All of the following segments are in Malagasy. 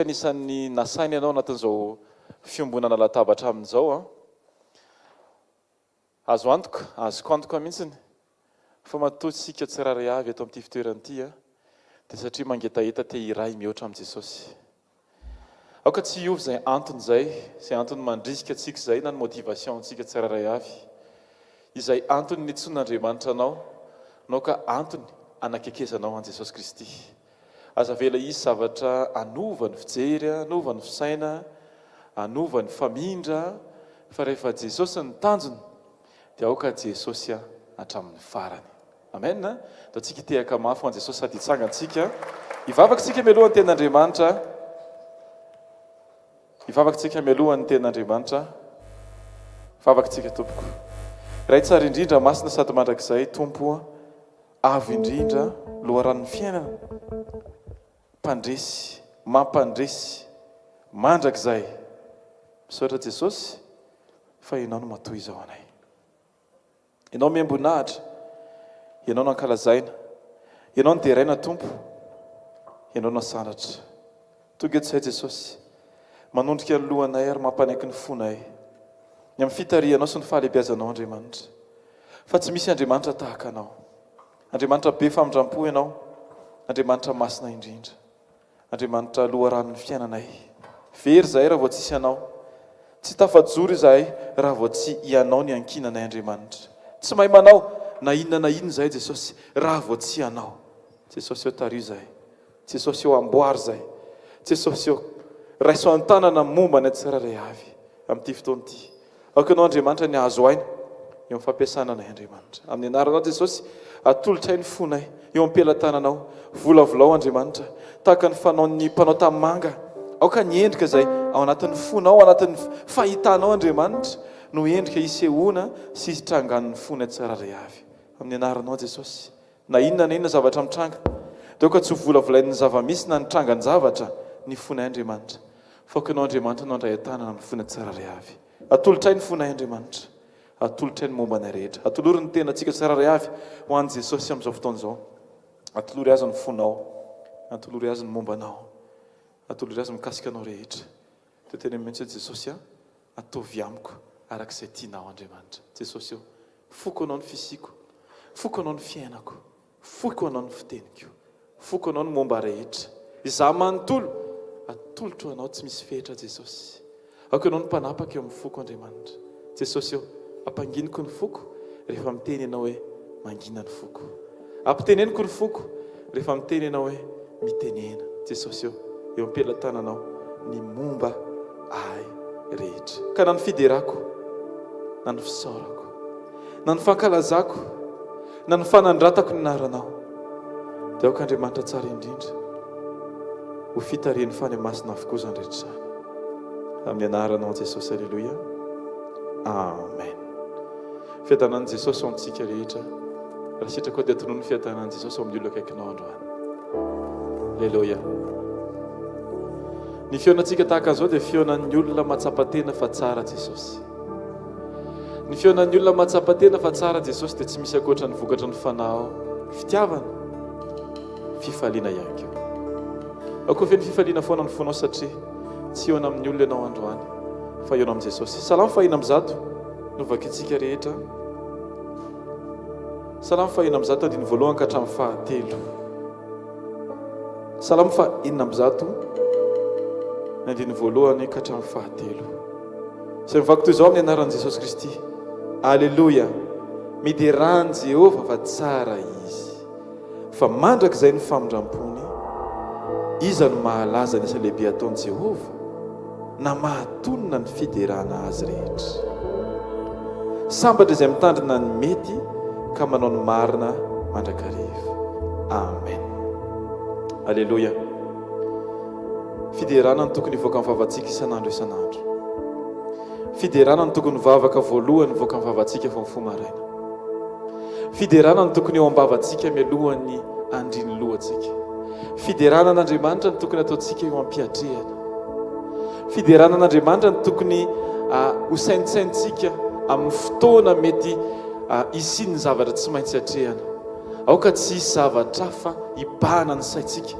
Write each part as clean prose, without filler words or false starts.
Anisan'ny nasaina ianao anatin'izao fiombonana latabatra amin'izao an. Azo antoka, azoko antoka mihitsiny fa matoa tsika tsirairay avy eto amin'ity fitoerana ity an, dia satria mangetaheta te hiray mihoatra amin'i Jesosy. Aoka tsy hiova izay antony izay, izay antony mandrisika antsika izay na ny motivation antsika tsirairay avy. Izay antony nitsoin'Andriamanitra anao no aoka antony anakekezanao an'i Jesosy Kristy. Aza avela hisy zavatra hanova ny fijery, hanova ny fisaina, hanova ny famindra, fa rehefa Jesosy no tanjona dia aoka Jesosy hatramin'ny farany. Amen. Ndao tsika hitehaka mafy ho an'i Jesosy sady hitsangantsika. Hivavaka isika mialoha ny tenin'Andriamanitra. Hivavaka tsika mialoha ny tenin'Andriamanitra. Vavaka tsika tompoko. Ray tsara indrindra, masina sady mandrakizay, Tompo Avo indrindra, loharanon'ny fiainana, mpandresy, mampandresy, mandrakizay. Misaotra Jesosy fa Ianao no matoa izao anay. Ianao omem-boninahitra, Ianao no ankalazaina, Ianao no deraina Tompo, Ianao no asandratra. Tonga eto izahay Jesosy, manondrika ny lohanay ary mampanaiky ny fonay ny amin'ny fitarihanao sy ny fahalehibiazanao Andriamanitra. Fa tsy misy Andriamanitra tahaka Anao. Andriamanitra be famindrampo Ianao, Andriamanitra masina indrindra. Andriamanitra loharanon'ny fiainanay. Very izahay raha vao tsisy Anao. Tsy tafajoro izahay raha vao tsy Ianao ny ankinanay Andriamanitra. Tsy mahay manao na inona na inona izahay Jesosy raha vao tsy Ianao. Jesosy ô tariho izahay. Jesosy ô amboary izahay. Jesosy ô raiso an-tanana momba ny tsirairay avy amin'ity fotoana ity. Aoka Ianao Andriamanitra ny hahazo aina eo amin'ny fampiasana anay Andriamanitra. Amin'ny anaranao Jesosy, atolotray ny fonay eo am-pelatananao. Volavolao Andriamanitra, tahaka ny fanaon'ny mpanao tanimanga. Aoka ny endrika izay ao anatin'ny fonao, ao anatin'ny fahitanao Andriamanitra, no endrika hisehoana sy hitrangan'ny fonay tsirairay avy. Amin'ny anaranao Jesosy. Na inona na inona zavatra mitranga, dia aoka tsy ho volavolain'ny zava-misy na ny trangan-javatra ny fonay Andriamanitra, fa aoka Ianao Andriamanitra no handray an-tanana ny fonay tsirairay avy. Atolotray ny fonay Andriamanitra. Atolotray ny momba anay rehetra. Atolory ny tenantsika tsirairay avy ho an'i Jesosy amin'izao fotoana izao. Atolory Azy ny fonao. Atolory Azy ny momba anao. Atolory Azy mikasika anao rehetra. Dia teneno mihitsy hoe, Jesosy a, ataovy amiko araka izay tianao Andriamanitra. Jesosy ô, foko Anao ny fisiako, foko Anao ny fiainako, foiko Anao ny fiteniko, foko Anao ny momba rehetra. Izaho manontolo atolotro Anao tsy misy fetra Jesosy. Aoka Ianao no mpanapaka eo amin'ny foko Andriamanitra. Jesosy ô, ampanginiko ny foko rehefa miteny Ianao hoe mangina ny foko. Ampiteneniko ny foko rehefa miteny Ianao hoe mitenena. Jesosy ô, eo am-pelatananao ny momba ahy rehetra. Ka na ny fiderako, na ny fisaorako, na ny fankalazako, na ny fanandratako ny anaranao, dia aoka Andriamanitra tsara indrindra ho fitarihan'ny Fanahy Masina avokoa izany rehetra izany. Amin'ny anaranao Jesosy, Aleloia. Amen. Fiadanan'i Jesosy ho amintsika rehetra. Raha sitrakao dia tonony ny fiadanan'i Jesosy ao amin'ny olona akaikinao androany. Aleloia. Ny fihaonantsika tahaka an'izao dia fihaonan'ny olona mahatsapa tena fa tsara Jesosy. Ny fihaonan'ny olona mahatsapa tena fa tsara Jesosy dia tsy misy ankoatra ny vokatry ny fanahy ao. Fitiavana, fifaliana ihany koa. Aoka ho feno fifaliana foana ny fonao satria tsy hihaona amin'ny olona ianao androany fa hihaona amin'i Jesosy. Salamo fahina ambizato no vakintsika rehetra. Salamo fahenina ambizato andininy voalohany ka hatramin'ny fahatelo. Salamo fahenina ambizato ny andininy voalohany ka hatramin'ny fahatelo. Izay mivaky toy izao amin'ny anaran'i Jesosy Kristy. Aleloia! Miderà an'i Jehovah fa tsara Izy. Fa mandrakizay ny famindram-pony. Iza no mahalaza ny asa lehibe ataon'i Jehovah, na mahatonona ny fiderana azy rehetra? Sambatra izay mitandrina ny mety ka manao ny marina mandrakariva. Amen. Aleloia. Fiderana no tokony hivoaka amin'ny vavantsika isan'andro isan'andro. Fiderana no tokony vavaka voalohany mivoaka amin'ny vavantsika vao mifoha maraina. Fiderana no tokony eo am-bavantsika mialohan'ny andrin'ny lohantsika. Fiderana an'Andriamanitra no tokony ataontsika eo am-piatrehana. Fiderana an'Andriamanitra no tokony ah, ho saintsaintsika amin'ny fotoana mety ah, hisian'ny zavatra tsy maintsy atrehana. Aoka tsy hisy zavatra hafa hibahana ny saintsika.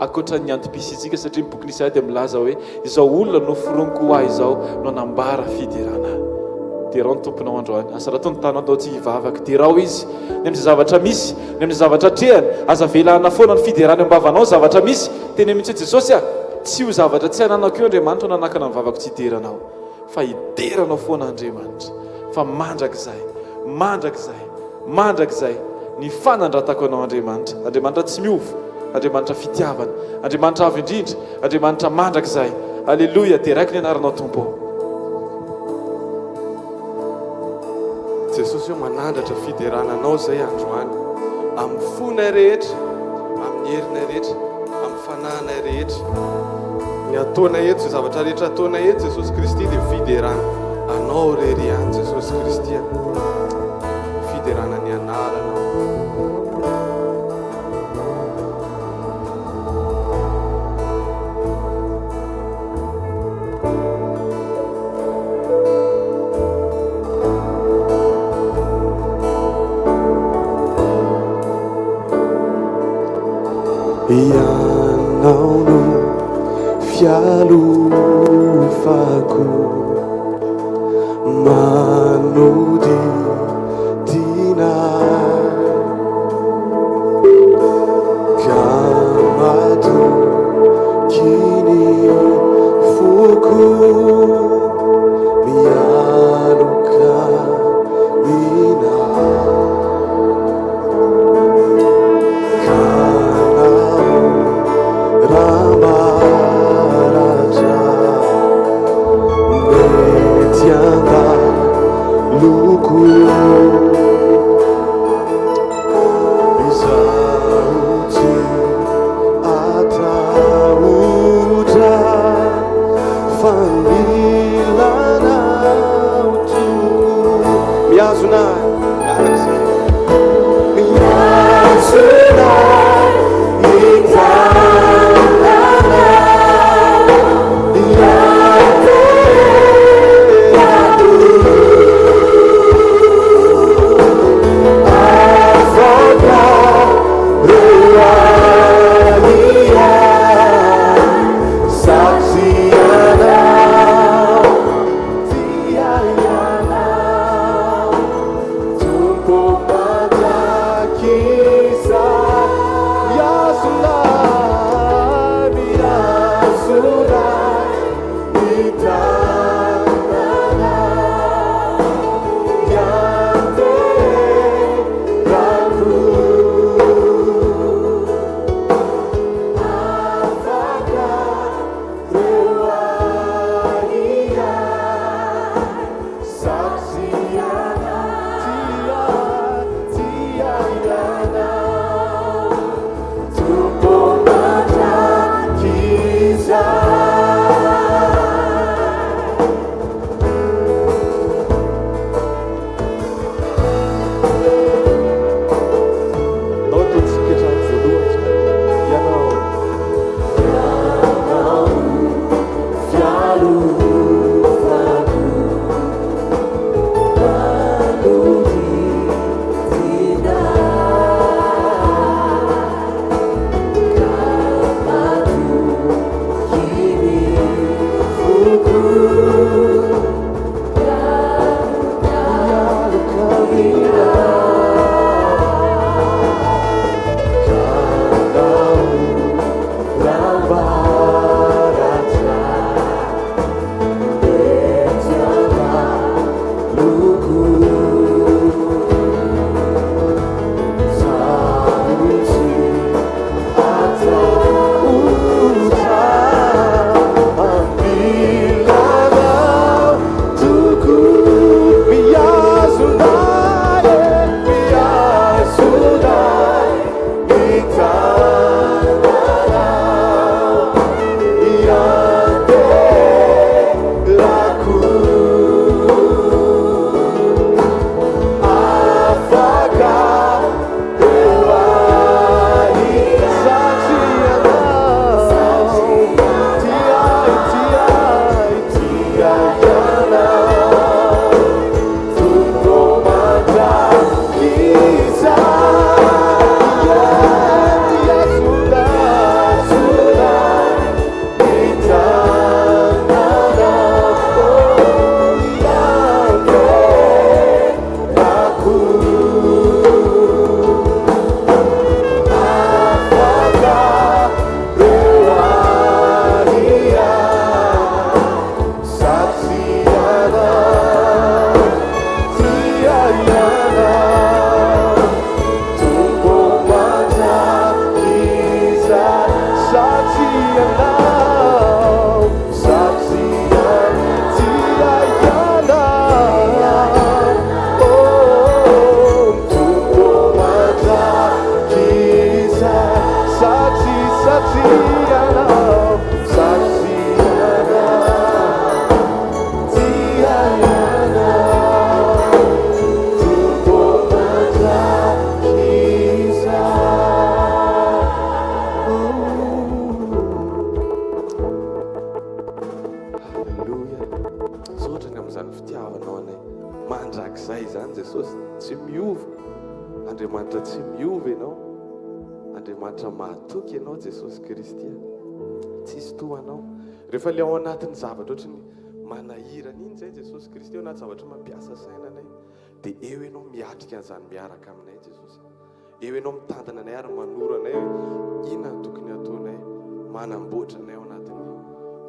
ankoatra ny antom-pisiantsika satria ny bokin'i Isaia dia milaza hoe izao olona noforoniko ho ahy izao no hanambara fiderana ahy. Derao ny Tomponao androany. Asarato ny tananao ndao tsy hivavaka. Derao Izy. Ny amin'izay zavatra misy, ny amin'izay zavatra atrehany. Aza avela hanafoana ny fiderana eo am-bavanao ny zavatra misy. Teneno mihitsy hoe Jesosy a! Tsy io zavatra tsy ananako io Andriamanitra no hanakana ny vavako tsy hidera Anao. Fa hidera Anao foana Andriamanitra. Fa mandrakizay, mandrakizay, mandrakizay ny fanandratako Anao Andriamanitra. Andriamanitra tsy miova, Andriamanitra fitiavana, Andriamanitra avo indrindra, Andriamanitra mandrakizay. Aleloia, deraiko ny anaranao Tompo ô. Jesosy ô manandratra fiderana Anao izay androany amin'ny fonay rehetra, amin'ny herinay rehetra, amin'ny fanahinay rehetra. Ny ataonay eto, izay zavatra rehetra ataonay eto Jesosy Kristy dia fiderana Anao irery ihany Jesosy Kristy a. Fiderana ny anaranao. Ianao no fialofako manodidina Ka matoky ny foko mialoka aminao. Ka nao raha maratra mety handaloko. Izaho tsy atahotra fa mila anao Tompo. Mihazona ahy miaraka isika. Mihazona ny tananao. izany fitiavanao anay mandrakizay izany Jesosy, tsy miova. Andriamanitra tsy miova Ianao. Andriamanitra mahatoky Ianao Jesosy Kristy a. Tsisy toa Anao. Rehefa ilay ao anatin'ny zavatra ohatry ny manahirana iny izay Jesosy Kristy, ao anaty zavatra mampiasa saina anay, dia eo Ianao miatrika an'izany miaraka aminay Jesosy. Eo Ianao mitantana anay ary manoro anay hoe inona no tokony hataonay, manamboatra anay ao anatin'ny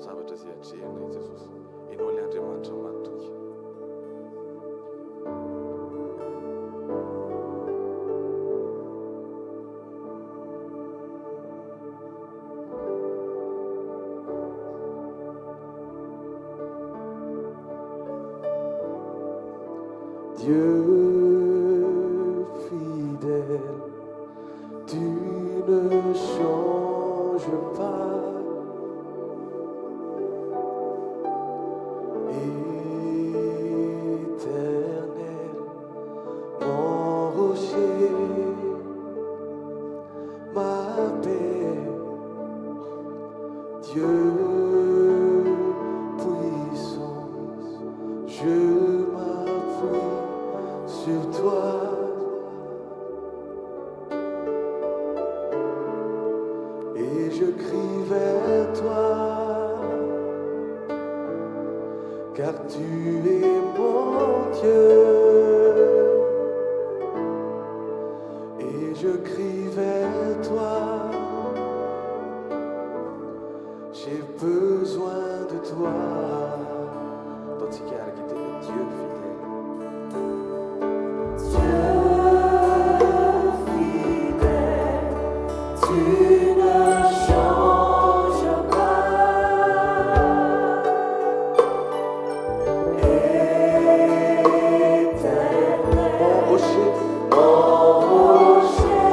zavatra izay atrehanay Jesosy. Ianao ilay Andriamanitra matoky. Dieu fidèle, tu ne changes pas. Éternel, mon rocher, ma paix, Dieu puissance, je m'appuie sur toi. Et je crie vers toi, car tu es mon Dieu. Et je crie vers toi, j'ai besoin de toi. Ataontsika araka ity Dieu fidèle. Dieu fidèle, tu ne changes pas. Éternel, Mon rocher, mon rocher,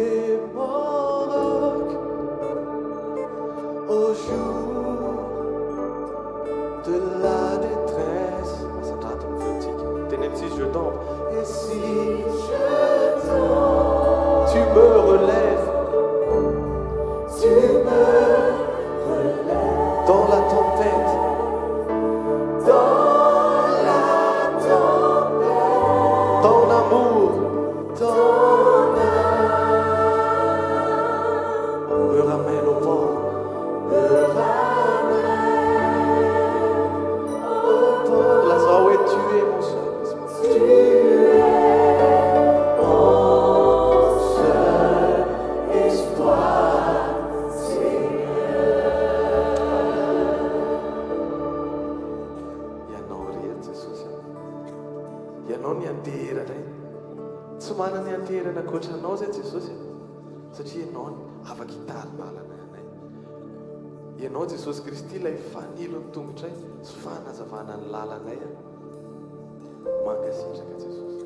es mon roc au jour de la détresse. Asandrato ny feontsika. Teneno si je tombe. Et si je tombe, tu me relèves tu me relèves dans la tempête. Dans la tempête. Ton amour, Ton amour me ramène au port. Me ramène au port. Lazao hoe tu es mon seul espoir. Tu es mon seul espoir, Seigneur. Ianao irery Jesosy a. Ianao ny anteheranay. Tsy manana ny anteherana ankoatra anao zay Jesosy a. Satria ianao ny afaka hitari-dalana anay. Ianao Jesosy Kristy ilay fanilo ny tongotray sy fanazavana ny lalanay a. Mankasitraka Jesosy.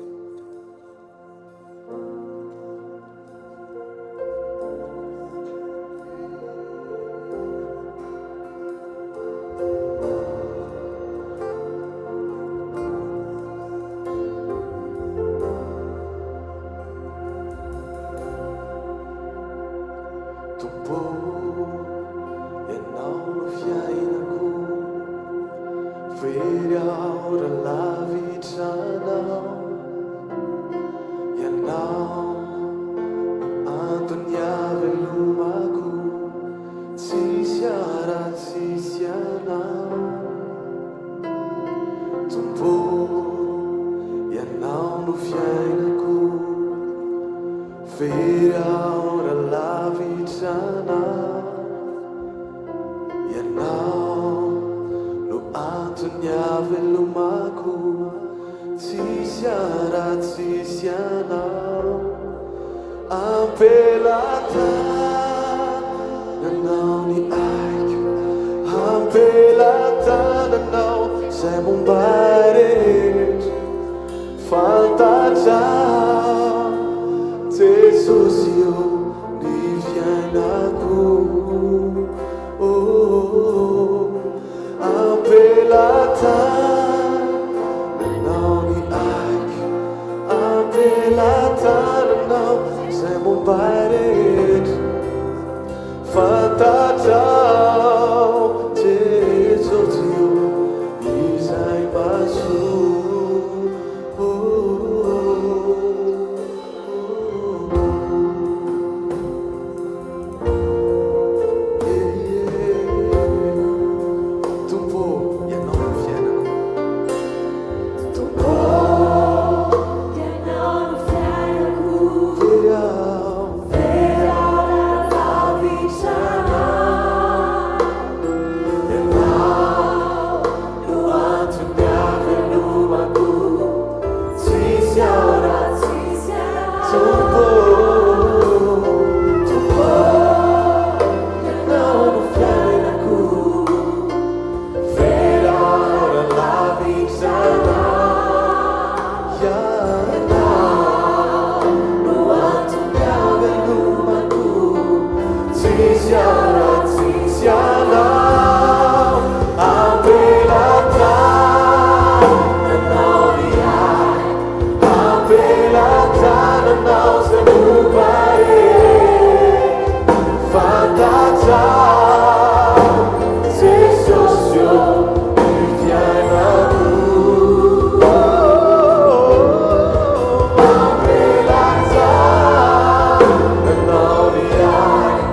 Tompo, ianao no fiainako, very aho raha lavitra anao. Ianao no antony ahavelomako, tsisy aho raha tsisy anao. Tompo, ianao no fiainako, very aho raha lavitra anao. Ianao no antony ahavelomako, tsisy aho raha tsisy anao. Am-pelatananao ny aiko, am-pelatananao zay momba rehetra. Fantatrao Jesosy io ny fiainako. Oh, am-pelatananao ny aiko, am-pelatananao zay momba rehetra. Fantatrao Jesosy io izay mahasoa. Oh, oh, oh. Yeah, yeah. Tompo, ianao no fiainako. Tompo, ianao no fiainako, Very aho, very aho raha lavitra anao. Ianao no antony ahavelomako, tsisy aho raha tsisy anao. Tompo, Tompo, ianao no fiainako, very aho raha lavitra anao. Ianao No antony ahavelomako, tsisy aho raha tsisy anao. Am-pelatananao ny aiko, am-pelatananao zay momba rehetra. Fantatrao Jesosy io ny fiainako. Am-pelatananao ny aiko,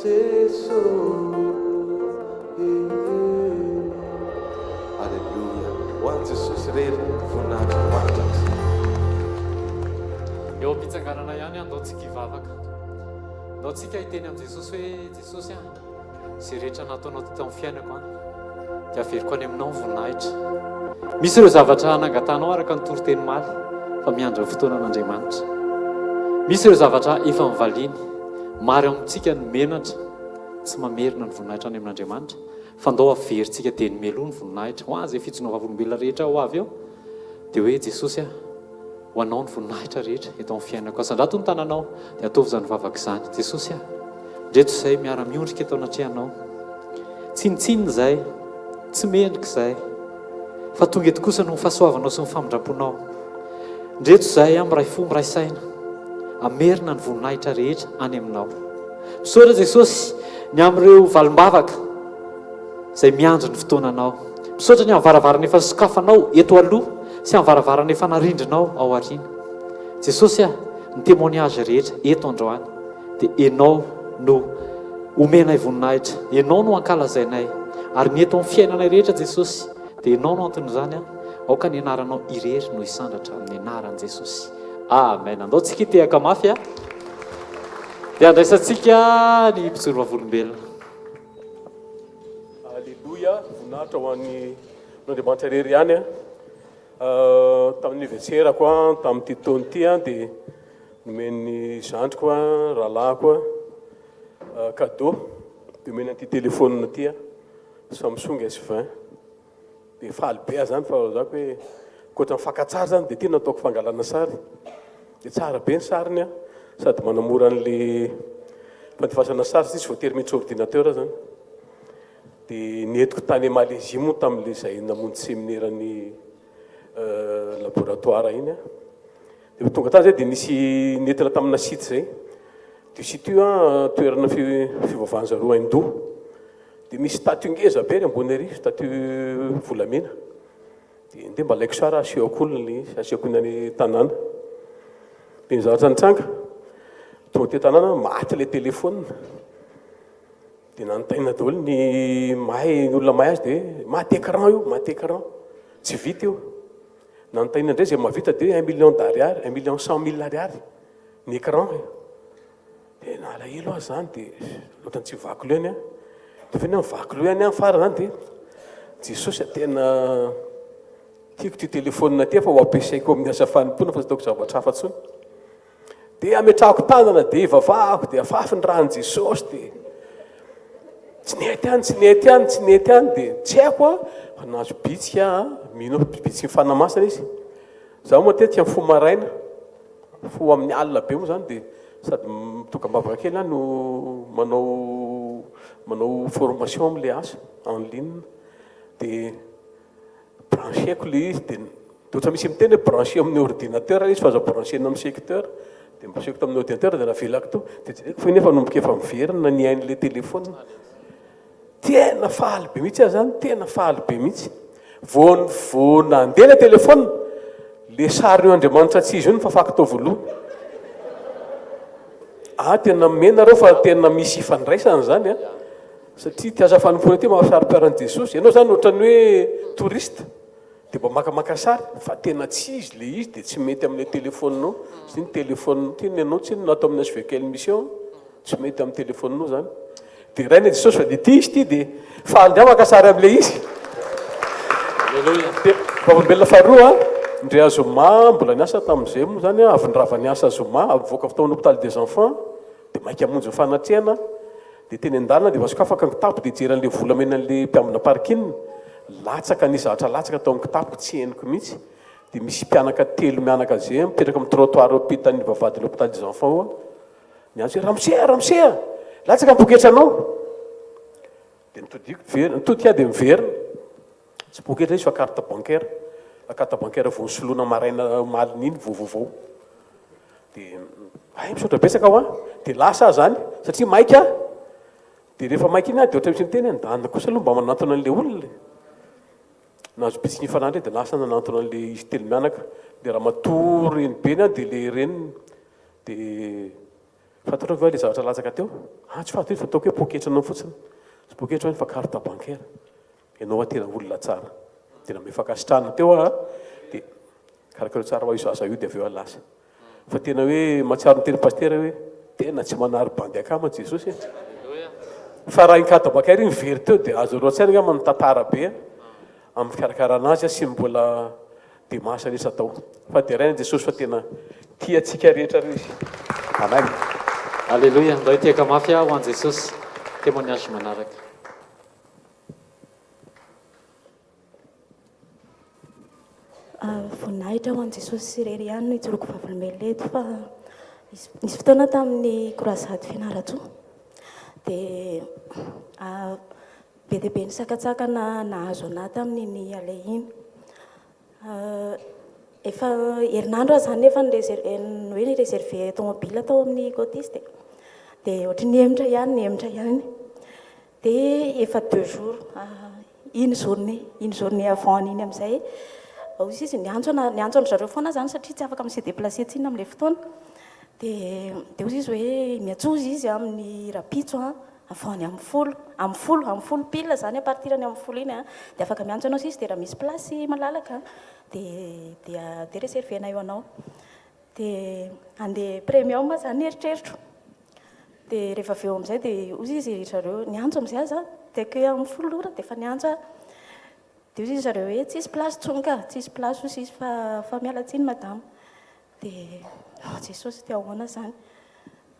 Jeso eh. Aleloia! Ho an'i Jesosy irery ny voninahitra mandrakizay. Eo am-pitsanganana ihany andao tsika hivavaka. Andao tsika hiteny amin'i Jesosy hoe Jesosy a, izay rehetra nataonao teto amin'ny fiainako an, dia averiko any aminao ny voninahitra. Misy ireo zavatra nangatahanao araka ny toriteny omaly fa miandry ny fotoanan'Andriamanitra. Misy ireo zavatra efa nivaliany. Maro amintsika no menatra tsy mamerina ny voninahitra any amin'Andriamanitra fa ndao averintsika dieny mialoha ny voninahitra. Ho an'izay fijoroana vavolombelona rehetra ho avy eo dia hoe Jesosy a, Ho Anao ny voninahitra rehetra eto amin'ny fiainako. Asandrato ny tananao dia ataovy izany vavaka izany. Jesosy ah, ndreto izay miara-miondrika eto anatrehanao. Tsinontsinona izahay, tsy mendrika izahay, fa tonga eto kosa noho ny fahasoavanao sy ny famindram-ponao. Ndreto izahay ah, miray fo, miray saina, hamerina ny voninahitra rehetra any aminao. Misaotra Jesosy ny amin'ireo valim-bavaka izay miandry ny fotoananao. Misaotra ny amin'ny varavarana efa nosokafanao eto aloha sy amin'ny varavarana efa narindrinao ao aoriana. Jesosy ah, ny témoignage rehetra eto androany dia Enao no omenay voninahitra, Enao no ankalazainay, ary ny eto amin'ny fiainanay rehetra Jesosy dia Enao no anton'izany ah, aoka ny anaranao irery no hisandratra amin'ny anaran'i Jesosy. Amen. Andao tsika hitehaka mafy ah. Dia andraisantsika ny mpijoro vavolombelona. Aleloia, voninahitra ho an'ny Andriamanitra irery ihany. Tamin'ny anniversaire-ko tamin'ity taona ity dia nomen'ny zandriko, rahalahiko cadeau, dia nomeny an'ity téléphone ity, Samsung S20. Dia faly be aho zany fa zako hoe ankoatra ny fakan-tsary zany dia ity no ataoko fangalana sary. Dia tsara be ny sariny an, sady manamora an'le fandefasana sary satria tsy voatery miditra ordinateur zany. Dia nentiko tany Malaisie moa tamin'le izay namonjy seminera ny laboratoire iny aho. Dia tonga tany zay dia nisy nentina tamina site zay. Dia site io an toerana fivavahan-zareo hindou. Dia misy statue ngeza be ery ambony ery, statue volamena. Dia ndeha mba alaiko sary asehoko olona ilay izy, asehoko ny any tanàna. Dia ny zavatra nitranga, tonga aty an-tanàna aho, maty ilay téléphone. Dia nanontaniana daholo ny mahay, ny olona mahay azy dia maty écran io, maty écran. Tsy vita io. Nanontaniana indray izay mahavita dia un million d'ariary, un million cent mille ariary ny écran. Dia nalahelo aho izany dia ohatran'ny tsy vaky loha ihany aho. Dia avy eo nivaky loha ihany aho farany izany dia Jesosy a tena tiako ity téléphone ity fa ho ampiasaiko amin'ny asa fanompoana fa tsy ataoko zavatra hafa intsony. Dia ametrahako tanana dia ivavahako dia afafy ny ràn'i Jesosy dia tsy nety ihany, tsy nety ihany, tsy nety ihany dia tsy haiko aho fa nahazo bitsika aho, mino aho fa bitsiky ny Fanahy Masina izy. Izaho matetika mifoha maraina. Mifoha amin'ny alina be moa izany dia sady mitokam-bavaka kely aho no manao manao formation amin'ilay asa en ligne. Dia brancher-ko ilay izy dia dia ohatra misy miteny hoe brancher amin'ny ordinateur ilay izy fa aza brancher-na amin'ny secteur. Dia brancher-ko tamin'ny ordinateur dia navelako teo. Dia jereko fa iny efa nanomboka efa miverina ny ain'ilay téléphone. Tena faly be mihitsy aho zany, tena faly be mihitsy. Vao vao nandeha ilay téléphone, le sarin'io Andriamanitra tsy izy io no fafako tao voalohany. Ah tena mena nareo fa tena misy ifandraisany zany an. Satria ity asa fanompoana ity mahasaro-piaro an'i Jesosy. Ianao zany ohatran'ny hoe touriste dia mba makamaka sary fa tena tsy izy le izy dia tsy mety amin'ilay téléphone-nao. Satria ny téléphone ity ny anao tsinona ato amin'ny HVKL Mission. Tsy mety amin'ny téléphone-nao zany. Deraina i Jesosy fa dia ity izy ity dia faly indray maka sary amin'ilay izy. Alléluia. Dia vavolombelona faharoa, ndry Zoma, mbola niasa tamin'izay moa zany, avy nirava niasa Zoma, avy nivoaka avy tao amin'ny hôpital des enfants, dia maika hamonjy ny fanatrehana, dia teny an-dalana dia efa sokafaka ny kitapo dia hijery an'ilay volamenan'ilay mpiambina parking, latsaka nisy zavatra latsaka tao amin'ny kitapoko tsy henoko mihitsy, dia misy mpianaka telo mianaka izay mipetraka amin'ny trottoir eo ampitan'ny vavahadin'ny hôpital des enfants eo, Niantso hoe, Ramose a! Ramose a! Latsaka ny poketranao! Dia nitodiko, miverina, nitodika aho dia miverina. Tsy poketra izy fa carte bancaire. La carte bancaire vao nosoloina maraina omalin'iny, vao vaovao. Dia, hay misaotra betsaka hoa. Dia lasa aho izany, satria maika aho. Dia rehefa maika iny aho dia ohatra misy miteny hoe, ndana kosa aloha mba manantona an'ilay olona e. Nahazo bitsiky ny fanahy indray dia lasa nanantona an'ilay izy telo mianaka. Ilay ramatoa renibeny dia ilay reniny. Dia. Fantatrao ve ilay zavatra latsaka teo? Ah, tsy fantatro fa ataoko hoe poketranao fotsiny. Tsy poketra hono fa carte bancaire. Ianao hoa tena olona tsara. Dia nanome fankasitrahana teo aho dia karakaraio tsara hoa io zaza io dia avy eo aho lasa. Fa tena hoe mahatsiaro ny tenin'i Pasitera hoe tena tsy manary bandy akama Jesosy e. Fa raha iny carte bancaire iny very teo dia azonareo an-tsaina angamba ny tantara be amin'ny fikarakarana azy sy ny mbola Demasy rehetra atao. Fa deraina Jesosy fa tena tia antsika rehetra reo izy. Amen. Aleloia, ndao hitehaka mafy aho ho an'i Jesosy. Témoignage manaraka. Voninahitra ho an'i Jesosy irery ihany no ijoroako vavolombelona eto fa nisy fotoana tamin'ny croisade Fianarantsoa dia Be dia be ny sakantsakana nahazo anà tamin'iny aleha iny. Efa herinandro aho izany nefa ni-reser-, ny hoe ni-reserver tomobile tao amin'ny cotiste e. Dia ohatry ny nihemotra ihany, nihemotra ihany. Dia efa deux jours, iny journée, iny journée avant an'iny amin'izay, hoy izy niantso ana, niantso an-dry zareo foana aho izany satria tsy afaka mi-se déplacer tsinona amin'ilay fotoana. Dia dia hoy izy hoe miantsoa izy amin'ny rahampitso an. Avant ny amin'ny folo, amin'ny folo, amin'ny folo pile zany, à partir ny amin'ny folo iny an, dia afaka miantso anao sisy, dia raha misy place malalaka dia dia dia reserver-na eo anao. Dia handeha premium zany ny eritreritro. Dia rehefa avy eo amin'izay dia hoy izy ry zareo, niantso amin'izay aho za, dès que amin'ny folo ora dia efa niantso aho. Dia hoy izy zareo hoe tsisy place intsony ka, tsisy place hoy izy fa fa miala tsiny madama. Dia oh Jesosy, dia ahoana izany?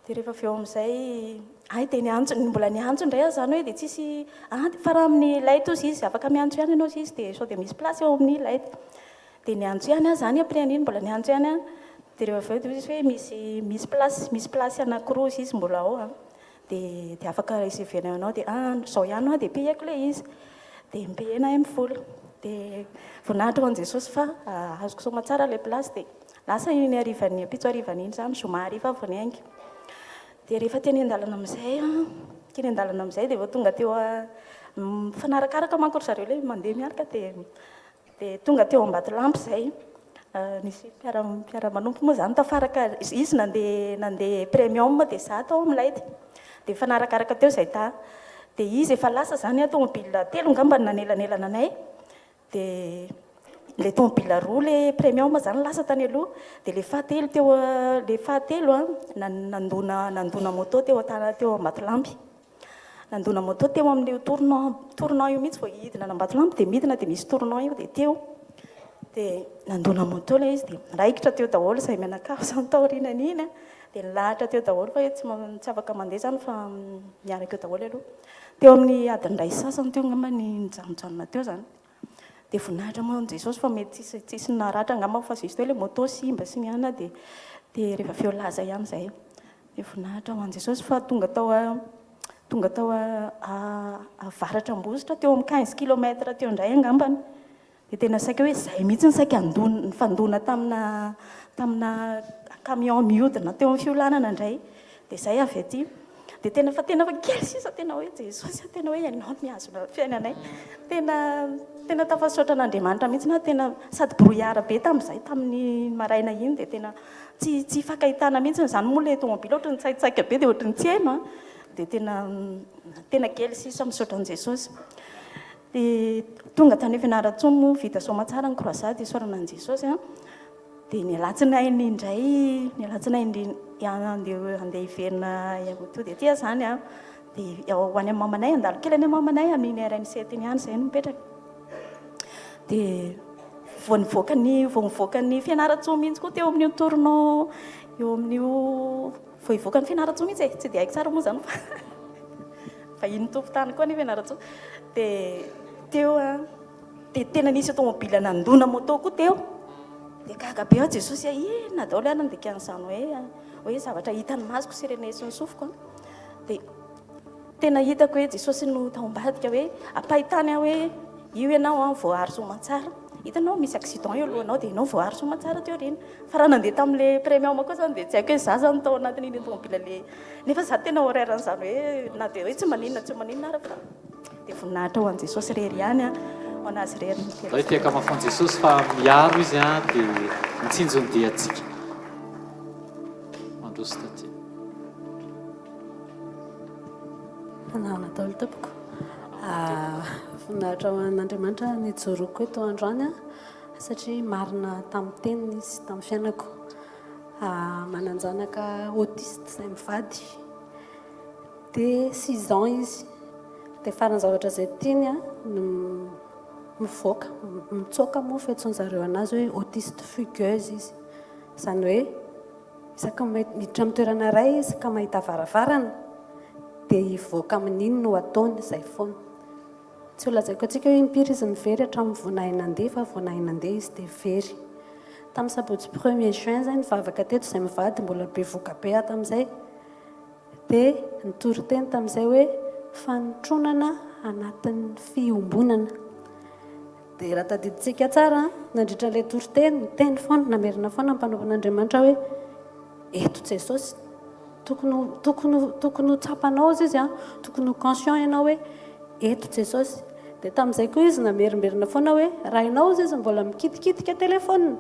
Dia rehefa avy eo amin'izay, hay dia niantso, mbola niantso indray aho izany hoe dia tsisy, ah fa raha amin'ny light hozy izy, afaka miantso ihany ianao hozy izy dia sao dia misy place eo amin'ny light. Dia niantso ihany aho izany après an'iny, mbola niantso ihany aho. Dia rehefa avy eo dia hozy izy hoe misy, misy place, misy place anankiroa hozy izy mbola ao an. Dia, dia afaka reserver-na eo anao, dia ah izao ihany hoa dia payeko ilay izy. Dia mi-payer-na aho amin'ny vola. Dia voninahitra ho an'i Jesosy fa azoko soamatsara ilay place dia lasa iny harivan'ny ampitso harivan'iny izany, zoma hariva aho vao niainga. Dia rehefa teny an-dalana amin'izay aho, teny an-dalana amin'izay dia vao tonga teo mifanarakaraka manko ry zareo ilay mandeha miaraka dia dia tonga teo Ambatolampy izay. Nisy mpiara mpiara-manompo moa izany tafaraka, izy nandeha nandeha premium dia izaho tao amin'ny light. Dia nifanarakaraka teo izay ta. Dia izy efa lasa izany an, tomobile telo angamba no nanelanelana anay. Dia ilay tomobile roa ilay premium izany lasa tany aloha. Dia ilay fahatelo teo ilay fahatelo an, nandona nandona moto teo an-tana teo Ambatolampy. Nandona moto teo amin'io tournant tournant io mihitsy vao hidina an'Ambatolampy dia midina dia misy tournant io dia teo. Dia nandona moto ilay izy dia niraikitra teo daholo izahay mianakavy izany taorianan'iny an. Dia nilahatra teo daholo fa hoe tsy tsy afaka mandeha izany fa miaraka eo daholo aloha. Teo amin'ny adiny iray sy sasany teo angamba ny nijanojanona teo izany. Dia voninahitra moa an'i Jesosy fa mety tsisy tsisy naratra angamba fa juste hoe ilay moto simba sy ny anona dia dia rehefa avy eo laza ihany izay. Dia voninahitra ho an'i Jesosy fa tonga tao tonga tao avaratra Ambositra teo amin'ny quinze kilomètre teo indray angambany. Dia tena saika hoe izay mihitsy no saika nifandona tamina tamina camion mihodina teo amin'ny fiolanana indray. Dia izay avy aty. Dia tena fa tena fa kely sisa tena hoe Jesosy a, tena hoe Ianao no mihazona ny fiainanay. Tena tena tafasaotra an'Andriamanitra mihitsy aho, tena sady brouillard be tamin'izay tamin'ny maraina iny dia tena tsy tsy ifankahitana mihitsy izany moa ilay tomobile ohatran'ny tsaitsaika be dia ohatran'ny tsy heno an. Dia tena tena kely sisa misaotra an'i Jesosy. Dia tonga tany Fianarantsoa moa vita soamatsara ny croisade isaorana an'i Jesosy an. Dia ny alatsinainy indray, ny alatsinainy andeha andeha hiverina tody aty aho izany an. Dia ho any amin'ny mamanay, handalo kely any amin'ny mamanay amin'iny RMC iny ihany izay no mipetraka. Dia vao nivoaka ny vao nivoaka ny Fianarantsoa mihitsy koa teo amin'io tournant eo amin'io vao hivoaka ny Fianarantsoa mihitsy e, tsy dia haiko tsara moa izany fa Vahiny tompon-tany koa anefa Ianarantsoa. Dia teo an, dia tena nisy automobile nandona moto koa teo. Dia gaga be aho, Jesosy a, inona daholo ary no dikan'izany hoe hoe zavatra hitan'ny masoko sy renesin'ny sofiko an. Dia tena hitako hoe Jesosy no tao ambadika hoe ampahitany aho hoe io ianao an voaaro soamantsara. Hitanao misy accident eo alohanao dia ianao voaaro soamantsara teo aoriana. Fa raha nandeha tamin'ilay premium koa izany dia tsy haiko hoe izaho izany tao anatin'iny automobile ilay Nefa za tena horreur an'izany hoe na dia hoe tsy maninona tsy maninona ara fa dia voninahitra ho an'i Jesosy irery ihany an, ho an'Azy irery ny Ndao hitehaka mafy an'i Jesosy fa miaro Izy an dia mitsinjo ny diantsika. Mandroso taty. Manahoana daholo tompoko. Voninahitra ho an'Andriamanitra nijoroako eto androany satria marina tamin'ny teniny izy tamin'ny fiainako. Manan-janaka autiste izay mivady. Dia six ans izy. Dia farany zavatra izay tiany ny mivoaka, mitsoaka moa fiantsoan-jareo anazy hoe autiste fugueuse izy. Izany hoe isaky ny miditra amin'ny toerana iray izy ka mahita varavarana dia hivoaka amin'iny no ataony, izay foana. Tsy ho lazaiko antsika hoe impiry izy no very hatramin'ny vao nahay nandeha fa vao nahay nandeha izy dia very. Tamin'ny sabotsy premier juin izay nivavaka teto izay mivady mbola bevohoka be aho tamin'izay. Dia nitory teny tamin'izay hoe fanotronana anatin'ny fiombonana. Dia raha tadidintsika tsara, nandritra ilay toriteny, niteny foana, namerina foana ny mpanompon'Andriamanitra hoe eto Jesosy. Tokony ho, tokony ho, tokony ho tsapanao izy izy, tokony ho conscient ianao hoe eto Jesosy. Dia tamin'izay koa izy namerimberina foana hoe raha ianao izy izy mbola mikitikitika telefaonina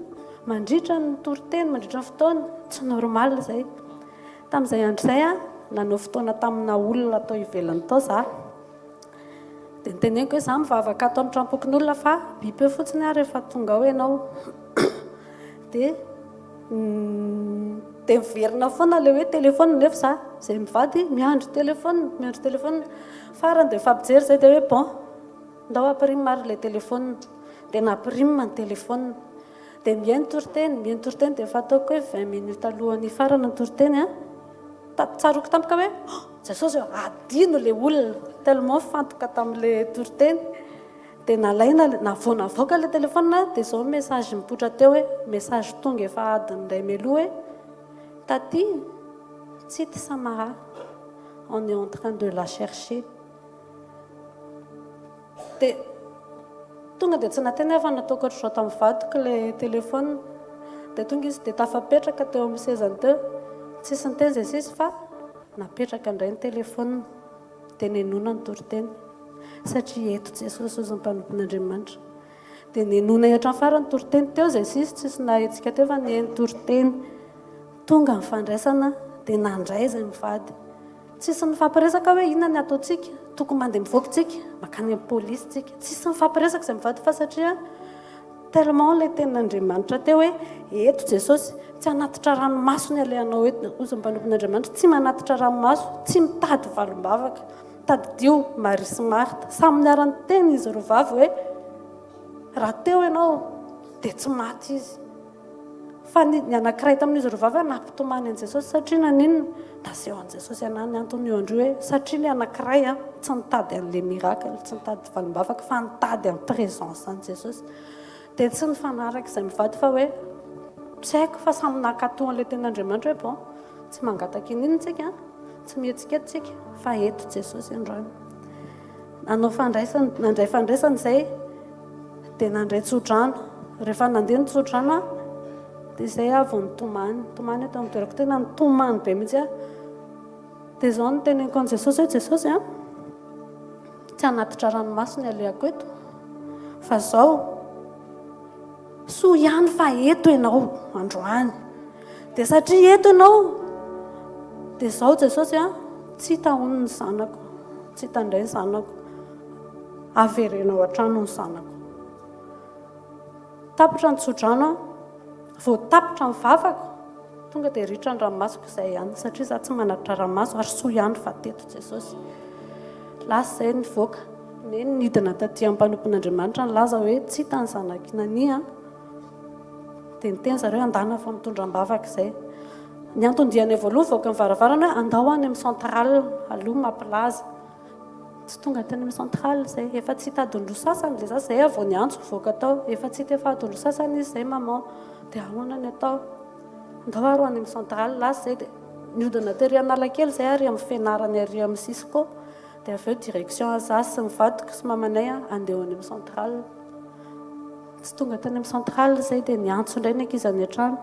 mandritra ny toriteny, mandritra ny fotoana, tsy normal izay. Tamin'izay andro izay aho, nanao fotoana tamina olona tao ivelany tao za. Dia noteneniko hoe za mivavaka ato amin'ny tranom-pokonolona fa bipeo fotsiny aho rehefa tonga ao ianao. Dia dia miverina foana ilay hoe téléphone nefa za izay mivady miandry téléphone, miandry téléphone. Farany dia mifampijery izay dia hoe bon, ndao hampirime ary ilay téléphone. Dia nampirime ny téléphone. Dia mihaino toriteny, mihaino toriteny dia efa ataoko hoe 20 minutes alohan'ny hifarana ny toriteny an, tsaroako tampoka hoe oh Jesosy ô, adino ilay olona, tellement fantoka tamin'ilay toriteny. Dia nalaina, vao navoaka ilay téléphone dia izao message nipoitra teo hoe, message tonga efa adiny iray mialoha hoe, Taty, tsy hita Samara, on est en train de la chercher. Dia tonga dia tsy nateny aho fa nataoko ohatr'izao tamin'ny vadiko ilay téléphone. Dia tonga izy dia tafapetraka teo amin'ny sezany teo. Tsisy niteny izay sisa fa napetraka indray ny téléphone. Dia nenoina ny toriteny. Satria eto Jesosy hozy ny mpanompon'Andriamanitra. Dia nenoinay hatramin'ny farany ny toriteny teo izay sisa, tsisy nahetsika teo fa niheno toriteny. Tonga ny fandraisana dia nandray izay mivady. Tsisy nifampiresaka hoe inona ny ataontsika, tokony mandeha mivoaka tsika, mankany amin'ny polisy tsika. Tsisy nifampiresaka izay mivady fa satria tellement ilay tenin'Andriamanitra teo hoe eto Jesosy, tsy hanatitra ranomaso ny alehanao eto, hozy ny mpanompon'Andriamanitra, tsy manatitra ranomaso, tsy mitady valim-bavaka. Tadidio Maria sy Martha, samy niara-niteny izy roa vavy hoe raha teo ianao dia tsy maty izy. Fa ny, ny anankiray tamin'izy roa vavy nampitomany an'i Jesosy satria naninona? Naseho an'i Jesosy anà ny antony io andro io hoe satria ny anankiray a, tsy nitady an'ilay miracle, tsy nitady valim-bavaka fa nitady ny présence an'i Jesosy. Dia tsy nifanaraka izay mivady fa hoe tsy haiko fa samy nankatò an'ilay tenin'Andriamanitra hoe bon, tsy mangataka ininona tsika, tsy mihetsika eto tsika fa eto Jesosy androany. Nanao fandraisana, nandray fandraisana izay dia nandray tsodrano. Rehefa nandeha ny tsodrano aho dia izay aho vao nitomany. Nitomany aho teo amin'ny toerako. Tena nitomany be mihitsy aho. Dia izao no teneniko an'i Jesosy hoe Jesosy a, tsy hanatitra ranomaso ny alehako eto fa izao Soa ihany fa eto ianao androany. Dia satria eto ianao, dia izao Jesosy a, tsy hita hono ny zanako, tsy hita indray ny zanako. Avereno ao an-trano ny zanako. Tapitra ny tsodrano a, vao tapitra ny vavako, tonga dia ritra ny ranomasoko izay ihany, satria izaho tsy manatitra ranomaso ary soa ihany fa teto Jesosy. Lasa izay nivoaka. Neny nidina taty amin'ny mpanompon'Andriamanitra nilaza hoe tsy hita ny zanak'i Nania an! Dia niteny zareo hoe andana fa mitondra am-bavaka izay. Ny anton-dianay voalohany voaka ny varavarana hoe andao any amin'ny centrale aloha mampilaza. Tsy tonga tany amin'ny centrale izay. Efa tsy hita adiny roa sasany ilay zaza, izay aho vao niantso nivoaka tao. Efa tsy hita efa adiny roa sasany izy izay maman. Dia ahoana ny atao? Andao ary ho any amin'ny centrale. Lasa izay dia nihodina tery Analakely izay ary amin'ny fianarany ary amin'ny Cisco. Dia avy eo direction za sy ny vadiko sy mamanay andeha ho any amin'ny centrale. Tsy tonga tany amin'ny centrale izay dia niantso indray ny ankizy any an-trano.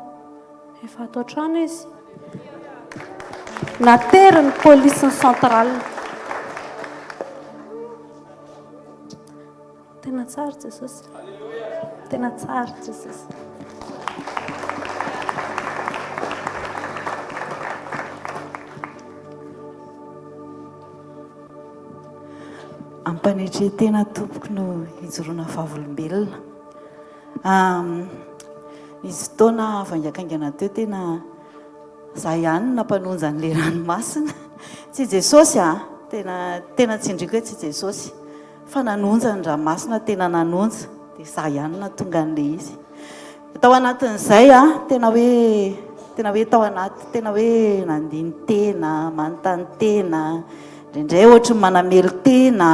Efa ato an-trano izy. Naterin'ny polisin'ny centrale. Tena tsara Jesosy. Tena tsara Jesosy. Ampanetren-tena tompoko no hijoroana vavolombelona. Nisy fotoana vaingakaingana teo tena za ihany no nampanonja an'ilay ranomasina. Tsy Jesosy a! Tena tena tsindriako hoe tsy Jesosy. Fa nanonja ny ranomasina tena nanonja dia za ihany no nahatonga an'ilay izy. Tao anatin'izay aho tena hoe tena hoe tao anaty tena hoe nandini-tena, manontany tena, indraindray ohatry ny manamelo-tena.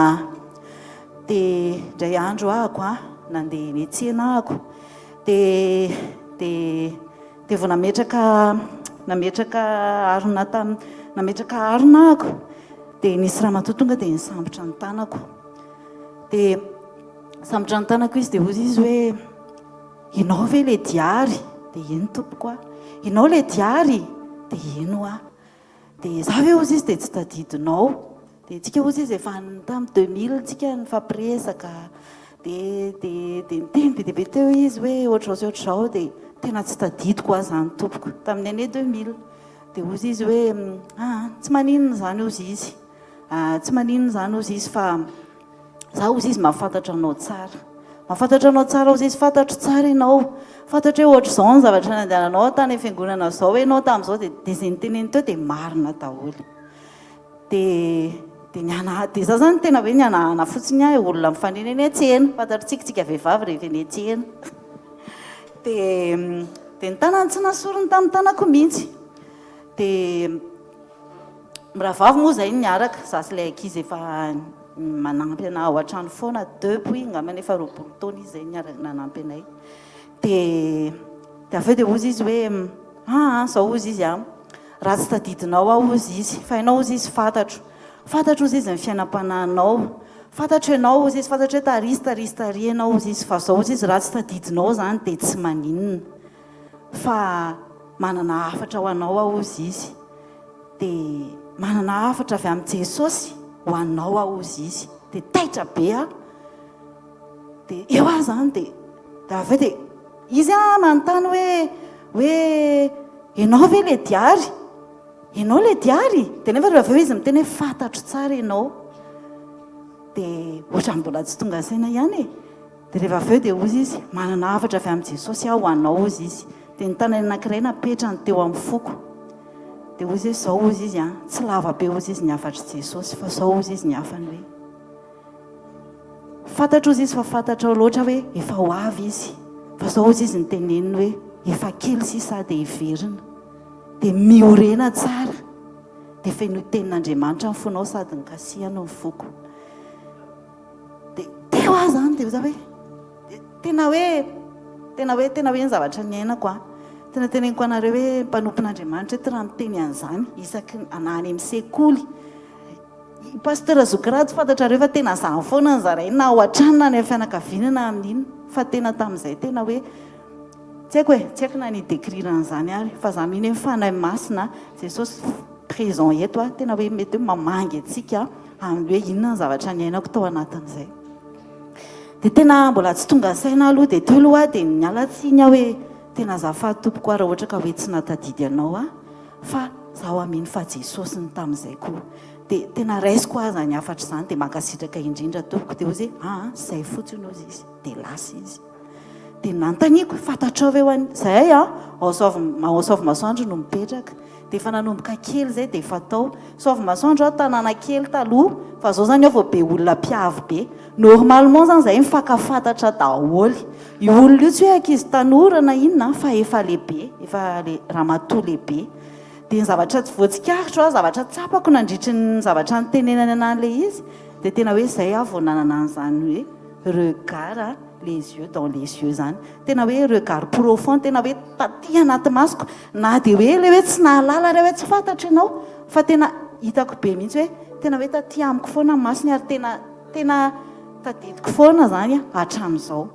Dia indray andro ahako an, nandeha niantsena ahako, dia dia dia vao nametraka nametraka harona tam- nametraka harona ahako, dia nisy ramatoa tonga dia nisambotra ny tanako. Dia nisambotra ny tanako izy dia hoy izy hoe Ianao ve ilay diary? Dia eny tompoko a. Ianao ilay diary? Dia eny hoa. Dia za ve hozy izy dia tsy tadidinao? Dia tsika hozy izy efa tamin'ny 2000 tsika nifampiresaka. Dia dia dia niteny be dia be teo izy hoe ohatr'izao sy ohatr'izao dia tena tsy tadidiko hoa izany tompoko. Tamin'ny année 2000. Dia hozy izy hoe aa tsy maninona izany hozy izy. Tsy maninona izany hozy izy fa Za hozy izy mahafantatra anao tsara. Mahafantatra anao tsara hozy izy, fantatro tsara ianao. Fantatro hoe ohatr'izao ny zavatra nandehananao tany amin'ny fiangonana izao ianao tamin'izao dia dia izay niteneniny teo dia marina daholo. Dia dia niana dia za zany tena hoe nihanahana fotsiny aho olona mifanena eny an-tsena. Fantatr'tsika tsika vehivavy rehefa eny an-tsena. Dia dia ny tanany tsy nasoriny tamin'ny tanako mihitsy. Dia Mirahavavy moa izay niaraka, za sy ilay ankizy efa manampy anah ao an-trano foana depuis angambany efa 20 taona izy izay niaraka nanampy anay. Dia dia avy eo dia hozy izy hoe aa zao hozy izy an, raha tsy tadidinao aho hozy izy, fa ianao hozy izy fantatro, fantatro hozy izy ny fiainam-panahinao, fantatro ianao hozy izy, fantatro hoe tary sy tary sy tary ianao hozy izy, fa zao hozy izy raha tsy tadidinao izany dia tsy maninona fa manana hafatra ho anao aho hozy izy. Dia manana hafatra avy amin'i Jesosy ho anao aho hozy izy. Dia taitra be aho. Dia eo aho izany dia dia avy eo dia izy ah manontany hoe hoe ianao ve ilay diary? Ianao ilay diary? Dia nefa rehefa avy eo izy miteny hoe fantatro tsara ianao. Dia ohatran'ny mbola tsy tonga saina ihany e. Dia rehefa avy eo dia hozy izy, manana hafatra avy amin'i Jesosy aho ho anao hozy izy. Dia ny tanany anankiray napetrany teo amin'ny foko. Dia hozy izy, izao hozy izy an, tsy lava be hozy izy ny hafatr'i Jesosy, fa izao hozy izy ny hafany hoe, fantatro hozy izy fa fantatrao loatra hoe efa ho avy izy, fa izao hozy izy ny teneniny hoe, efa kely sisa aho dia hiverina. Dia miorena tsara, dia fenoy tenin'Andriamanitra ny fonao sady nikasihany ny foko. Dia teo aho izany dia za hoe tena hoe tena hoe tena hoe ny zavatra niainako an. Tena teneniko anareo hoe mpanompon'Andriamanitra eto raha miteny an'izany isaky ny na any amin'ny sekoly. I Pasteur Zoky Rajo fantatrareo fa tena izany foana no zarainy na ao an-trano na any amin'ny fianakaviana na amin'ny inona. Fa tena tamin'izay tena hoe tsy haiko e, tsy haiko na ny hi-décrire an'izany ary fa za mino hoe Fanahy Masina Jesosy présent eto a, tena hoe mety hoe mamangy antsika amin'ny hoe inona ny zavatra niainako tao anatin'izay. Dia tena mbola tsy tonga saina aloha dia teo aloha aho dia niala tsiny aho hoe tena azafady tompoko aho raha ohatra ka hoe tsy nahatadidy anao aho fa zaho amino fa Jesosy ny tamin'izay koa. Dia tena raisiko aho izany hafatra izany dia mankasitraka indrindra tompoko. Dia hoy izy hoe aa izay fotsiny hozy izy. Dia lasa izy. Dia nanontaniako, fantatrao ve ho izahay ao Soavimasoandro no mipetraka. Dia efa nanomboka kely izay dia efa tao. Soavimasoandro aho tanàna kely taloha, fa izao izany ao vao be olona mpiavy be. Normalement izany izahay mifankafantatra daholo. Io olona io tsy hoe ankizy tanora na inona fa efa lehibe, efa ramatoa lehibe. Dia ny zavatra tsy voatsikaritro aho, zavatra tsapako nandritry ny zavatra nitenenany anah ilay izy, dia tena hoe izay aho vao nanana an'izany hoe regard les yeux dans les yeux izany. Tena hoe regard profond, tena hoe taty anaty masoko, na dia hoe ilay hoe tsy nahalala ary aho hoe tsy fantatro ianao, fa tena hitako be mihitsy hoe tena hoe taty amiko foana ny masony ary tena tena tadidiko foana izany hatramin'izao.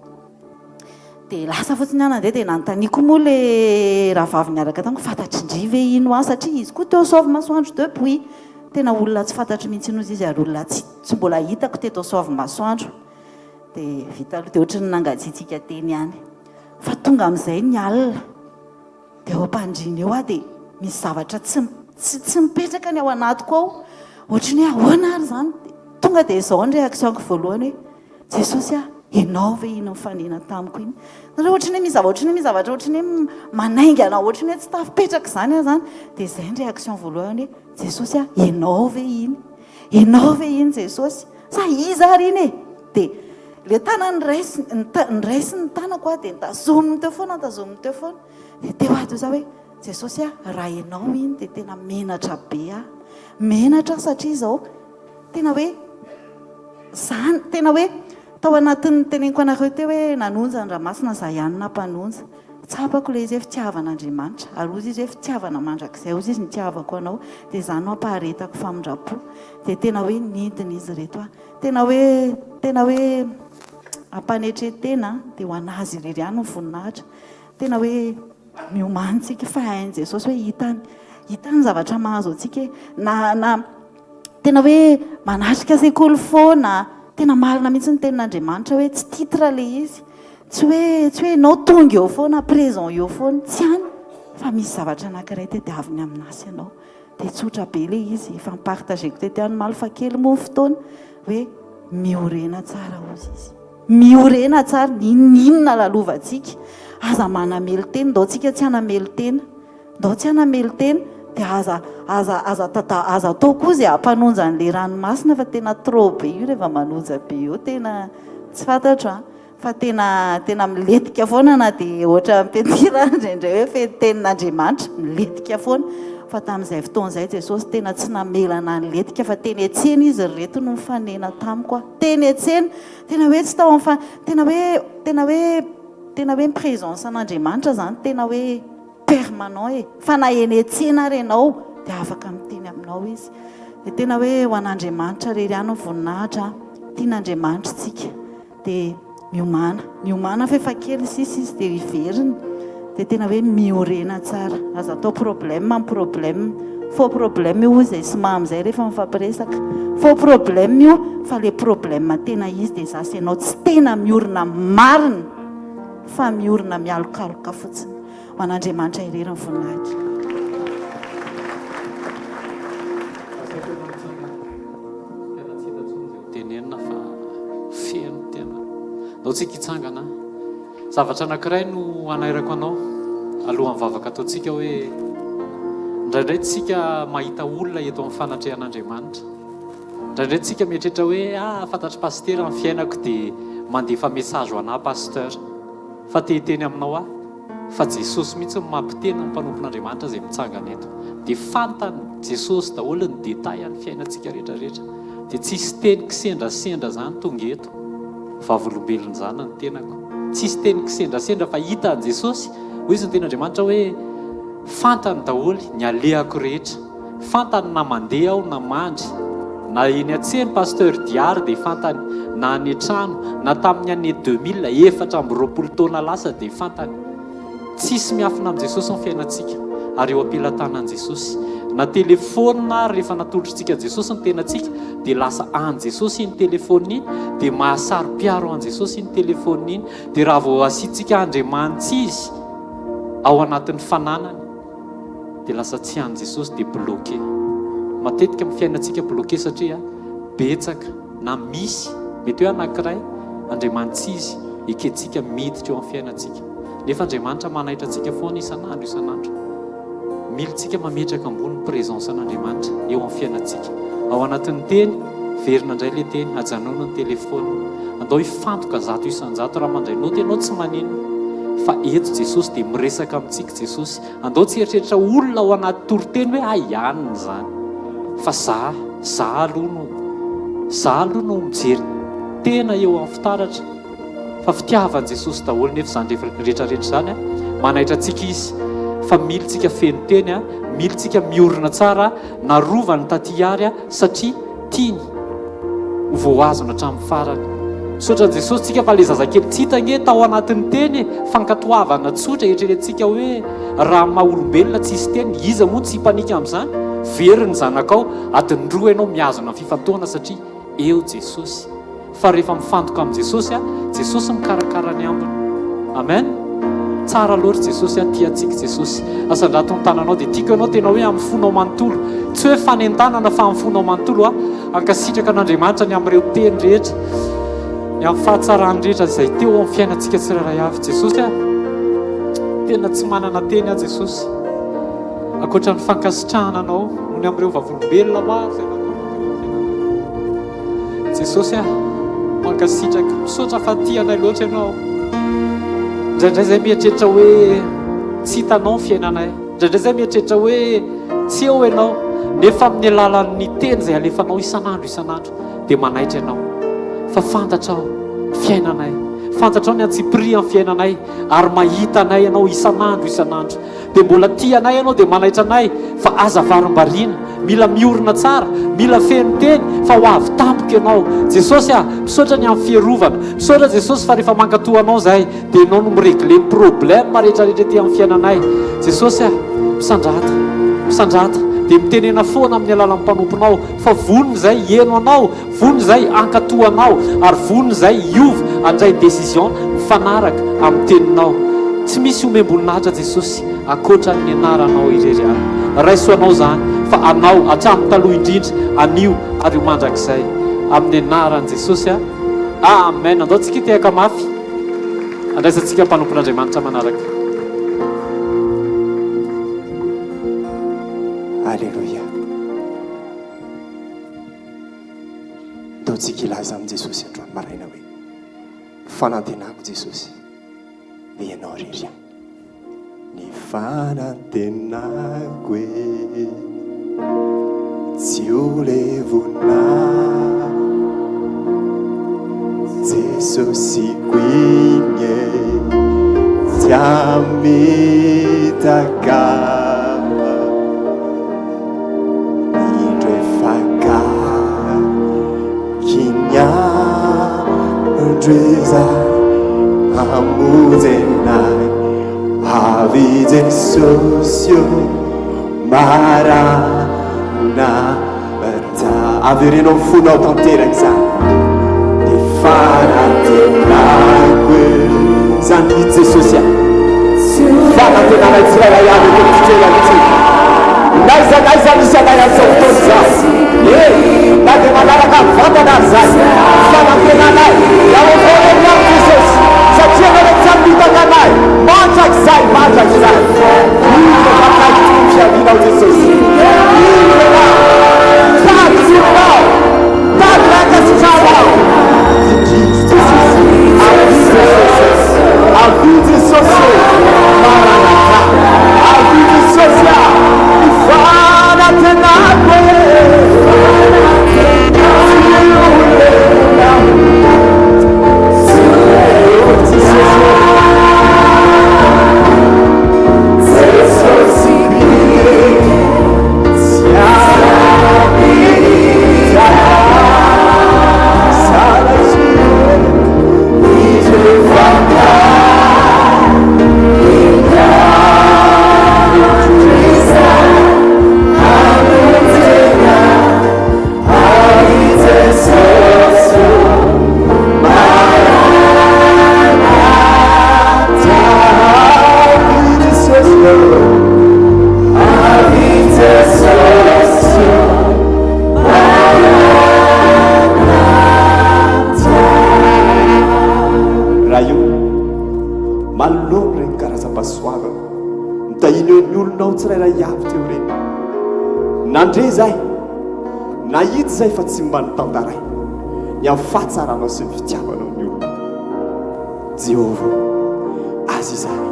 Dia lasa fotsiny aho nandeha dia nanontaniako moa ilay rahavavy niaraka tamiko, fantatr'i ndry ve iny hoa satria izy koa teo Soavimasoandro depuis. Tena olona tsy fantatro mihitsy hozy izy ary olona tsy tsy mbola hitako teto Soavimasoandro. Dia vita aloha dia ohatran'ny nangatsiatsiaka teny ihany. Fa tonga amin'izay ny alina. Dia eo am-pandriana eo aho dia misy zavatra tsy tsy tsy mipetraka ny ao anatiko ao. Ohatran'ny hoe ahoana ary izany? Tonga dia izao ny réaction-ko voalohany hoe, Jesosy a, Ianao ve iny nifanena tamiko iny? Nareo ohatran'ny hoe misy zavatra ohatran'ny hoe misy zavatra ohatran'ny hoe manaingana ohatran'ny hoe tsy tafipetraka izany aho izany. Dia izay ny réaction voalohany hoe, Jesosy a, Ianao ve iny? Ianao ve iny Jesosy? Sa iza ary iny e? Dia ilay tanany niraisiny, niraisiny ny tanako aho dia notazominy teo foana, notazominy teo foana. Dia teo aho teo za hoe, Jesosy a, raha Ianao iny dia tena menatra be aho. Menatra aho satria izao, tena hoe izany, tena hoe tao anatin'ny teneniko anareo teo hoe nanonja ny ranomasina, izaho ihany nampanonja. Tsapako ilay izy hoe fitiavan'Andriamanitra, ary hozy izy hoe fitiavana mandrakizay, hozy izy nitiavako anao, dia izany no ampaharetako famindram-po. Dia tena hoe nidina izy ireto aho. Tena hoe, tena hoe ampanetren-tena, dia ho an'Azy irery ihany ny voninahitra. Tena hoe miomany tsika fa hain'i Jesosy hoe hitany, hitany ny zavatra mahazo antsika e. Na, na tena hoe manatrika sekoly foana, tena marina mihitsy ny tenin'Andriamanitra hoe tsy titre le izy. Tsy hoe, tsy hoe ianao tonga eo foana, présent eo foana, tsy any fa misy zavatra anankiray tediaviny amin'asa ianao. Dia tsotra be ilay izy, efa ni-partager-ko teto ihany omaly fa kely moa ny fotoana, hoe miorena tsara hozy izy. Miorena tsara, n'inon'inona lalovantsika, aza manamelo-tena, ndao tsika tsy hanamelo-tena, ndao tsy hanamelo-tena, dia aza, aza, aza tada, aza atao koa izay hampanonja an'ilay ranomasina fa tena trop be io rehefa manonja be eo, tena tsy fantatro an. Fa tena tena milentika foana na dia ohatra mipentira ary indraindray hoe feno tenin'Andriamanitra, milentika foana. Fa tamin'izay fotoana izay Jesosy tena tsy namela anah nilentika fa teny an-tsena izy ry reto no nifanena tamiko aho. Teny an-tsena, tena hoe tsy tao amin'ny fa, tena hoe tena hoe tena hoe ny présence an'Andriamanitra izany tena hoe permanent e. Fa na eny an-tsena ary ianao dia afaka miteny aminao Izy. Dia tena hoe ho an'Andriamanitra irery ihany ny voninahitra an. Tian'Andriamanitra isika. Dia miomàna, miomàna fa efa kely sisa izy dia hiverina. Dia tena hoe miorena tsara, aza atao problème amin'ny problème. Faux problème io hoy izay sy mamy izay rehefa mifampiresaka. Faux problème io fa ilay problème tena izy dia izaho sy ianao tsy tena miorina marina fa miorina mialokaloka fotsiny. Ho an'Andriamanitra irery ny voninahitra. Asaiko ianao hitsangana. Tena tsy hita intsony izay ho tenenina fa feno tena. Ndao tsika hitsangana. Zavatra anankiray no hanairako anao alohan'ny vavaka ataontsika hoe indraindray tsika mahita olona eto amin'ny fanatrehan'Andriamanitra. Indraindray tsika mieritreritra hoe ah fantatr'i pasitera ny fiainako dia mandefa message ho anà pasteur. Fa te hiteny aminao aho fa Jesosy mihitsy no mampiteny ny mpanompon'Andriamanitra izay mitsangana eto. Dia fantany Jesosy daholo ny détail ny fiainantsika rehetra rehetra. Dia tsisy teny kisendrasendra izany tonga eto. Vavolombelon'izany ny tenako. Tsisy teny kisendrasendra fa hitan'i Jesosy, hoy izy ny tenin'Andriamanitra hoe fantany daholo ny alehako rehetra. Fantany na mandeha aho na mandry, na eny an-tsena Pasteur Diary dia fantany, na any an-trano, na tamin'ny année 2000, 24 taona lasa dia fantany. Tsisy miafina amin'i Jesosy ny fiainantsika ary eo am-pelatanan'i Jesosy. Na telephone ary rehefa natolotritsika an'i Jesosy ny tenantsika dia lasa an'i Jesosy iny telephone iny, dia mahasaro-piaro an'i Jesosy iny telephone iny, dia raha vao asiantsika Andriamanitsy izy ao anatin'ny fananany, dia lasa tsy an'i Jesosy dia bloqué. Matetika amin'ny fiainantsika bloqué satria betsaka na misy mety hoe anankiray Andriamanitra izy ekentsika miditra eo amin'ny fiainantsika. Nefa Andriamanitra manaitra antsika foana isan'andro isan'andro. Mila tsika mametraka ambony ny présence an'Andriamanitra eo amin'ny fiainantsika. Ao anatin'ny teny, verina indray ilay teny, ajanòny ny téléphone. Andao hifantoka 100% raha mandray note ianao tsy maninona. Fa eto Jesosy dia miresaka amintsika Jesosy. Andao tsy hieritreritra olona ao anaty toriteny hoe hay anona izany. Fa za, za aloha no, za aloha no mijery tena eo amin'ny fitaratra. Fa fitiavan'i Jesosy daholo nefa izany rehetra rehetra izany. Manaitra antsika Izy. Fa mila tsika feno teny, mila tsika miorina tsara, narovany taty ary satria tiany ho voahazona hatramin'ny farany. Misaotra an'i Jesosy tsika fa le zazakely tsy hita ange tao anatin'ny teny e, fankatoavana tsotra, eritreretintsika hoe raha maha olombelona tsisy teny, iza moa tsy hipanika amin'izany? Very ny zanakao, adiny roa ianao mihazona ny fifantohana satria eo Jesosy. Fa rehefa mifantoka amin'i Jesosy, Jesosy mikarakara ny ambiny. Amen. Tsara loatra Jesosy a, tia antsika Jesosy. Asandrato ny tananao dia tiako ianao tena hoe amin'ny fonao manontolo. Tsy hoe fanentanana fa amin'ny fonao manontolo a. Hankasitraka an'Andriamanitra ny amin'ireo teny rehetra, ny amin'ny fahatsarany rehetra izay teo amin'ny fiainantsika tsirairay avy. Jesosy a, tena tsy manana teny aho Jesosy, ankoatra ny fankasitrahana Anao noho ny amin'ireo vavolombelona maro izay nataonao teo amin'ny fiainanay. Jesosy a, mankasitraka, misaotra fa tia anay loatra Ianao. Indraindray izay mieritreritra hoe tsy hitanao ny fiainanay. Indraindray izay mieritreritra hoe tsy eo ianao, nefa amin'ny alalan'ny teny izay alefanao isan'andro isan'andro dia manaitra ianao fa fantatrao ny fiainanay, fantatrao ny antsipirihan'ny fiainanay ary mahita anay ianao isan'andro isan'andro. Dia mbola tia anay ianao dia manaitra anay fa aza varimbariana, mila miorina tsara, mila feno teny fa ho avy tampoka ianao. Jesosy ah, misaotra ny amin'ny fiarovana, misaotra Jesosy fa rehefa mankatò anao izahay Dia ianao no mi-regler ny problème rehetra rehetra ety amin'ny fiainanay. Jesosy ah, misandrata, misandrata, dia mitenena foana amin'ny alalan'ny mpanomponao fa vonona izay hieno anao, vonona izay hankatò anao, ary vonona izay hiova, handray décision mifanaraka amin'ny teninao. Tsy misy omem-boninahitra Jesosy ankoatra ny anaranao irery ihany. Raiso anao izany fa anao hatramin'ny taloha indrindra, anio ary ho mandrakizay. Amin'ny anaran'i Jesosy ah. Amen. Andao tsika hitehaka mafy. Andraisantsika mpanompon'Andriamanitra manaraka. Aleloia. Ndao tsika hilaza amin'i Jesosy androany maraina hoe, Fanantenako Jesosy, dia Ianao irery ihany. Ny fanantenako e, tsy ho levona. Jesosiko iny e, tsy hamitaka. Indro efa akaiky ny andro izay hamonjenay avy Jesosy ô Maranatha. Avereno amin'ny fonao tanteraka izany. Ny fanantenako e. Izany mihitsy Jesosy a. Fanantenanay tsirairay avy eto amin'ity toerana ity. N'aiza n'aiza misy anay amin'izao fotoana izao. Eny, na dia manaraka mivantana ary izany. Fanantenanay, ao aminao irery ihany Jesosy. Satria Ianao ilay tsy hamitaka anay, mandrakizay, mandrakizay. Indro efa akaiky tokoa ny fiavianao Jesosy. Indro Ianao. Tady ny olonao. Tady ny ankasitrahanao. Indrindro Jesosy. Avia Jesosy. Avia Jesosy ô. Maranatha. Avia Jesosy a. Ny fanantenako e. Tsy ho lela. Oh Jesosy ô. Ray o, manoloana ireny karazam-pahasoavana nitahiana eo ny olonao tsirairay avy teo ireny. Nandre izahay, nahita izahay fa tsy mba notantaraina ny amin'ny fahatsaranao sy ny fitiavanao ny olona. Jehovah, azy izahay.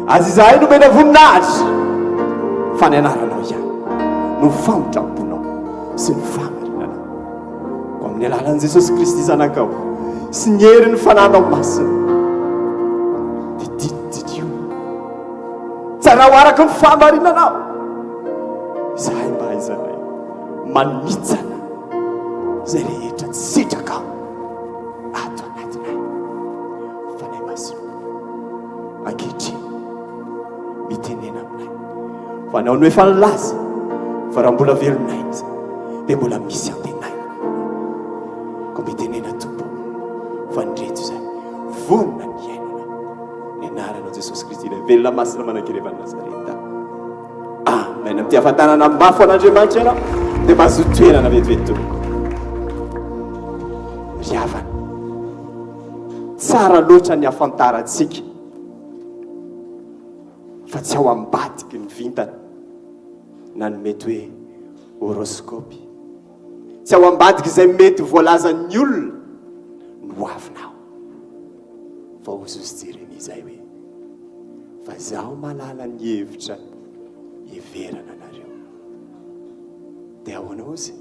Azy izahay nomena voninahitra, fa ny anaranao ihany no famindram-ponao sy ny fahamarinanao. Koa amin'ny alalan'i Jesosy Kristy Zanakao sy ny herin'ny Fanahinao Masina, dia dididio tsarao araka ny fahamarinanao izahay mba hahaizanay manitsana izay rehetra tsy sitrakao ato anatinay. Fanahy Masina, ankehitriny, mitenena aminay. Fa anao no efa nilaza fa raha mbola velon'aina izy dia mbola misy antenaina. Koa mitenena Tompo fa ndreto izay vonona ny hiainana ny anaranao Jesosy Kristy. Velona masina manan-kery avy any Nazareta. Amen. Amin'ity hafantanana mafy ho an'Andriamanitra ianao, dia mahazoa toerana vetivety tompoko. Ry havana, tsara loatra ny hafantarantsika fa tsy ao ambadiky ny vintana na ny mety hoe horoscope. Tsy ao ambadiky izay mety voalazan'ny olona no hoavinao. Fa hoy Jesosy Jeremia izay hoe, Fa izaho mahalala ny hevitra hiheverana anareo. Dia ahoana hozy?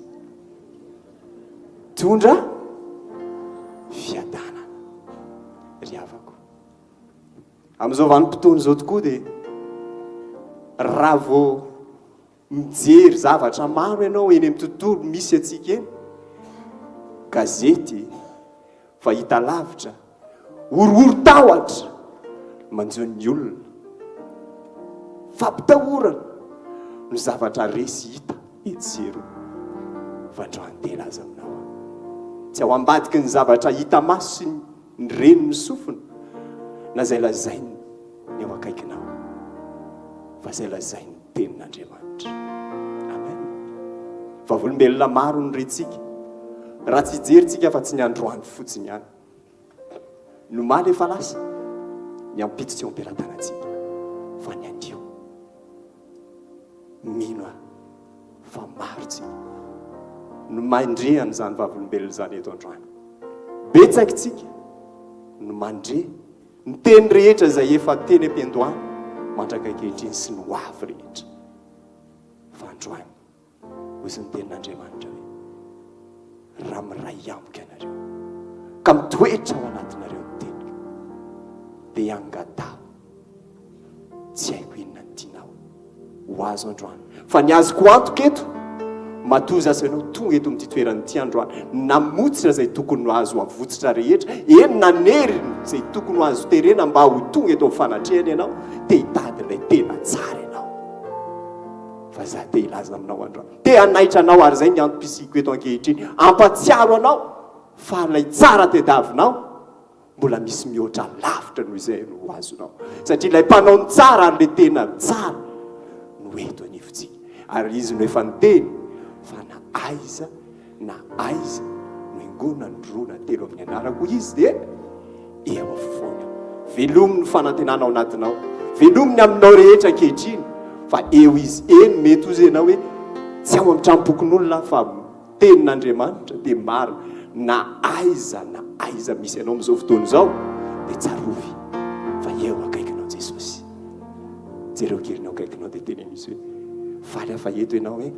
Tondra fiadanana. Ry havako. Amin'izao vanim-potoana izao tokoa dia raha vao Mijery zavatra maro ianao eny amin'ny tontolo misy antsika eny, gazety, fahitalavitra, horohoron-tahotra manjo ny olona, fampitahorana no zavatra re sy hita etsy sy eroa. Fa androany dia hilaza aminao aho, tsy ao ambadiky ny zavatra hita maso sy ny ren'ny sofina na izay lazain'ny eo akaikinao, fa izay lazain'ny Tenin'Andriamanitra. Amen. Vavolombelona maro no rentsika, raha tsy hijery tsika fa tsy ny androany fotsiny ihany. Ny omaly efa lasa, ny ampitso tsy eo am-pelatanantsika, fa ny anio. Mino aho fa maro tsika no mandre an'izany vavolombelona izany eto androany. Betsaka tsika no mandre Ny teny rehetra izay efa teny am-piandohana mandraka ankehitriny sy ny ho avy rehetra. Fa androany, hoy ny tenin'Andriamanitra hoe, Raha miray amiko ianareo, ka mitoetra ao anatinareo ny teniko, dia angataho Tsy haiko inona ny tianao ho azo androany. Fa ny azoko antoka eto, matoa zaza ianao tonga eto amin'ity toerana ity androany, namotsitra izay tokony ho azo avotsitra rehetra, eny nanery izay tokony ho azo terena mba ho tonga eto amin'ny fanatrehany ianao, te hitady ilay tena tsara ianao. Fa za te hilaza aminao androany, te hanaitra anao ary izay ny antom-pisiako eto ankehitriny, hampatsiaro anao fa ilay tsara tediavinao, Mbola misy mihoatra lavitra noho izay no ho azonao. Satria ilay mpanao ny tsara ary ilay tena tsara no eto anivontsika. Ary izy no efa niteny fa na aiza na aiza no ingonany roa na telo amin'ny anarako izy dia eo afovoany aho. Velomy ny fanantenana ao anatinao. Velomy ny aminao rehetra ankehitriny fa eo izy. Eny mety hozy ianao hoe tsy ao amin'ny tranom-pokonolona aho fa Tenin'Andriamanitra dia marina na aiza na aiza misy anao amin'izao fotoana izao dia tsarovy fa eo akaikinao Jesosy. Jereo kely ny eo akaikinao dia teneno izy hoe faly aho fa eto ianao e.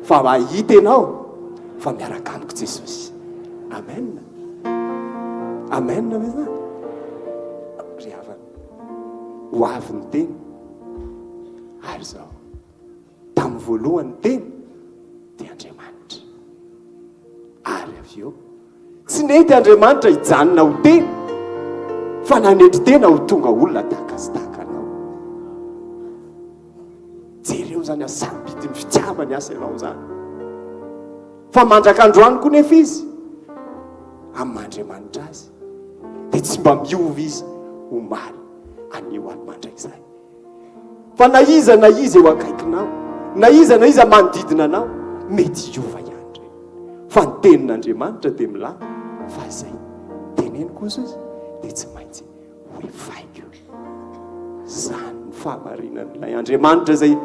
Fa mahita ianao fa miaraka amiko Jesosy. Amen. Amen ve zany? Ry havana, ho avy ny teny ary izao. Tamin'ny voalohany ny Teny dia Andriamanitra. Ary avy eo, tsy nety Andriamanitra hijanona ho Teny, fa nanetry tena ho tonga olona tahaka azy tahaka anao. Jereo izany hasarobidin'ny fitiavany asa ianao izany. Fa mandraka androany koa nefa izy, amin'ny maha Andriamanitra azy, dia tsy mba miova izy omaly, anio ary mandrakizay. Fa na iza na iza eo akaikinao, na iza na iza manodidina anao, mety hiova ihany ireny. Fa ny tenin'Andriamanitra dia milaza fa izay teneniko hozy izy dia tsy maintsy ho efaiko. Izany ny fahamarinan'ilay Andriamanitra izay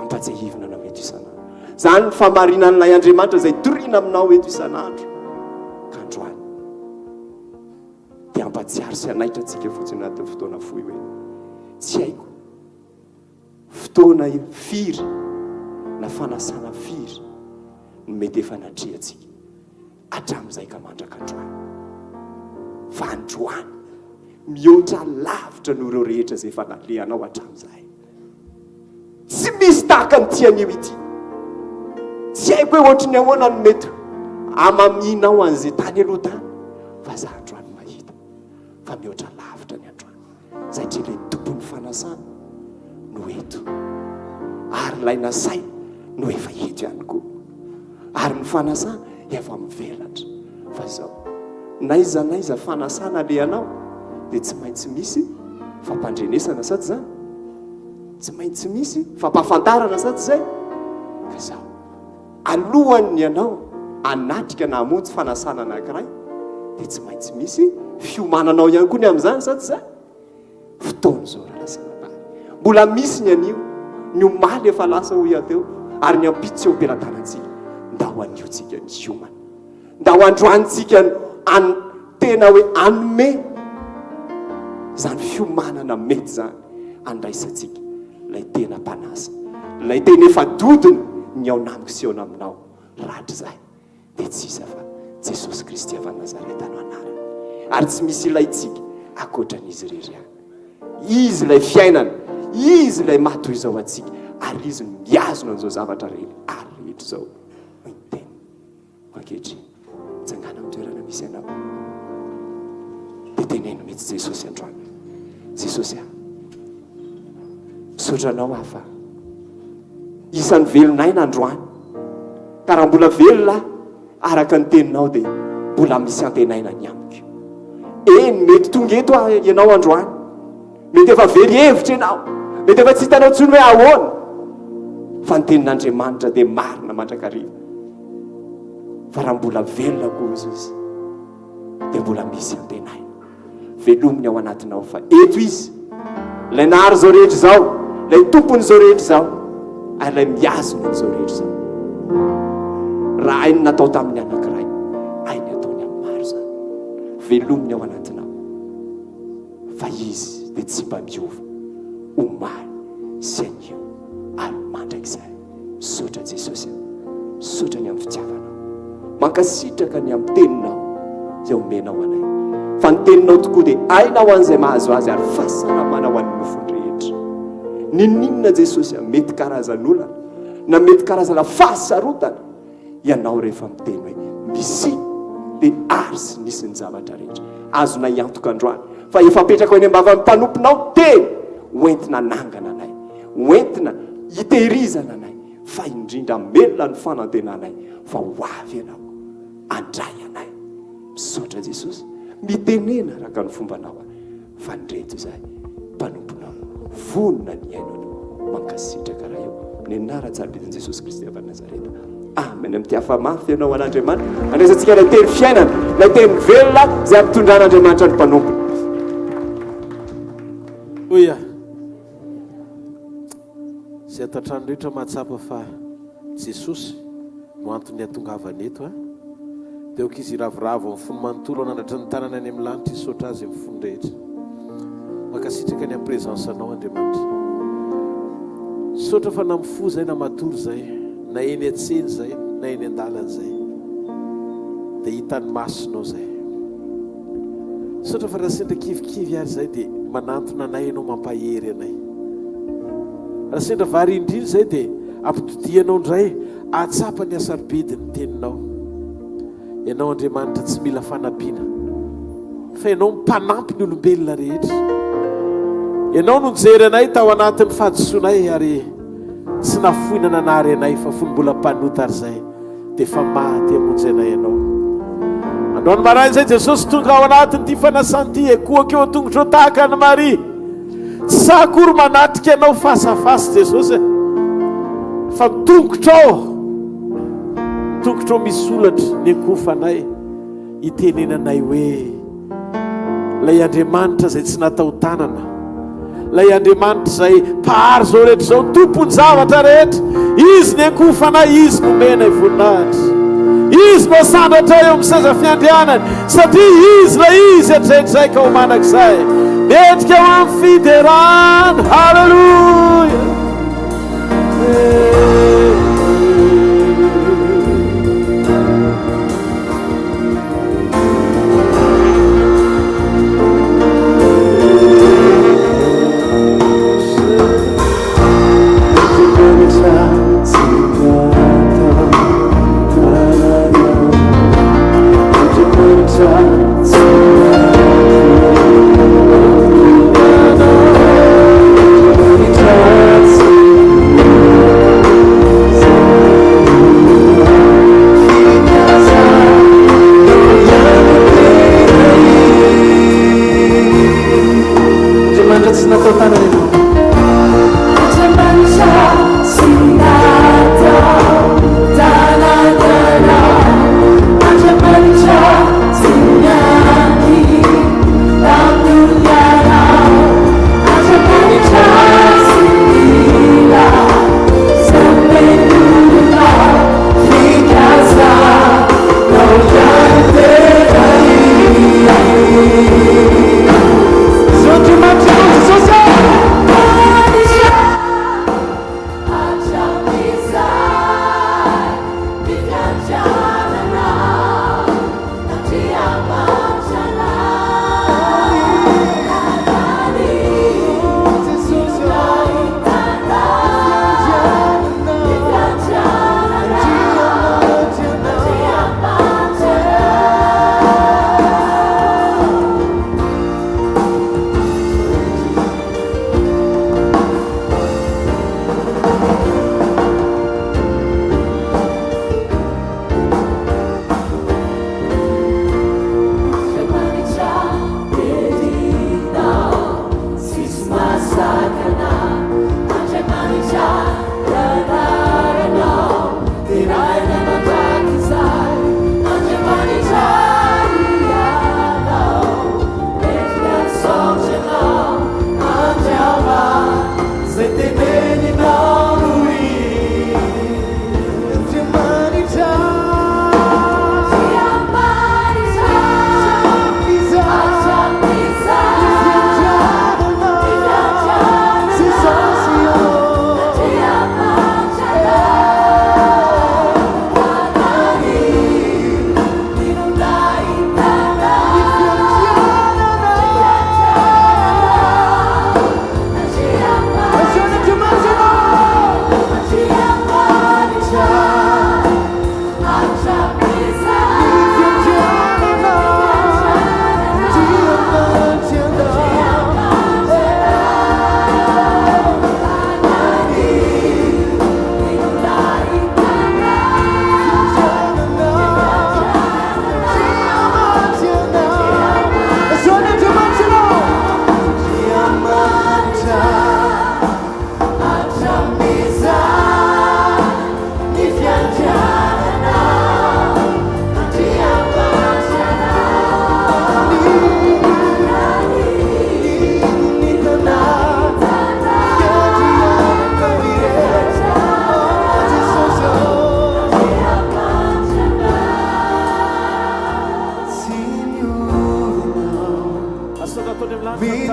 ampatsiahivina anao eto isan'andro. Izany ny fahamarinan'ilay Andriamanitra izay torina aminao eto isan'andro. Ka androany dia hampatsiaro sy hanaitra antsika fotsiny anatin'ny fotoana fohy hoe tsy haiko fotoana firy na fanasana firy no mety efa natrehantsika hatramin'izay ka mandraka androany. Fa androany mihoatra lavitra noho ireo rehetra izay efa nalehanao hatramin'izay. Tsy misy tahaka an'ity anio ity. Tsy haiko hoe ohatry ny ahoana no mety hamamianao an'izay tany aloha tany, fa za androany mahita fa mihoatra lavitra ny androany, satria ilay Tompon'ny fanasana no eto, ary ilay nasaina no efa eto ihany koa, ary ny fanasana efa mivelatra. Fa izao, n'aiza n'aiza fanasana alehanao dia tsy maintsy misy. Fampandrenesana sa tsy izany? Tsy maintsy misy fampahafantarana sa tsy izay? Ka izao, alohan'ny ianao hanatrika na hamonjy fanasana anankiray dia tsy maintsy misy fiomananao ihany koa ny amin'izany sa tsy izany? Fotoana izao rahalahy sy anabavy. Mbola misy ny anio, ny omaly efa lasa hoy aho teo, ary ny ampitso eo am-pelatanantsika. Ndao anio tsika ny hiomana. Ndao androany tsika an tena hoe hanome izany fiomanana mety izany handraisantsika ilay tena mpanasa, ilay tena efa dodona ny ao namiko sy eo naminao rahatrizay. Dia tsy iza fa Jesosy Kristy avy any Nazareta no anarany. Ary tsy misy ilaintsika ankoatra an'Izy irery ihany. Izy ilay fiainana, Izy ilay maha toy izao antsika, ary Izy no mihazona an'izao zavatra rehetra ary rehetra izao. Hoy ny teniny. Ankehitriny, mitsangàna amin'ny toerana misy anao. Dia teneno mihitsy Jesosy androany. Jesosy ah, misaotra anao aho fa isan'ny velon'aina androany. Ka raha mbola velona aho, araka ny teninao dia mbola misy antenaina ny amiko. Eny, mety tonga eto aho ianao androany. Mety efa very hevitra ianao. Mety efa tsy hitanao intsony hoe ahoana. Fa ny tenin'Andriamanitra dia marina mandrakariva. Fa raha mbola velona koa izy izy, dia mbola misy antenaina. Velominy ao anatinao fa eto Izy, Ilay nahary izao rehetra izao, Ilay Tompon'izao rehetra izao, ary Ilay mihazona an'izao rehetra izao. Raha hainy natao tamin'ny anankiray, hainy ataony amin'ny maro izany. Velominy ao anatinao fa Izy dia tsy mba miova, omaly sy anio ary mandrakizay. Misaotra Jesosy a. Misaotra ny amin'ny fitiavanao. Mankasitraka ny amin'ny teninao izay omenao anay. Fa ny teninao tokoa dia aina ho an'izay mahazo azy ary fahasalamana ho an'ny nofony rehetra. N'inon'inona Jesosy a, mety karazan'olana na mety karazana fahasarotana, ianao rehefa miteny hoe misia dia ary sy nisy ny zavatra rehetra. Azonay antoka androany fa efa apetraka eny am-bavan'ny mpanomponao teny hoentina hanangana anay. Ho entina hitehirizana anay, fa indrindra hamelona ny fanantenanay fa ho avy Ianao handray anay. Misaotra Jesosy. Mitenena araka ny fombanao aho, fa ndreto izahay mpanomponao, vonona ny hihaino Anao. Mankasitraka Ray ô, amin'ny anaran-tsarobidin'i Jesosy Kristy avy any Nazareta. Amen. Mitiafa mafy ianao an'Andriamanitra. Andraisantsika ilay teny fiainana, ilay teny velona izay ampitondran'Andriamanitra ny mpanompony. Hoy aho. Izay ato an-trano rehetra mahatsapa fa Jesosy no antony hatongavana eto a! Dia aoka izy hiravoravo amin'ny fony manontolo hanandratra ny tanany any amin'ny lanitra hisaotra Azy amin'ny fony rehetra. Mankasitraka ny amin'ny présence anao Andriamanitra. Misaotra fa na mifoha izay na matory izay, na eny an-tsena izay na eny an-dalana izay, dia hitan'ny masonao izay. Misaotra fa raha sendra kivikivy ary izay dia manantona anay ianao mampahery anay. Raha sendra variandriana izay dia ampitodianao indray ahatsapa ny hasarobidy ny teninao. Ianao Andriamanitra tsy mila fanampiana fa ianao mpanampy ny olombelona rehetra. Ianao no nijery anay tao anatin'ny fahadisoanay ary tsy nafoina nanary anay fa fony mbola mpanota ary izay. dia efa maty hamonjy anay Ianao. Androany maraina izay Jesosy tonga ao anatin'ity fanasana ity, ekoako eo an-tongotrao tahaka an'i Maria. Tsy sahy akory manatrika Anao face à face Jesosy, fa ny tongotrao, ny tongotrao misy holatra ny ankofanay, itenenanay hoe, Ilay Andriamanitra izay tsy natao tanana, ilay Andriamanitra izay Mpahary izao rehetra izao, Tompon'ny zavatra rehetra, Izy ny ankofanay, Izy no omenay voninahitra. Izy no asandratra eo amin'ny seza fiandrianany, satria Izy ilay Izy hatraitray ka ho mandrakizay. Mendrika ho amin'ny fiderana. Haleloia!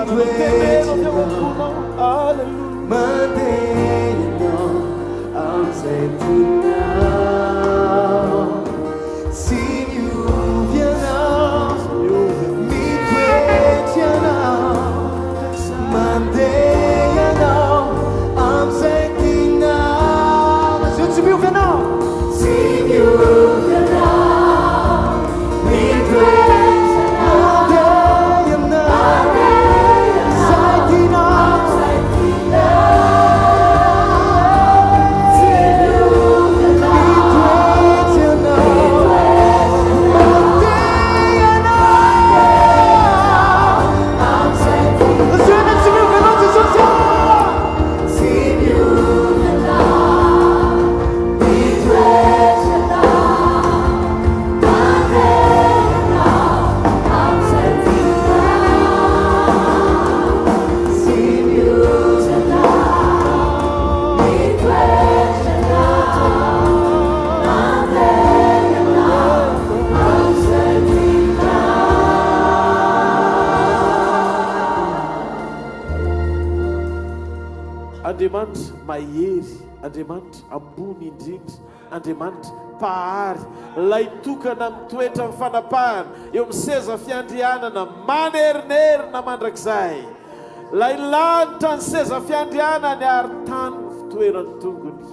tananao. Teneno avy ao am-ponao. Aleloia. Mandeha ianao amin'izay tianao. Tsy miova ianao, mitoetra ianao. Mandeha ianao amin'izay tianao. Lazao tsy miova ianao. Tsy miova ianao, mitoetra ianao. Mandeha ianao amin'izay tianao. Tsy miova ianao, mitoetra ianao. Mandeha ianao amin'izay tianao. Lazao tsy miova ianao Jesosy ah! Tsy miova ianao, mitoetra ianao. Mandeha ianao amin'izay tianao. Tsy miova ianao, mitoetra ianao. Mandeha ianao amin'izay tianao. Andriamanitra mahery, Andriamanitra ambony indrindra, Andriamanitra Mpahary, Ilay tokana mitoetra amin'ny fanapahana eo amin'ny seza fiandrianana manerinerina mandrakizay, Ilay lanitra ny seza fiandrianany ary tany ny fitoeran'ny tongony.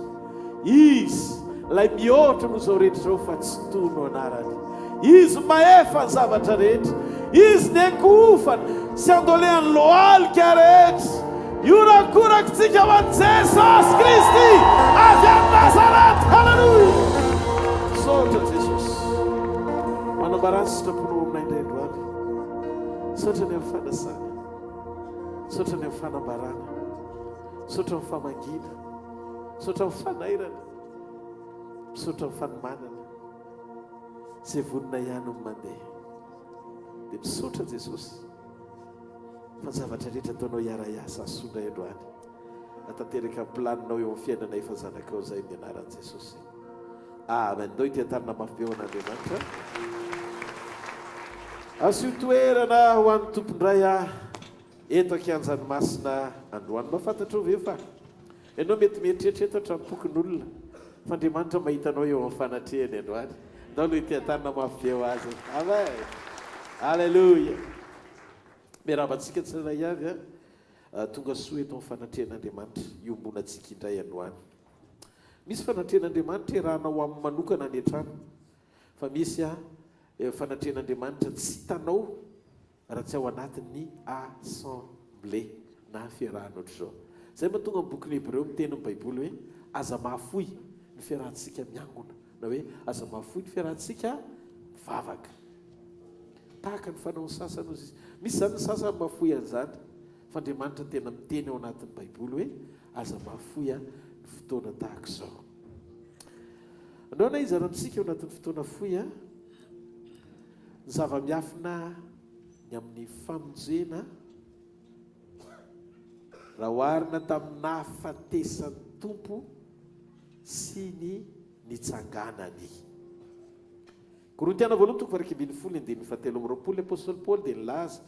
Izy, Ilay mihoatra noho izao rehetra izao fa tsy toa no anarany. Izy mahefa ny zavatra rehetra. Izy niankohofana sy andolehan'ny lohalika rehetra. Hiorakorakintsika ho an'i Jesosy Kristy avy any Nazareth. Haleloia! Misaotra Jesosy. Manambarà ny sitraponao aminay indray androany. Misaotra ny amin'ny fanasana. Misaotra ny amin'ny fanambarana. Misaotra amin'ny famangiana. Misaotra amin'ny fanairana. Misaotra amin'ny fanomanana. Izay vonona ihany no mandeha. Dia misaotra Jesosy fa ny zavatra rehetra ataonao hiara-hiasa hahasoa indray androany. Hatanteraka ny planinao eo amin'ny fiainanay efa zanakao izay amin'ny anaran'i Jesosy. Amen. Ndao ity an-tanana mafy be ho an'Andriamanitra. Asio toerana ho an'ny Tompo indray aho eto an-kianjan'ny Masina androany. Mba fantatrao ve fa Ianao mety mieritreritra eto hatramin'ny-pokonolona fa Andriamanitra mahita anao eo amin'ny fanatrehany androany. Ndao aloha hiteha-tanana mafy be ho Azy e. Amen! Aleloia! Miarahaba antsika tsirairay avy a. Tonga soa eto amin'ny fanatrehan'Andriamanitra iombonantsika indray androany. Misy fanatrehan'Andriamanitra iarahanao aminy manokana any an-trano fa misy a fanatrehan'Andriamanitra tsy hitanao raha tsy ao anatin'ny assemblée na fiarahana ohatr'izao. Izay mahatonga ny bokin'ny Hebreo miteny ny Baiboly hoe aza mahafoy ny fiarahantsika miangona na hoe aza mahafoy ny fiarahantsika mivavaka. Tahaka ny fanaon'ny sasany hozy izy. Misy izany ny sasany mahafoy an'izany fa Andriamanitra tena miteny ao anatin'ny Baiboly hoe aza mahafoy ny fotoana tahaka izao. Andao na hizara amintsika ao anatin'ny fotoana fohy Ny zava-miafina ny amin'ny famonjena raha oharina tamin'ny nahafatesan'ny Tompo sy ny nitsanganany. Korintiana voalohany toko faha-11 andininy fahatelo amby 20, ny apostoly Paoly dia nilaza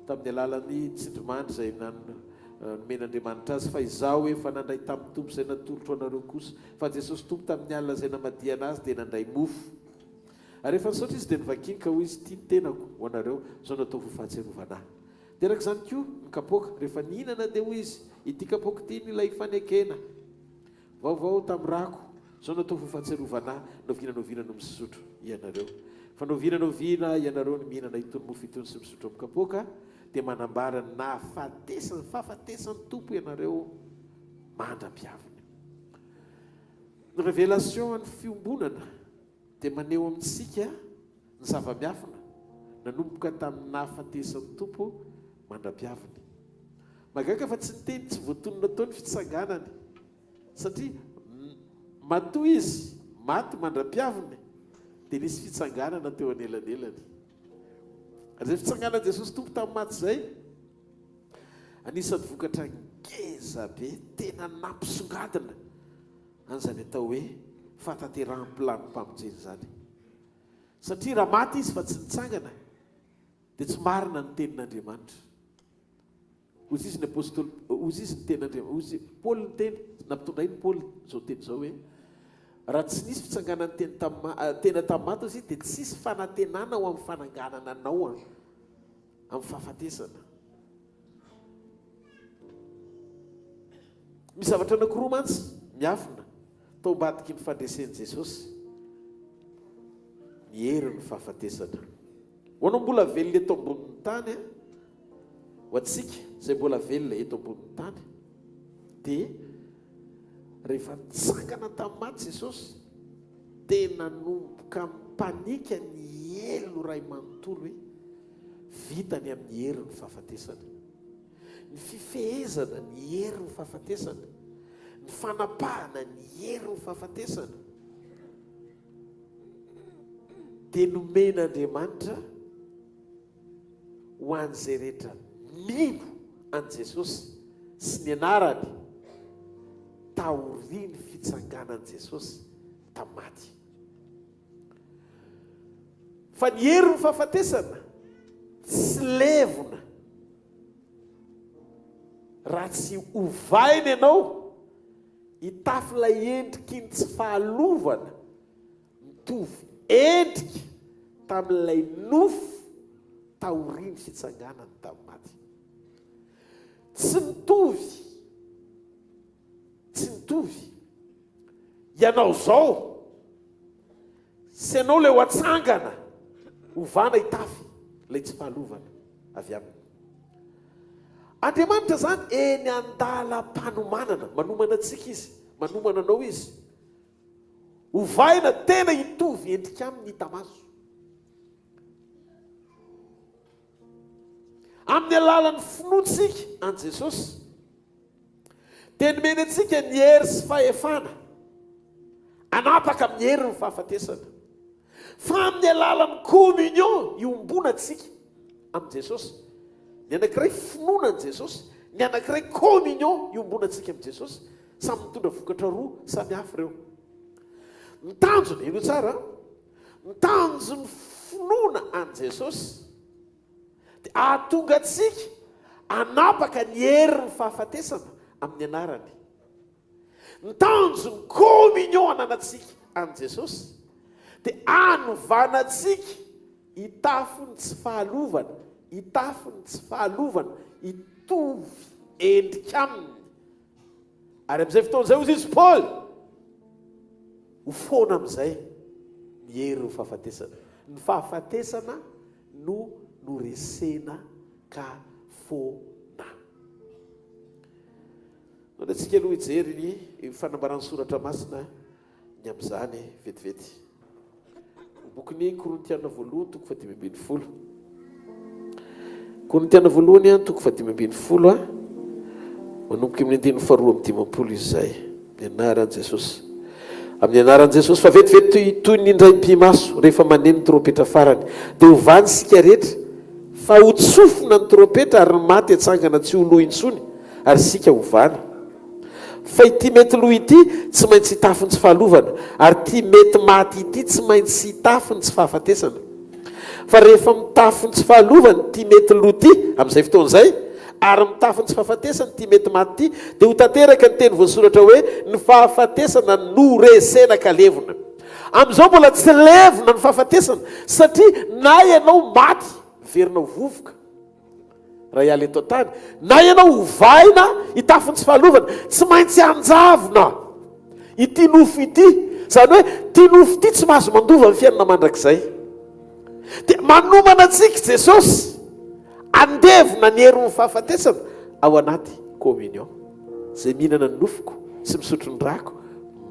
tamin'ny alalan'ny tsindrimandry izay nomen'Andriamanitra azy, fa izaho efa nandray tamin'ny Tompo izay natolotro anareo kosa, fa Jesosy Tompo tamin'ny alina izay namadihana azy dia nandray mofo. Ary rehefa nisaotra izy dia novakiny ka hoy izy, Ity ny tenako ho anareo, izao no ataovy ho fahatsiarovana ahy. Dia araka izany koa ny kapoaka, rehefa nihinana dia hoy izy, Ity kapoaka ity no ilay fanekena vaovao tamin'ny rako, izao no ataovy ho fahatsiarovana ahy, na oviana na oviana no misotro ianareo. Fa na oviana na oviana ianareo no mihinana itony mofo itony sy misotro amin'ny kapoaka, dia manambara ny nahafatesan'ny fahafatesan'ny Tompo ianareo mandra-piaviny. Ny révélation an'ny fiombonana. dia maneho amintsika ny zava-miafina nanomboka tamin'ny nahafatesan'ny Tompo mandra-piaviny. Mahagaga fa tsy niteny tsy voatonona tao ny fitsanganany, satria matoa izy maty mandra-piaviny dia nisy fitsanganana teo anelanelany. Ary izay fitsanganan'i Jesosy Tompo tamin'ny maty izay, anisan'ny vokatra ngeza be tena nampisongadina an'izany atao hoe fahatanterahan'ny planim-pamonjena izany. Satria raha maty izy fa tsy nitsangana dia tsy marina ny tenin'Andriamanitra. Hozy izy ny apostoly, hozy izy ny tenin'Andriamanitra, hozy Paoly niteny, nampitondrainy Paoly izao teny izao hoe, Raha tsy nisy fitsanganan'ny teny tamin'ny tena tamin'ny maty hozy izy dia tsisy fanantenana ho amin'ny fananganana anao amin'ny fahafatesana. Misy zavatra anankiroa mantsy miafina tao ambadiky ny fandresen'i Jesosy ny herin'ny fahafatesana. Ho anao mbola velona eto ambonin'ny tany, ho antsika izay mbola velona eto ambonin'ny tany, dia rehefa nitsangana tamin'ny maty Jesosy, dia nanomboka mipanika ny helo iray manontolo hoe vita ny amin'ny herin'ny fahafatesana. Ny fifehezana ny herin'ny fahafatesana, ny fanapahana ny herin'ny fahafatesana, dia nomen'Andriamanitra ho an'izay rehetra mino an'i Jesosy sy ny anarany taorian'ny fitsanganan'i Jesosy tamin'ny maty. Fa ny herin'ny fahafatesana tsy levona raha tsy ovaina ianao hitafy ilay endriky ny tsy fahalovana mitovy endrika tamin'ilay nofo taorian'ny fitsanganany tamin'ny maty. Tsy mitovy, tsy mitovy. Ianao izao sy ianao ilay ho atsangana, hovana hitafy ilay tsy fahalovana avy aminy. Andriamanitra izany eny an-dalam-panomanana, manomana antsika Izy, manomana anao Izy. Ovaina tena hitovy endrika aminy hita maso. Amin'ny alalan'ny finoantsika an'i Jesosy, dia nomeny antsika ny hery sy fahefana hanapaka amin'ny herin'ny fahafatesana. Fa amin'ny alalan'ny communion iombonantsika amin'i Jesosy. Ny anankiray finoana an'i Jesosy, ny anankiray communion iombonantsika amin'i Jesosy. Samy mitondra vokatra roa samy hafa ireo. Ny tanjona, henoy tsara, ny tanjon'ny finoana an'i Jesosy dia hahatonga antsika hanapaka ny herin'ny fahafatesana amin'ny anarany. Ny tanjon'ny communion ananantsika an'i Jesosy dia hanovana antsika hitafy ny tsy fahalovana, hitafy ny tsy fahalovana, hitovy endrika aminy. Ary amin'izay fotoana izay, hoy izy Paoly, ho foana amin'izay ny herin'ny fahafatesana. Ny fahafatesana no noresena ka foana. Andeha tsika aloha hijery ny fanambaran'ny soratra masina ny amin'izany vetivety. Bokin'ny Korintiana voalohany toko fahadimy ambin'ny folo. Korintiana voalohany toko fahadimy ambin'ny folo manomboka amin'ny andininy faharoa amby dimampolo izy izay. Ny anaran'i Jesosy. Amin'ny anaran'i Jesosy fa vetivety toy, toy ny indray mipi-maso rehefa maneno ny trompetra farany dia hovany isika rehetra fa ho tsofina ny trompetra ary ny maty hatsangana tsy ho lo intsony ary isika hovana. Fa ity mety lo ity tsy maintsy hitafy ny tsy fahalovana, ary ity mety maty ity tsy maintsy hitafy ny tsy fahafatesana. Fa rehefa mitafy ny tsy fahalovana ity mety lo ity, amin'izay fotoana izay, ary mitafy ny tsy fahafatesana ity mety maty ity, dia ho tanteraka ny teny voasoratra hoe, Ny fahafatesana noresena ka levona. Amin'izao mbola tsy levona ny fahafatesana, satria na ianao maty, miverina ho vovoka, Raha hiala eto an-tany, na ianao hovaina hitafy ny tsy fahalovana, tsy maintsy hanjavona ity nofo ity. Izany hoe, ity nofo ity tsy mahazo mandova ny fiainana mandrakizay. Dia manomana antsika Jesosy handevona ny herin'ny fahafatesana ao anaty communion. Izay mihinana ny nofoko sy misotro ny rako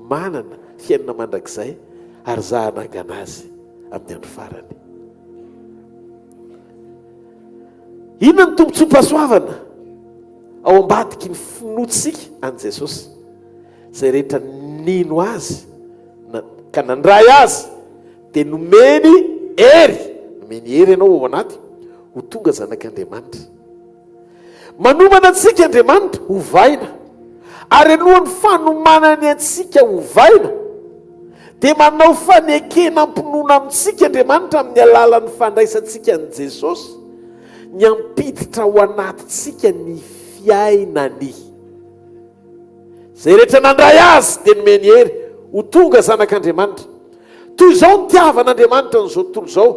manana fiainana mandrakizay ary za hanangana azy amin'ny andro farany. Inona ny tombontsoam-pahasoavana ao ambadiky ny finoantsika an'i Jesosy? Izay rehetra nino Azy ka nandray Azy dia nomeny hery, nomeny hery ianao ao anaty ho tonga zanak'Andriamanitra. Manomana antsika Andriamanitra hovaina, ary alohan'ny fanomanany antsika hovaina, dia manao fanekena am-pinoana amintsika Andriamanitra amin'ny alalan'ny fandraisantsika an'i Jesosy, ny hampiditra ao anatintsika ny. fiainany. Izay rehetra nandray Azy dia nomeny hery ho tonga zanak'Andriamanitra. Toy izao nitiavan'Andriamanitra an'izao tontolo izao,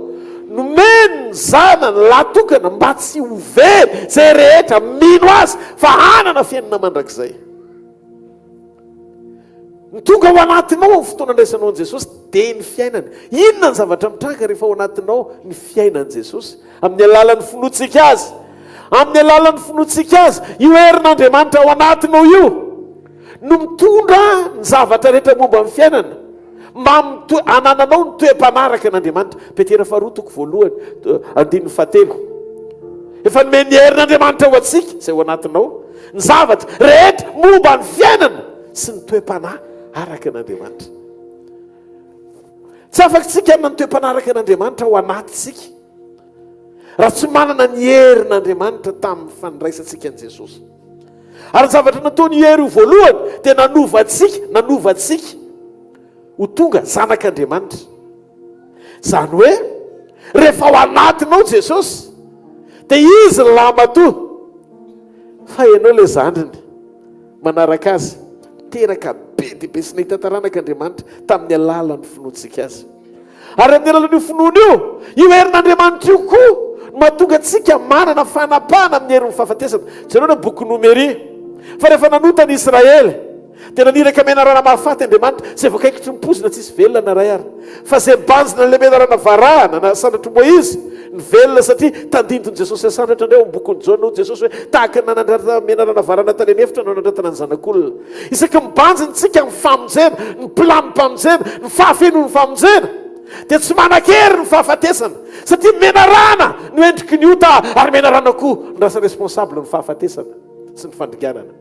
nomeny ny Zanany lahy tokana mba tsy ho very izay rehetra mino Azy fa hanana fiainana mandrakizay. Ny tonga ao anatinao amin'ny fotoana andraisanao an'i Jesosy dia ny fiainany. Inona ny zavatra mitranga rehefa ao anatinao ny fiainan'i Jesosy? Amin'ny alalan'ny finoantsika Azy. Amin'ny alalan'ny finoantsika Azy, io herin'Andriamanitra ao anatinao io no mitondra ny zavatra rehetra momba ny fiainana. Mba hanananao ny toe-panaraka an'Andriamanitra. Petera faharoa toko voalohany, andininy fahatelo. Efa nomen'ny herin'Andriamanitra ho antsika izay ao anatinao ny zavatra rehetra momba ny fiainana sy ny toe-panahy araka an'Andriamanitra. Tsy afaka isika hanana ny toe-panahy araka an'Andriamanitra ao anatintsika raha tsy manana ny herin'Andriamanitra tamin'ny fandraisantsika an'i Jesosy. Ary ny zavatra nataony hery io voalohany dia nanova antsika, nanova antsika ho tonga zanak'Andriamanitra. Izany hoe rehefa ao anatinao Jesosy dia izy ny lahimatoa fa ianao ilay zandriny manaraka azy. Teraka be dia be sy nahita taranaka Andriamanitra tamin'ny alalan'ny finoantsika azy. Ary amin'ny alalan'io finoana io, io herin'Andriamanitra io koa no mahatonga antsika manana fanapahana amin'ny herin'ny fahafatesana. Jereo ny boky Nomery. Fa rehefa nanota ny Israely, dia naniraka menarana mahafaty Andriamanitra, izay voakaikitry ny poizina tsisy velona na iray ary. Fa izay mibanjina an'ilay menarana varahana na sandratr'i Moizy, ny velona satria tandindon'i Jesosy asandratra indray ao amin'ny bokin'i Jaona hoy Jesosy hoe tahaka ny nanandratana menarana varahana tany an'efitra no nanandratana ny Zanak'olona. Isaky ny mibanjina isika ny famonjena, ny planim-pamonjena, ny fahafenoan'ny famonjena, dia tsy manan-kery ny fahafatesana, satria menarana no endriky ny ota ary menarana koa no lasa responsable ny fahafatesana sy ny fandringanana.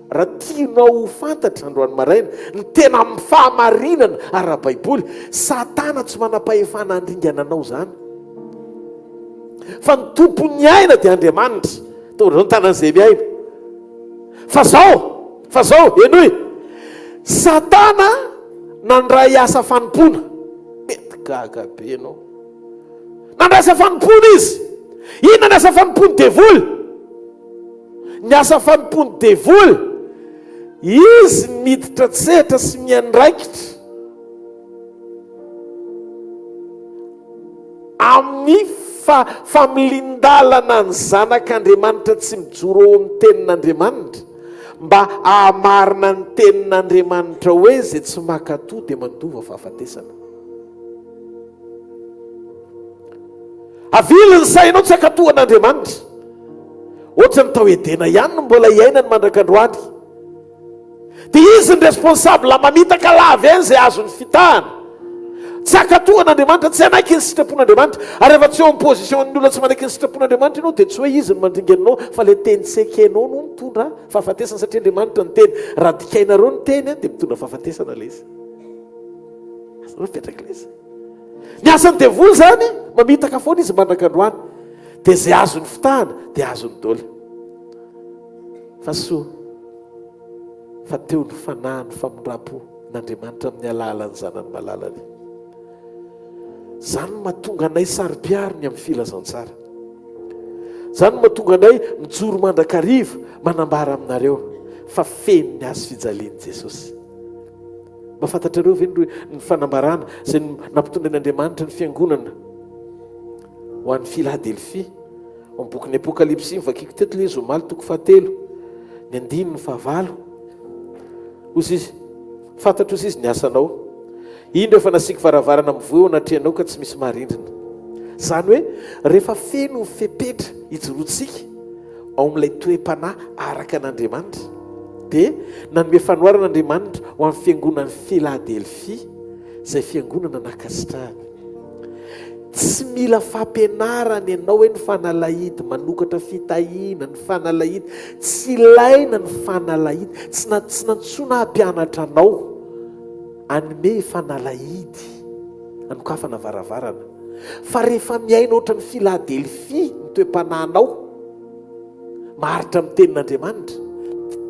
Raha tianao ho fantatra androany maraina ny tena fahamarinana ara-baiboly, Satana tsy manam-pahefana handringana anao izany. Fa ny tompon'ny aina dia Andriamanitra. Tondro ny tanan'izay mihaino. Fa zao, fa zao, henoy. Satana nandray asa fanompoana. Mety gaga be ianao. Nandray asa fanompoana izy. Inona ny asa fanompoan'ny devoly? Ny asa fanompoan'ny devoly, izy miditra an-tsehatra sy miandraikitra amin'ny fa familian-dalana ny zanak'Andriamanitra tsy mijoro ao amin'ny tenin'Andriamanitra mba hahamarina ny tenin'Andriamanitra hoe izay tsy mankatò dia mandova fahafatesana. Avily ny sainao tsy hankatò an'Andriamanitra. Ohatra ny tao Edena ihany no mbola iainany mandrak'androany. Dia izy ny responsable mamitaka lava eny izay azony fitahana. Tsy hankatò an'Andriamanitra, tsy hanaiky ny sitrapon'Andriamanitra. Ary rehefa tsy eo amin'ny position-n'ny olona tsy manaiky ny sitrapon'Andriamanitra ianao dia tsy hoe izy no mandringana anao fa ilay teny tsy ekenao no mitondra fahafatesana satria Andriamanitra niteny. Raha dikainareo ny teny dia mitondra fahafatesana ilay izy. Azonareo mipetraka ilay izy. Ny asan'ny devoly izany mamitaka foana izy mandrak'androany. Dia izay azony fitahana dia azony daholo. Fa soa fa teo ny fanahin'ny famindram-po n'Andriamanitra amin'ny alalan'ny Zanany malalany. Izany no mahatonga anay saro-piaro ny amin'ny filazantsara. Izany no mahatonga anay mijoro mandrakariva manambara aminareo fa feno ny hazo fijalian'i Jesosy. Mba fantatrareo ve ny fanambarana izay nampitondrain'Andriamanitra ny fiangonana ho an'ny Filadelfia? Ao amin'ny bokin'ny Apokalypsy, novakiako teto ilay izy omaly, toko fahatelo, ny andininy fahavalo. Hoy izy, fantatro hoy izy ny asanao. Indro efa nasiako varavarana mivoha eo anatrehanao ka tsy misy maharindrina. Izany hoe rehefa feno ny fepetra ijoroantsika ao amin'ilay toe-panahy araka an'Andriamanitra, dia nanome fanoharana Andriamanitra ho an'ny fiangonan'i Filadelfia, izay fiangonana nankasitrahany. Tsy mila fampianarana ianao hoe ny fanalahidy manokatra fitahiana, ny fanalahidy, tsy ilaina ny fanalahidy, tsy na, tsy nantsoina hampianatra anao hanome fanalahidy hanokafana varavarana. Fa rehefa miaina ohatran'ny Filadelfia ny toe-panahinao, Maharitra amin'ny tenin'Andriamanitra.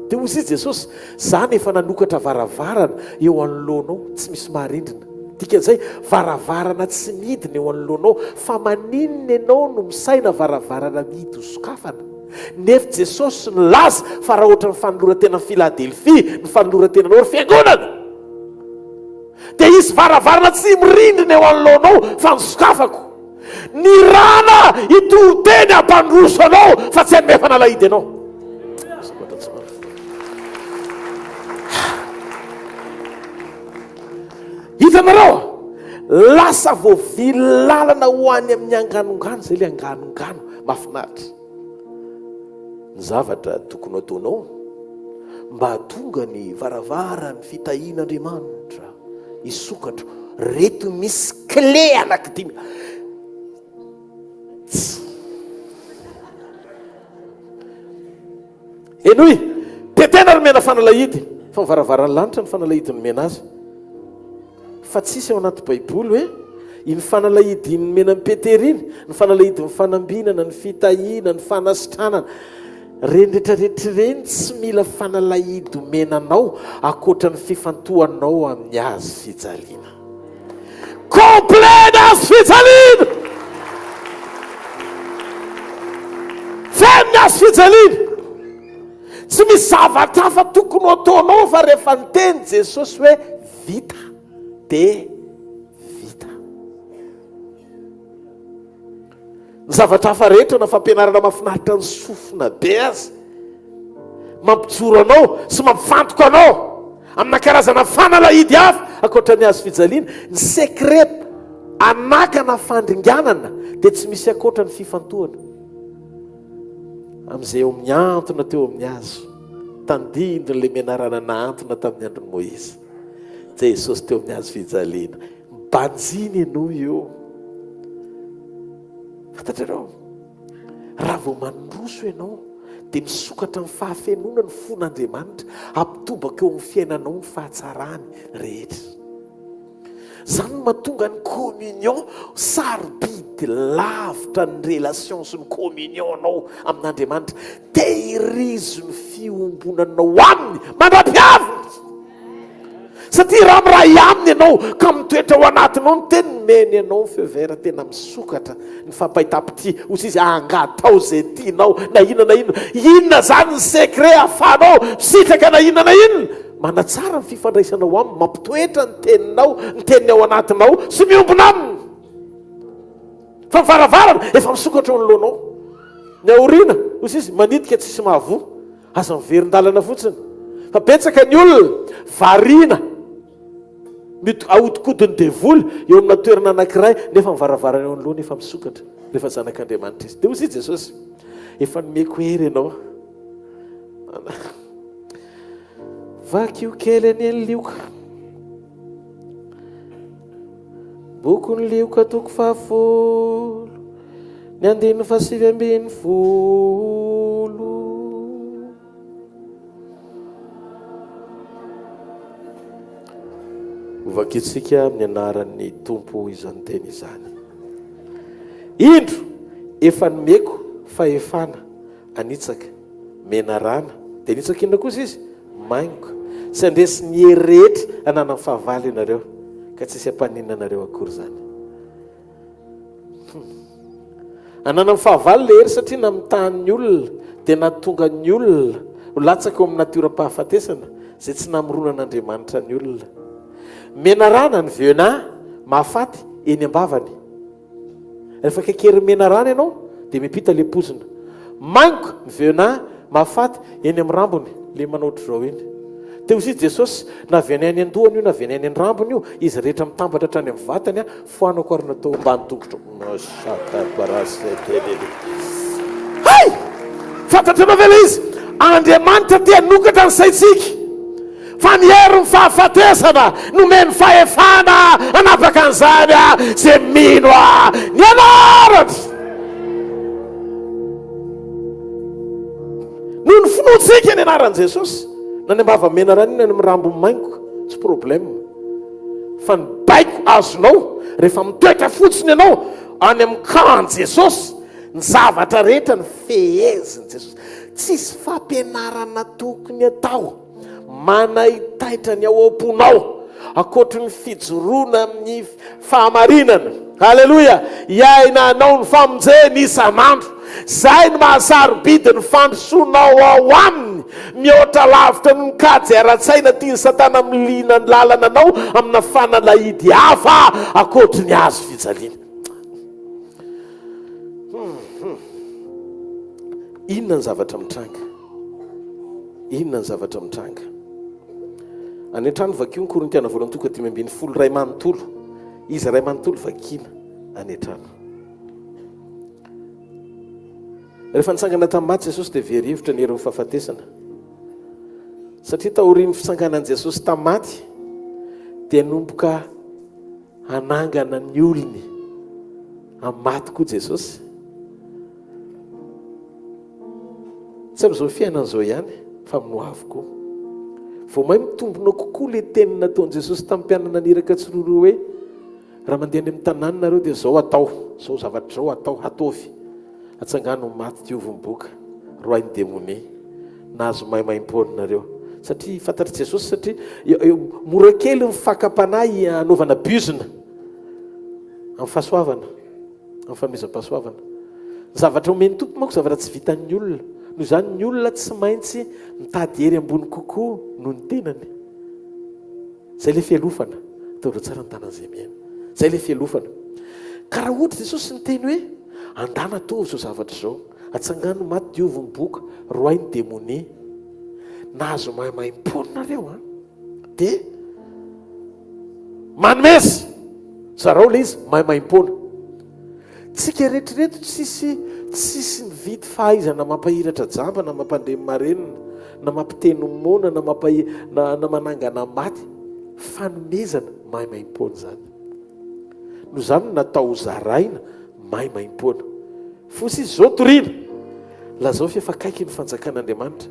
Dia hoy izy Jesosy, Za no efa nanokatra varavarana eo anoloanao, tsy misy maharindrina. Dikan'izay, varavarana tsy midina eo anoloanao, fa maninona ianao no misaina varavarana mihidy ho sokafana? Nefa Jesosy nilaza fa raha ohatran'ny fanoloran-tenan'i Filadelfia ny fanoloran-tenanao ry fiangonana, dia hisy varavarana tsy mirindrina eo anoloanao fa nosokafako. Nirana hitory teny hampandroso anao fa tsy hanome fanalahidy anao. Hitanareo? Lasa voavily lalana ho any amin'ny anganongano izay ilay anganongano mahafinaritra. Ny zavatra tokony ho ataonao mba hahatonga ny varavaran'ny fitahian'Andriamanitra hisokatra, reto misy clé anankidimy. Henoy, Petera nomena fanalahidy, fa ny varavaran'ny lanitra ny fanalahidy nomena azy. Fa tsisy ao anaty Baiboly hoe iny fanalahidy iny nomena an'i Petera iny, ny fanalahidin'ny fanambinana, ny fitahiana, ny fanasitranana, ireny rehetra rehetra ireny tsy mila fanalahidy omena anao ankoatra ny fifantohanao amin'ny hazo fijaliana. Complet ny hazo fijaliana! Feno ny hazo fijaliana! Tsy misy zavatra hafa tokony ho ataonao fa rehefa niteny Jesosy hoe vita dia vita. Ny zavatra hafa rehetra na fampianarana mahafinaritra ny sofina be aza mampijoro anao sy mampifantoka anao amina karazana fanalahidy hafa ankoatra ny hazo fijaliana. Ny secret anakana fandringanana dia tsy misy ankoatra ny fifantohana amin'izay eo amin'ny antona teo amin'ny hazo tandindon'ilay menarana nahantona tamin'ny andron'i Moizy. Jesosy teo amin'ny hazo fijaliana. Banjiny ianao io. Fantatrareo, raha vao mandroso ianao, dia misokatra amin'ny fahafenoana ny fon'Andriamanitra, hampitobaka eo amin'ny fiainanao ny fahatsarany rehetra. Izany no mahatonga ny communion sarobidy lavitra ny relation sy ny communion-nao amin'Andriamanitra. Tehirizo ny fiombonanao aminy mandra-piaviny. Satria raha miray aminy ianao ka mitoetra ao anatinao ny teny nomeny anao ny feu vert tena misokatra ny fampahitam-pitia hoy izy angatao izay tianao na inona na inona. Inona izany ny secret ahafahanao misitraka na inona na inona? Manatsara ny fifandraisanao aminy, mampitoetra ny teninao, ny teniny ao anatinao sy miombona aminy. Fa ny varavarana efa misokatra eo anoloanao. Ny aoriana, hoy izy, manidika tsisy mahavoa. Aza miverin-dalana fotsiny. Fa betsaka ny olona variana mety ahodikodin'ny devoly eo amina toerana anankiray nefa ny varavarana eo anoloany efa misokatra rehefa zanak'Andriamanitra izy. Dia hoy izy Jesosy, efa nomeko hery ianao. Vakio kely anie ny lioka. Bokin'ny Lioka toko fahafolo, ny andininy fahasivy ambin'ny folo. Hovakintsika amin'ny anaran'ny Tompo izany teny izany. Indro, efa nomeko fahefana hanitsaka menarana. Dia nitsaka inona kosa izy? Maingoka. Tsy handresy ny hery rehetra ananan'ny fahavalo ianareo, ka tsy hisy hampaninona anareo akory izany. Hum. Ananan'ny fahavalo ilay hery satria namitahan'ny olona, dia nahatonga ny olona ho latsaka eo amin'ny natioram-pahafatesana izay tsy namoronan'Andriamanitra ny olona. Menarana ny venin mahafaty eny am-bavany. Rehefa kekerin'ny menarana ianao dia miampita ilay pozina. Maingoka, ny venin, mahafaty, eny amin'ny rambony, ilay manao ohatr'izao iny. Teo izy Jesosy, na venin any an-dohany io na venin any an-drambony io, izy rehetra mitambatra hatrany amin'ny vatany, foanako ary natao ambany tongotro. Hay! Fantatrareo ve ilay izy? Andriamanitra te hanokatra ny saintsika. Fa ny herin'ny fahafatesana nomeny fahefana hanapaka an'izany izay mino ny anarany. Noho ny finoantsika ny anaran'i Jesosy, na ny ambava menarana iny na ny mirambo maingoka, tsy problème. Fa ny baiko azonao rehefa mitoetra fotsiny ianao any amin'ny camp Jesosy, ny zavatra rehetra ny fehezin'i Jesosy. Tsisy fampianarana tokony atao. Manaitaitra ny ao am-ponao, ankoatry ny fijoroana amin'ny fahamarinana. Haleloia! Iainanao ny famonjeny isan'andro. Izay no maha-sarobidy ny fandrosoanao ao Aminy, mihoatra lavitra noho ny kajy ara-tsaina tian'i Satana hamiliana ny lalana anao amina fanalahidy hafa ankoatry ny hazo fijaliana. Inona ny zavatra mitranga? Inona ny zavatra mitranga? Any an-trano vakio ny Korintiana voalohany toko 15 iray manontolo. Izy iray manontolo vakiana any an-trano. Rehefa nitsangana tamin'ny maty Jesosy dia very hevitra ny herin'ny fahafatesana. Satria taorian'ny fitsanganan'i Jesosy tamin'ny maty dia nomboka hanangana ny olony amin'ny maty koa Jesosy. Tsy amin'izao fiainana izao ihany fa amin'ny hoavy koa. Vao may mitombina kokoa ilay teny nataon'i Jesosy tamin'ny mpianany naniraka tsiroaroa hoe, Raha mandeha any amin'ny tanàna nareo dia izao atao, izao zavatra izao atao, hataovy. Atsangano ny maty, diovy ny boka, roahy ny demonia. Nahazo maimaimpoana nareo. Satria fantatr'i Jesosy satria mora kely ny fakam-panahy hanaovana bizina amin'ny fahasoavana. Amin'ny fanomezam-pahasoavana. Ny zavatra omen'ny Tompo manko zavatra tsy vitan'ny olona. Noho izany ny olona tsy maintsy mitady hery ambony kokoa noho ny tenany. Izay ilay fialofana. Ataovy tsara ny tanan'izay mihaino. Izay ilay fialofana. Ka raha ohatra Jesosy niteny hoe, andana ataovy izao zavatra izao, atsangano ny maty, diovy ny boka, roahy ny demonia. Nahazo maimaimpoana nareo an. Dia Manomeza! Zarao ilay izy maimaimpoana. Tsika rehetra ireto tsisy tsisy mividy fahaizana mampahiratra jamba na mampandre ny marenina na mampiteny moana na mampahi na na manangana maty. Fanomezana maimaimpoana izany. Noho izany no natao ho zaraina maimaimpoana. Fosa izy izao toriana. Lazao f'efa akaiky ny fanjakan'Andriamanitra.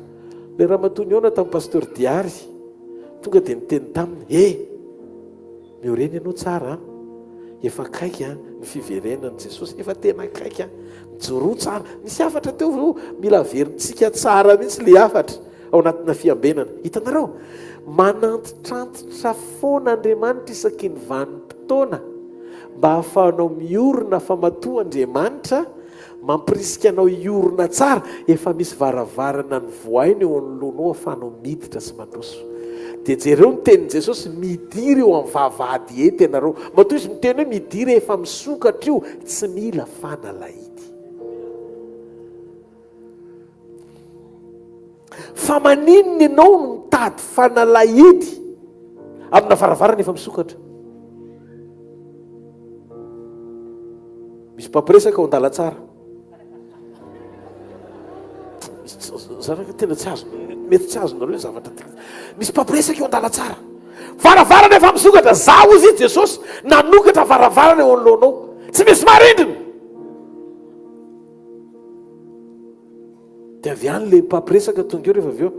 Ilay ramatoa nihaona tamin'i Pasteur Diary. Tonga dia niteny taminy, He! Miorena ianao tsara an! Efa akaiky an, ny fiverenan'i Jesosy, efa tena akaiky an! Mijoroa tsara. Nisy hafatra teo vao mila averintsika tsara mihitsy ilay hafatra ao anatina fiambenana. Hitanareo? Manantitrantitra foana Andriamanitra isaky ny vanim-potoana mba hahafahanao miorina fa matoa Andriamanitra Mampirisika anao hiorina tsara, efa misy varavarana novohaina eo anoloanao ahafahanao miditra sy mandroso. Dia jereo ny tenin'i Jesosy, midira eo amin'ny vavahady ety ianareo. Matoa izy miteny hoe midira efa misokatra io, tsy mila fanalahidy. Fa maninona ianao no mitady fanalahidy amina varavarana efa misokatra? Misy mpampiresaka ao an-dalantsara. Zaraka tena tsy azo, mety tsy azonareo ny zavatra tiako. Misy mpampiresaka eo an-dalantsara. Varavarana efa misokatra, za hozy i Jesosy nanokatra varavarana eo anoloanao. Tsy misy marindrina. Dia avy any ilay mpampiresaka tonga eo rehefa avy eo.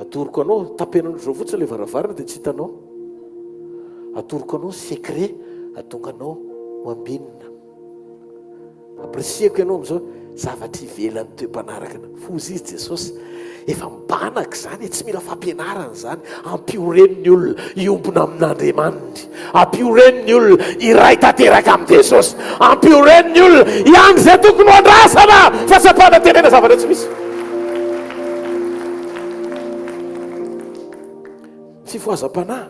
Atoroko anao, tapenanao izao fotsiny ilay varavarana dia tsy hitanao. Atoroko anao ny secret hahatonga anao ho ambinina. Ampirisihako ianao amin'izao, zavatra ivelan'ny toe-panaraka. Foza izy Jesosy. Efa mibanaka izany e, tsy mila fampianarana izany. Ampioreno ny olona hiombona amin'Andriamaniny. Ampioreno ny olona hiray tanteraka amin'i Jesosy. Ampioreno ny olona hiandry izay tokony ho andrasana fa tsy ampanantenena zavatra tsy misy. Ny fifohazam-panahy,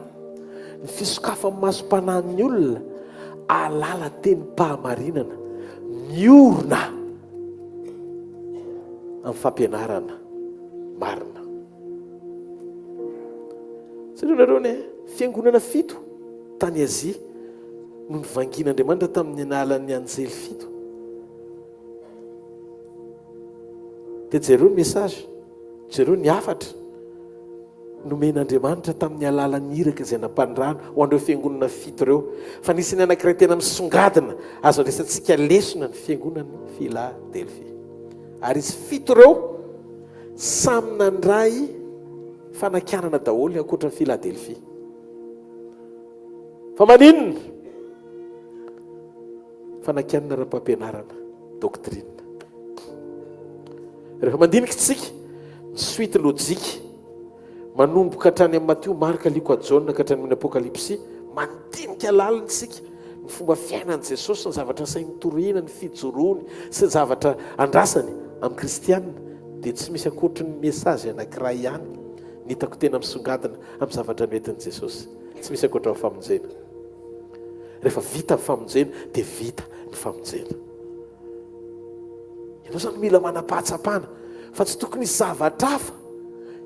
ny fisokafan'ny masom-panahin'ny olona hahalala tenim-pahamarinana miorina amin'ny fampianarana marina. Jereo nareo anie, fiangonana fito tany Azia no novangian'Andriamanitra tamin'ny alalan'ny anjely fito. Dia jereo ny message, jereo ny hafatra nomen'Andriamanitra tamin'ny alalan'ny iraka izay nampanirahana ho an'ireo fiangonana fito ireo. Fa nisy ny anankiray tena misongadina azo andraisantsika lesona ny fiangonan'i Filadelfia. Ary izy fito ireo Samy nandray fanakianana daholo ankoatra an'i Philadelphie. Fa maninona? Fanakianana ara-pampianarana, doctrine. Rehefa mandinika isika, ny suite logique manomboka hatrany amin'ny Matio, Marka, Lioka, Jaona ka hatrany amin'ny Apokalypsy, mandinika lalina isika. Ny fomba fiainan'i Jesosy, ny zavatra asainy toriana, ny fijoroany sy ny zavatra andrasany amin'ny kristiana dia tsy misy ankoatry ny message anankiray ihany ny hitako tena misongadina amin'ny zavatra noentin'i Jesosy. Tsy misy ankoatra ny famonjena. Rehefa vita ny famonjena dia vita ny famonjena. Ianao izany mila manam-pahatsapana fa tsy tokony hisy zavatra hafa,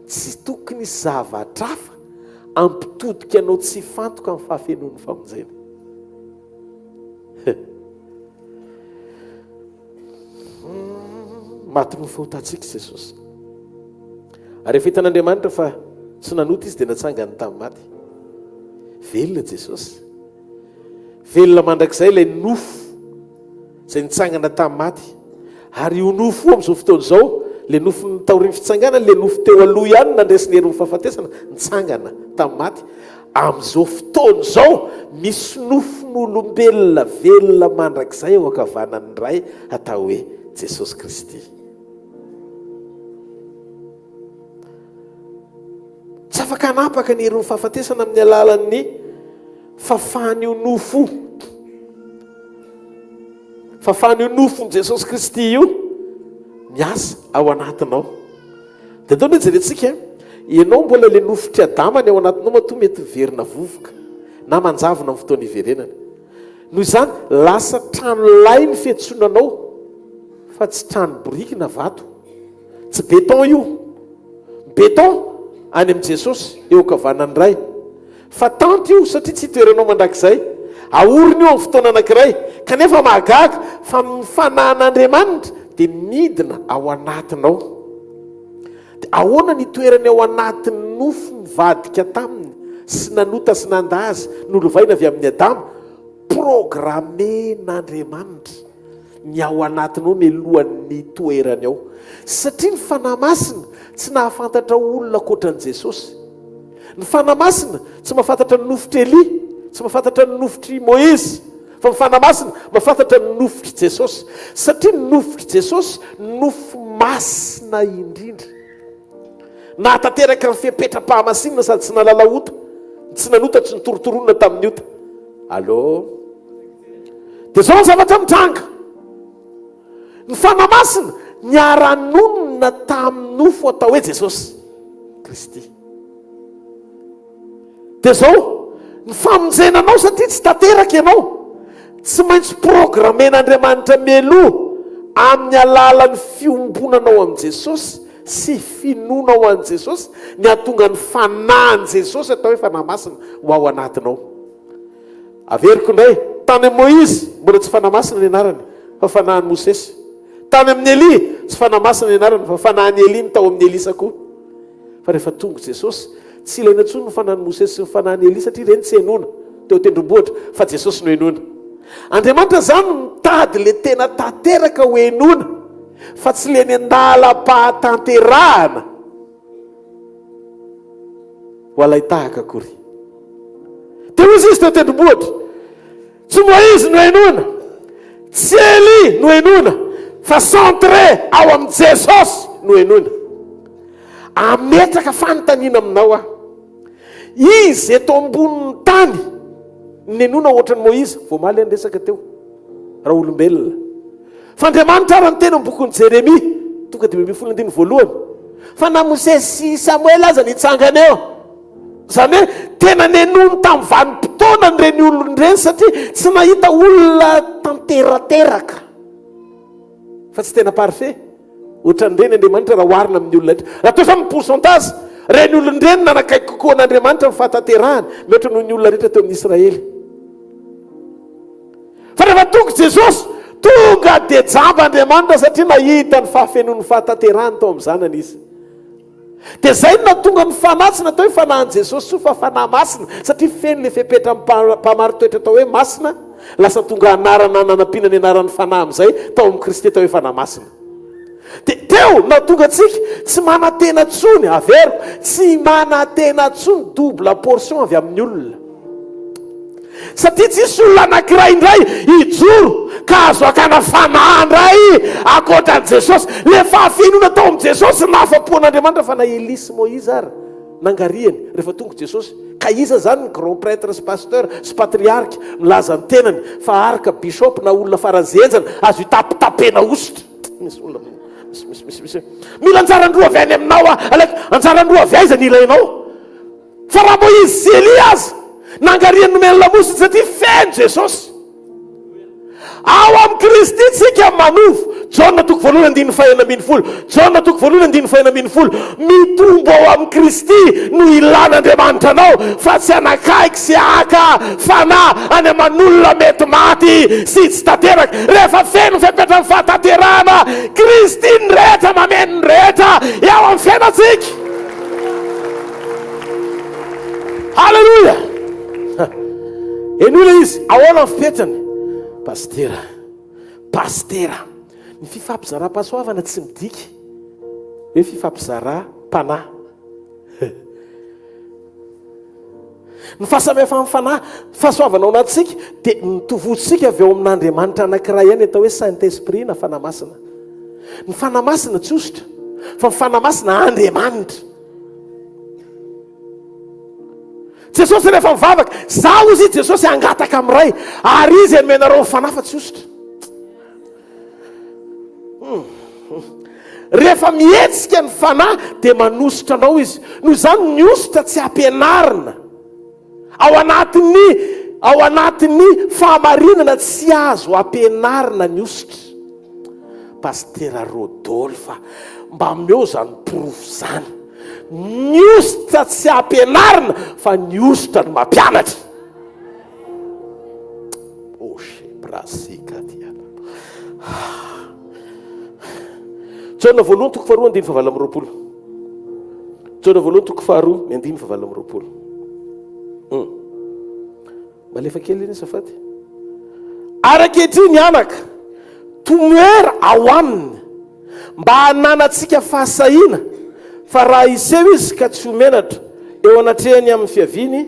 tsy tokony hisy zavatra hafa hampitodika anao tsy hifantoka amin'ny fahafenoan'ny famonjena. Maty noho ny fahotantsika Jesosy. Ary rehefa hitan'Andriamanitra fa tsy nanota izy dia natsangany tamin'ny maty. Velona Jesosy. Velona mandrakizay ilay nofo izay nitsangana tamin'ny maty. Ary io nofo io amin'izao fotoana izao, ilay nofo taorian'ny fitsanganana, ilay nofo teo aloha ihany nandresy ny herin'ny fahafatesana, nitsangana tamin'ny maty. Amin'izao fotoana izao, misy nofon'olombelona velona mandrakizay eo ankavanan'ny Ray atao hoe Jesosy Kristy. Tsy afaka hanapaka ny herin'ny fahafatesana amin'ny alalan'ny fafan'io nofo io. Fafan'io nofon'i Jesosy Kristy io miasa ao anatinao. Dia atao ny jerentsika, ianao mbola ilay nofotr'i Adama ny ao anatinao matoa mety miverina vovoka na manjavona amin'ny fotoana iverenana. Noho izany, lasa trano lay ny fiantsonanao fa tsy trano biriky na vato. Tsy béton io. Béton any amin'i Jesosy eo ankavanan'ny Ray. Fa tente io satria tsy itoeranao mandrakizay. Aorina io amin'ny fotoana anankiray. Kanefa mahagaga fa ny fanahin'Andriamanitra dia midina ao anatinao. Dia ahoana ny itoerany ao anatin'ny nofo nivadika taminy sy nanota sy nanda azy nolovaina avy amin'i Adama? Programmen'Andriamanitra. ny ao anatinao mialohan'ny hitoerany ao. Satria ny Fanahy Masina tsy nahafantatra olona ankoatra an'i Jesosy. Ny Fanahy Masina tsy mahafantatra ny nofotr'i Elia, tsy mahafantatra ny nofotr'i Moizy, fa ny Fanahy Masina mahafantatra ny nofotr'i Jesosy. Satria ny nofotr'i Jesosy nofo masina indrindra. Nahatanteraka ny fepetram-pahamasinana sady tsy nahalala ota, tsy nanota, tsy nitorotoronina tamin'ny ota. Allô? Dia izao ny zavatra mitranga. Ny Fanahy Masina niara-nonina tamin'ny nofo atao hoe Jesosy Kristy. Dia izao, ny famonjena anao satria tsy tanteraka ianao, tsy maintsy programmen'Andriamanitra mialoha amin'ny alalan'ny fiombonanao amin'i Jesosy sy finoanao an'i Jesosy ny hahatonga ny Fanahin'i Jesosy atao hoe Fanahy Masina ho ao anatinao. Averiko indray, tany amin'i Moizy, mbola tsy Fanahy Masina ny anarany, fa Fanahin'i Mosesy. Tany amin'i Elia, tsy Fanahy Masina ny anarany, fa Fanahin'i Elia no tao amin'i Elisa koa. Fa rehefa tonga Jesosy, tsy ilaina intsony ny Fanahin'i Mosesy sy ny Fanahin'i Elia, satria ireny tsy henoina teo an-tendrombohitra, fa Jesosy no henoina. Andriamanitra izany mitady ilay tena tanteraka ho henoina, fa tsy ilay eny an-dalam-pahatanterahana. Ho alain-tahaka akory. Dia hoy izy teo an-tendrombohitra, Tsy Moizy no henoina, tsy Elia no henoina, fa centré ao amin'i Jesosy no henoina. Ametraka fanontaniana aminao aho. Izy eto ambonin'ny tany nenoina ohatran'i Moizy, vao omaly aho niresaka teo, raha olombelona. Fa Andriamanitra ara niteny amin'ny bokin'i Jeremia, toko 15 andininy voalohany, fa na Mosesy sy Samoela aza nitsangana eo. Izany hoe tena nenoiny tamin'ny vanim-potoanany ireny olona ireny satria tsy nahita olona tanterateraka fa tsy tena parfait. Ohatran'ireny Andriamanitra raha oharina amin'ny olona rehetra. Raha atao izany ny pourcentage, ireny olona ireny nanakaiky kokoa an'Andriamanitra amin'ny fahatanterahany mihoatra noho ny olona rehetra teo amin'ny Israely. Fa rehefa tonga Jesosy, tonga dia jamba Andriamanitra satria nahita ny fahafenoan'ny fahatanterahany tao amin'ny Zanany Izy. Dia izay no nahatonga ny Fanahy tsy natao hoe Fanahin'i Jesosy soa fa Fanahy Masina satria feno ilay fepetra mpamaritoetra atao hoe Masina, lasa tonga anarana nanampiana ny anaran'ny Fanahy amin'izay tao amin'i Kristy atao hoe Fanahy Masina. Dia teo no nahatonga antsika tsy manantena intsony, averiko, tsy manantena intsony double portion avy amin'ny olona. Satria tsisy olona anankiray indray hijoro ka azo hakana fanahy indray ankoatra an'i Jesosy. Ilay fahafenoana tao amin'i Jesosy nahafapo an'Andriamanitra fa na Elia sy Moizy ary. Nangarihany rehefa tonga Jesosy. Ka iza zany ny grand prêtre sy pasteur sy patriarika milaza ny tenany fa arka bishop na olona faran'izay henjana azo itapitapena hosotra. Misy olona misy misy misy misy mila anjaran-droa avy any aminao aho. Alaiko anjaran-droa avy aiza ny ilainao? Fa raha Moizy sy Elia aza nangarihany nomeny lamosiny satria feno Jesosy. Ao amin'i Kristy tsika manovo. Jaona toko voalohany andininy faha-16. Jaona toko voalohany andininy faha-16. Mitombo ao amin'i Kristy no ilan'Andriamanitra anao fa tsy hanakaiky sy haka fanahy any aman'olona mety maty sy tsy tanteraka. Rehefa feno ny fepetran'ny fahatanterahana, Kristy ny rehetra mameno ny rehetra eo amin'ny fiainantsika. Haleloia! Henoy ilay izy, ahoana ny fipetrany? Pasitera, pasitera, ny fifampizaram-pahasoavana tsy midika hoe fifampizaram-panahy. Ny fahasamihafan'ny fanahy, fahasoavana ao anatintsika dia notovontsika avy ao amin'Andriamanitra anankiray ihany atao hoe Saint Esprit na Fanahy Masina. Ny Fanahy Masina tsy hosotra, fa ny Fanahy Masina Andriamanitra. Jesosy rehefa mivavaka, Zaho hozy i Jesosy hangataka amin'ny Ray, ary Izy hanome anareo ny Fanahy fa tsy hosotra. Hmm. Rehefa mihetsika ny Fanahy dia manosotra anao Izy. Noho izany ny hosotra tsy ampianarina. Ao anatin'ny ao anatin'ny fahamarinana tsy azo ampianarina ny hosotra. Pasitera Rodolphe, mba omeo izany porofo izany. Ny hosotra tsy ampianarina fa ny hosotra no mampianatra. Jaona voalohany toko faharoa andininy fahavalo amby 20. Jaona voalohany toko faharoa ny andininy fahavalo amby 20. Hmm. Malefa kely iny azafady. Ary ankehitriny anaka, tomoera ao aminy mba hananantsika fahasahiana fa raha hiseho izy ka tsy ho menatra eo anatrehany amin'ny fiaviany.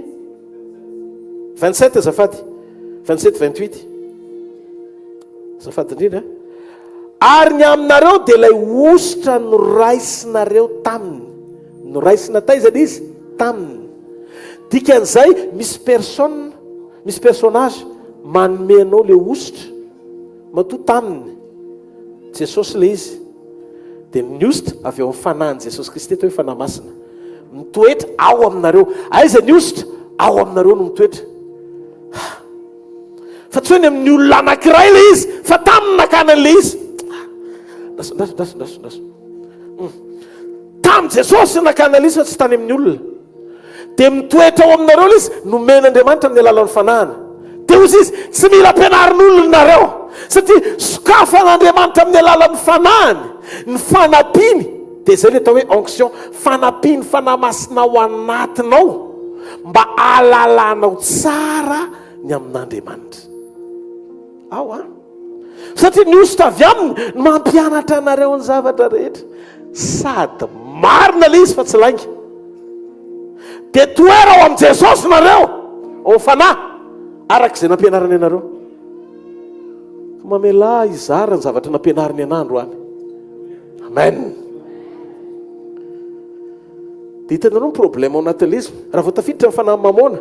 27 azafady. 27 28. Azafady indrindra. Ary ny aminareo dia ilay hosotra noraisinareo taminy. Noraisina taiza ilay izy? Taminy. Dikan'izay misy personne, misy personnage manome anao le hosotra matoa taminy Jesosy le izy. Dia ny hosotra avy ao amin'ny fanahin'i Jesosy Kristy atao hoe Fanahy Masina. Mitoetra ao aminareo. Aiza ny hosotra? Ao aminareo no mitoetra. Fa tsy hoe ny amin'ny olona anankiray le izy, fa taminy nakana an'le izy. Ndraso, ndraso, ndraso, ndraso, ndraso. Hmm. Tamin'i Jesosy no nakana ilay izy fa tsy tany amin'ny olona. Dia mitoetra ao aminareo ilay izy, nomen'Andriamanitra amin'ny alalan'ny fanahiny. Dia hoy izy, tsy mila ampianarin'olona nareo, satria sokafan'Andriamanitra amin'ny alalan'ny fanahiny, ny fanampiany, dia izay ilay atao hoe onction, fanampian'ny Fanahy Masina ao anatinao, mba hahalalanao tsara ny amin'Andriamanitra. Ao an! Satria ny hosotra avy aminy no mampianatra anareo ny zavatra rehetra. Sady marina ilay izy fa tsy lainga. Dia toera ao amin'i Jesosy nareo, ao amin'ny fanahy, araka izay nampianarany anareo. Mamelà hizara ny zavatra nampianariny anah androany. Amen. Dia hitanareo ny problème ao anatin'ilay izy, raha vao tafiditra ny fanahy mamôna,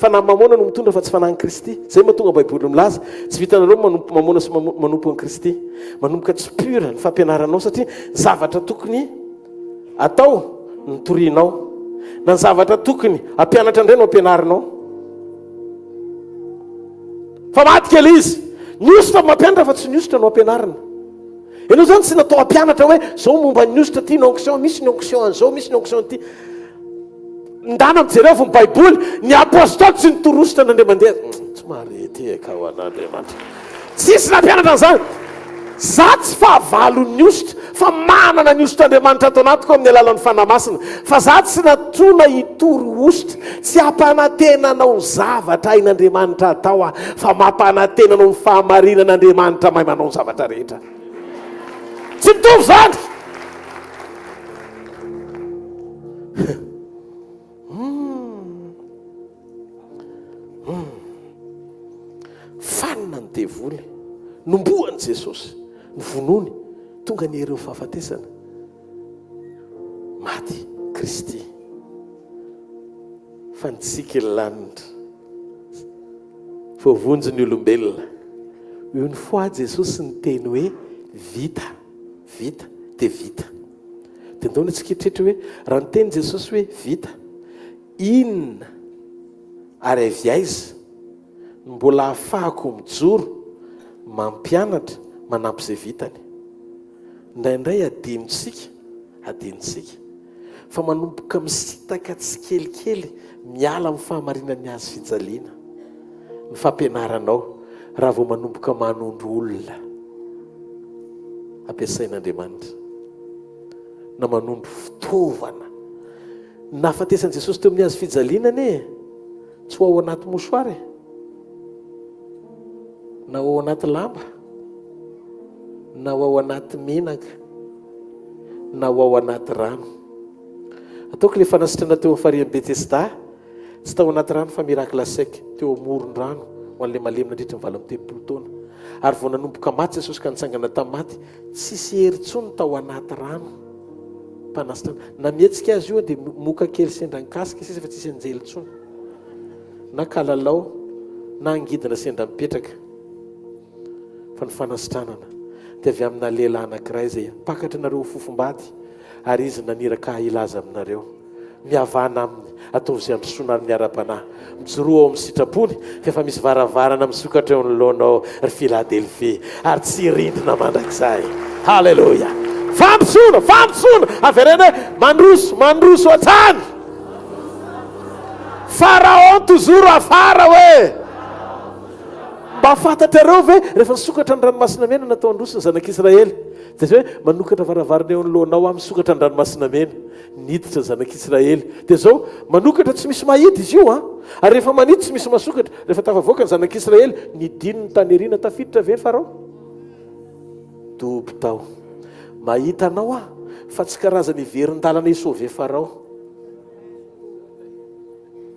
fanahy mamôna no mitondra fa tsy fanahin'i Kristy. Izay mahatonga Baiboly milaza, tsy vitanareo ny manompo mamôna sy manompo an'i Kristy. Manomboka tsy pur ny fampianaranao satria ny zavatra tokony atao no torianao, na ny zavatra tokony hampianatra indray no ampianarinao. Fa maty kely izy. Ny hosotra mampianatra fa tsy ny hosotra no ampianarina. Ianao zany tsy natao hampianatra hoe zao momba ny hosotra ty ny onction, misy ny onction an'izao, misy ny onction an'ity. Ndana mijereo ny baiboly, ny apostoly tsy nitory hosotra n'Andriamandeha. Hmm, tsy maharetehaka ho an'Andriamanitra. Tsisy nampianatra an'izany. Za tsy fahavalon'ny hosotra, fa manana ny hosotr'Andriamanitra ato anatiko amin'ny alalan'ny Fanahy Masina. Fa za tsy nantsoina hitory hosotra, tsy hampanantena anao ny zavatra hain'Andriamanitra atao aho, fa mampanantena anao ny fahamarinan'Andriamanitra mahay manao ny zavatra rehetra. Tsy mitovy izany! Hmm. Hmm. Fanina ny devoly, nombohan'i Jesosy, novonoiny, tonga ny herin'ny fahafatesana. Maty Kristy. Fa nitsiky ny lanitra. Voavonjy ny olombelona. Une fois Jesosy niteny hoe vita, vita, dia vita. Dia ndao ny tsika hieritreritra hoe raha niteny Jesosy hoe vita, inona ary avy aiza no mbola ahafahako mijoro, mampianatra, manampy izay vitany? Indraindray adinontsika, adinontsika, fa manomboka misintaka tsikelikely miala amin'ny fahamarinan'ny hazo fijaliana ny fampianaranao raha vao manomboka manondro olona ampiasain'Andriamanitra na manondro fitaovana. Ny nahafatesan'i Jesosy teo amin'ny hazo fijaliana anie tsy ho ao anaty mouchoir e, na ho ao anaty lamba, na ho ao anaty menaka, na ho ao anaty rano. Ataoko ilay fanasitrana teo amin'ny farihin'i Betesda, tsy tao anaty rano fa miracle sec, teo amoron-drano ho an'ilay malemy nandritry ny 38 taona. Ary vao nanomboka maty Jesosy ka nitsangana tamin'ny maty, tsisy hery intsony tao anaty rano. Mpanasitrana. Na mihetsika azy io dia moka kely sendra nikasika sisa fa tsisy anjely intsony. Na kalalao, na angidina sendra mipetraka. Fa ny fanasitranana dia avy amina lehilahy anankiray izay hampakatra anareo ho fofombady, ary izy naniraka ahy hilaza aminareo, Mihavàna aminy, ataovy izay handrosoana amin'ny ara-panahy. Mijoroa ao amin'ny sitrapony, fa efa misy varavarana misokatra eo anoloanao, ry Filadelfia, ary tsy hirindrina mandrakizay. Haleloia! Fandrosoana! Fandrosoana! Avereno hoe, Mandroso! Mandroso hatrany! Pharaon toujours afara hoe! Mba fantatrareo ve rehefa nisokatra ny ranomasina mena natao handroso ny zanak'Israely? Dia izay hoe manokatra varavarana eo anoloanao aho misokatra ny ranomasina mena. Niditra ny zanak'Israely. Dia izao, manokatra tsy misy mahita izy io an! Ary rehefa manidy tsy misy masokatra. Rehefa tafavoaka ny zanak'Israely, nidino ny tany aoriana tafiditra ve ny Farao? Dobo tao. Mahita anao aho fa tsy karazana hiverin-dalana hi-sauver Farao.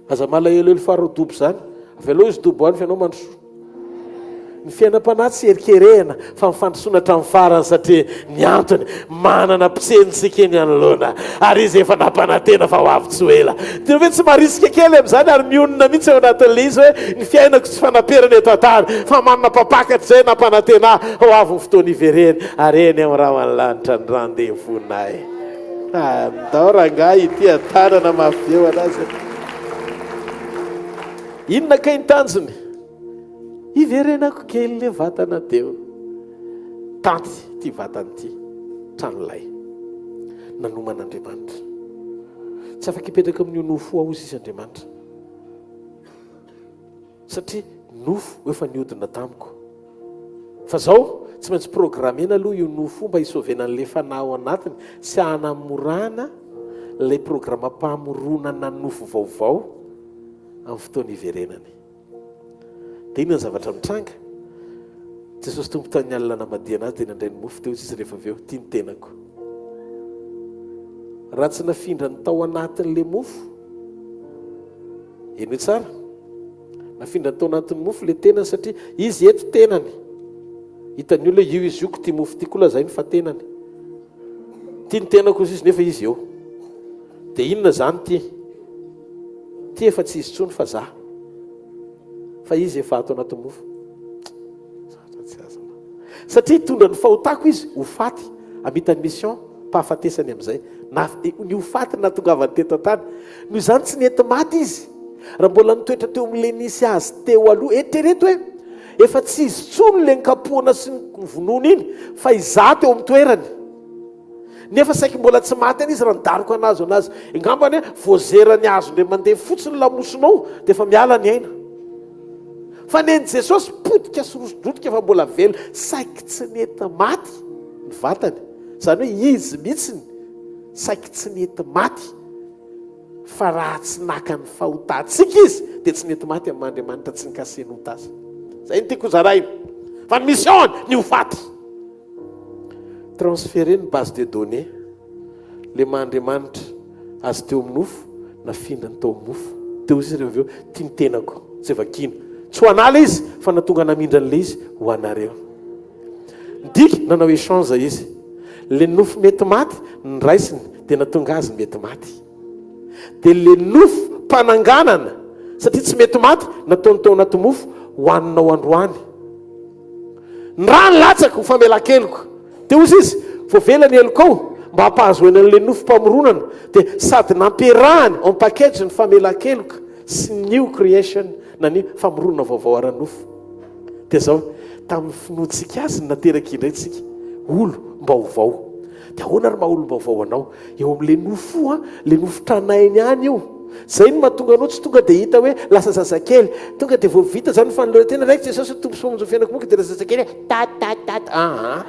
Aza malahelohelo farao dobo zany. Avelao izy dobo any fa ianao mandrosoa. Ny fiainam-panahy tsy herikerehina fa ny fandrosoana hatramin'ny farany satria ny antony manana mpitseny tsika eny anoloana ary izy efa nampanantena fa ho avy tsy ho ela. Dia ve tsy marisika kely amin'izany ary mionona mihitsy ao anatin'ilay izy hoe ny fiainako tsy fanaperana eto an-tany fa manana mpampakatra izay nampanantena ahy ho avy ny fotoana hivereny ary eny amin'ny rahon'ny lanitra ny rendez-vous-nay. Andao rangahy ity an-tanana mafy be ho anazy. Inona kay ny tanjony? Hiverenako kely le vatana teo. Tanty ity vatana ity, tranolay. Nanoman'Andriamanitra. Tsy afaka hipetraka amin'io nofo io ao izy Andriamanitra. Satria nofo efa niodina tamiko. Fa zao, tsy maintsy programmena aloha io nofo io mba hi-sauvena an'ilay fanahy ao anatiny sy hanamorana ilay programam-pamoronana nofo vaovao amin'ny fotoana hiverenany. Dia inona ny zavatra mitranga? Jesosy Tompo tamin'ny alina namadihana azy dia nandray ny mofo teo izy rehefa avy eo, ity ny tenako. Raha tsy nafindrany tao anatin'ilay mofo, Henoy tsara. Nafindra tao anatin'ny mofo ilay tenany satria izy eto tenany. Hitan'ny olona io izy io ko ty mofo ty koa lazainy fa tenany. Ty ny tenako izy nefa izy eo. Dia inona izany ty? Ty efa tsy izy intsony fa za. Fa izy efa ato anatin'ny mofo. Satria hitondra ny fahotako izy ho faty, hamita ny mission. pahafatesany amin'izay. Na, ny ho faty nahatongavany teto an-tany. Noho izany tsy nety maty izy. Raha mbola nitoetra teo amin'ilay nisy azy teo aloha. Eritrereto hoe, efa tsy izy intsony ilay nikapohana sy novonoina iny, fa izaho teo amin'ny toerany. Nefa saiky mbola tsy maty ihany izy raha nidaroka nahazo anazy. Angamba anie, voazeran'ny hazo indray mandeha fotsiny ny lamosinao, dia efa miala ny aina. Fa nen'i Jesosy potika sy rosidrotika fa mbola velona. Saiky tsy nety maty ny vatany. Izany hoe izy mihitsy saiky tsy nety maty fa raha tsy naka ny fahotantsika izy dia tsy nety maty amin'ny maha Andriamanitra tsy nikasihiny ota azy. Izay no tiako hozaraina. Fa ny mission-ny ny ho faty. Transférer ny base de données le maha Andriamanitra azy teo amin'ny nofo nafindrany tao amin'ny mofo. Teo izy rehefa avy eo tia ny tenako tsy vakiana. Tsy ho an'ala izy fa natonga namindra an'ilay izy ho anareo. Midika, nanao échange izy. Le nofo mety maty noraisiny dia natonga azy mety maty. Dia le nofo. mpananganana satria tsy mety maty nataony tao anaty mofo hohaninao androany. Ny rany latsaka ho famelan-keloka. Dia hozy izy, voavela ny helokao mba hampahazoana an'ilay nofom-pamoronana. Dia sady nampiarahany en package ny famelan-keloka sy ny new creation na ny famoronana vaovao ara-nofo. Dia izao, tamin'ny finoantsika azy no nateraka indray tsika, olom-baovao. Dia ahoana ary maha olom-baovao anao? Eo amin'ilay nofo io an, ilay nofo tranainy any io. Izay no mahatonga anao tsy tonga dia hita hoe lasa zazakely. Tonga dia vao vita izany ny fanoloran-tena, raikitra Jesosy hoe Tompo sy Mpamonjy ny fiainako moa dia lasa zazakely hoe ta ta ta ta aa.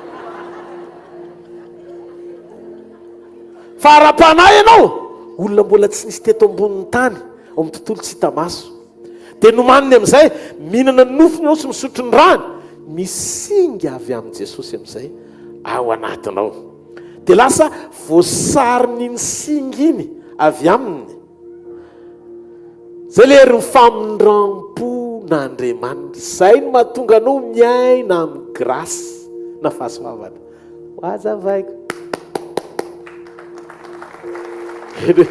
Fa ara-panahy ianao, olona mbola tsy nisy teto ambonin'ny tany, ao amin'ny tontolo tsy hita maso. Dia nomaniny amin'izay, mihinana ny nofony ianao sy misotro ny rany, misy singa avy amin'i Jesosy amin'izay ao anatinao. Dia lasa voasarin'iny singa iny avy aminy. Izay ilay herin'ny famindram-pon'Andriamanitra. Izay no mahatonga anao miaina amin'ny grâce na fahasoavana. Ho hazavaiko. Henoy.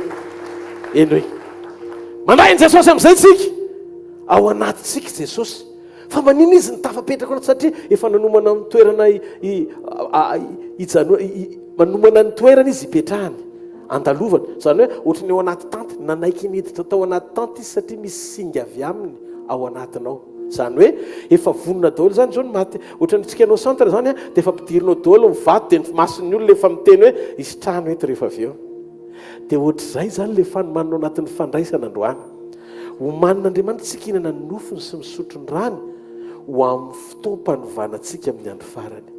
Henoy. Mandray an'i Jesosy amin'izay tsika. Ao anatintsika Jesosy. Fa maninona izy no tafapetraka ao satria efa nanomana ny toerana hijanona manomana ny toerana izy hipetrahany andalovana. Izany hoe ohatry ny ao anaty tanty, nanaiky niditra tao anaty tanty izy satria misy singa avy aminy ao anatinao. Izany hoe efa vonona daholo izany izao ny maty. Ohatran'ny tsika anao centre izany dia efa ampidirinao daholo ny vato dia ny mason'ny olona efa miteny hoe hisy trano eto rehefa avy eo. Dia ohatr'izay izany ilay fanomanana ao anatin'ny fandraisana androany. Omanin'Andriamanitra isika hihinana ny nofony sy misotro ny rany ho amin'ny fotoam-panovana antsika amin'ny andro farany.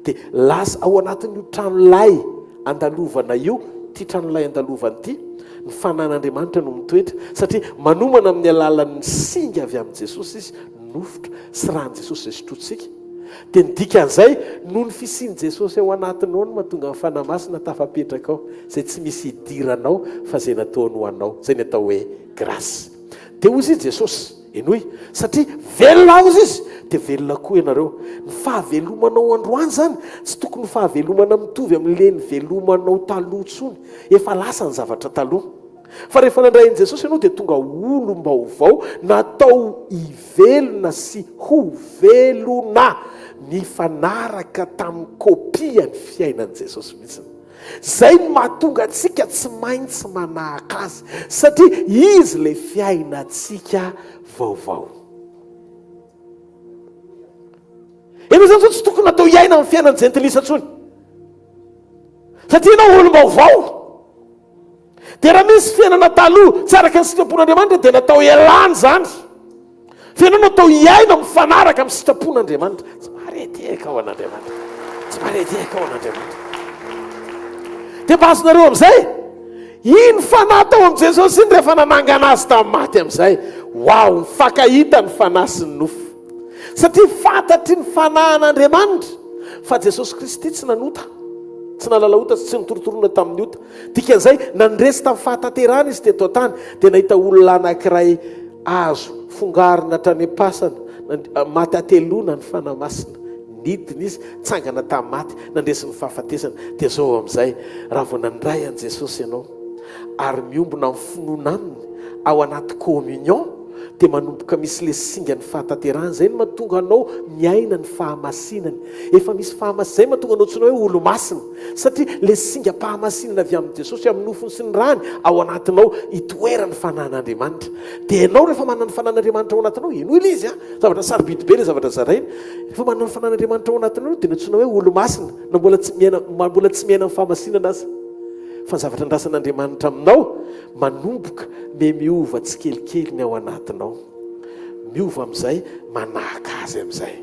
Dia lasa ao anatin'io tranolay andalovana io, ity tranolay andalovana ity, ny fanan'Andriamanitra no mitoetra, satria manomana amin'ny alalan'ny singa avy amin'i Jesosy izy, nofotra sy ran'i Jesosy izay sotrointsika. Dia ny dikan'izay, noho ny fisian'i Jesosy ao anatinao no mahatonga ny Fanahy Masina tafapetraka ao, izay tsy misy idiranao fa izay nataony ho anao, izay ny atao hoe grâce. Dia hozy i Jesosy, henoy, satria velona aho hozy izy, dia velona koa ianareo. Ny fahavelomanao androany izany, tsy tokony ho fahavelomana mitovy amin'ilay nivelomanao taloha intsony. Efa lasa ny zavatra taloha. Fa rehefa nandray an'i Jesosy ianao dia tonga olom-baovao natao hivelona sy ho velona mifanaraka tamin'ny kopia ny fiainan'i Jesosy mihitsy. Izay no mahatonga antsika tsy maintsy manahaka azy satria izy ilay fiainantsika vaovao. Ianao izany izao tsy tokony natao hiaina amin'ny fiainan'ny jentilisa intsony. Satria ianao olom-baovao. Dia raha misy fiainana taloha tsy araka ny sitrapon'Andriamanitra dia natao hialana izany. Fa ianao natao hiaina mifanaraka amin'ny sitrapon'Andriamanitra. Tsy mareteka ao an'Andriamanitra. Tsy mareteka ao an'Andriamanitra. Dia mba azonareo amin'izay? Iny fanahy tao amin'i Jesosy iny rehefa nanangana azy tamin'ny maty amin'izay. Wow, mifankahita ny fanahy sy ny nofo. Satria fantatry ny fanahin'Andriamanitra fa Jesosy Kristy tsy nanota, tsy nahalala ota sy tsy nitorotorona tamin'ny ota. Dikan'izay, nandresy tamin'ny fahatanterahana izy teto an-tany, dia nahita olona anankiray azo fongarina hatrany am-pasana, maty hateloana ny Fanahy Masina. Nidina izy, nitsangana tamin'ny maty, nandresy ny fahafatesana. Dia izao amin'izay, raha vao nandray an'i Jesosy ianao, ary miombona amin'ny finoana Aminy, ao anaty communion, dia manomboka misy ilay singan'ny fahatanterahana. Izay no mahatonga anao miaina ny fahamasinany. Efa misy fahamasinana, izay no mahatonga anao antsoina hoe olo-masina. Satria ilay singam-pahamasinana avy amin'i Jesosy, amin'ny nofony sy ny rany, ao anatinao, itoeran'ny fanan'Andriamanitra. Dia ianao rehefa manana ny fanan'Andriamanitra ao anatinao, henoy ilay izy an, zavatra sarobidy be ilay zavatra zaraina. Rehefa manana ny fanan'Andriamanitra ao anatinao, dia nantsoina hoe olo-masina, na mbola tsy miaina, mbola tsy miaina amin'ny fahamasinana aza. Fa ny zavatra andrasan'Andriamanitra aminao, Manomboka me miova tsikelikely ny ao anatinao. Miova amin'izay manahaka azy amin'izay.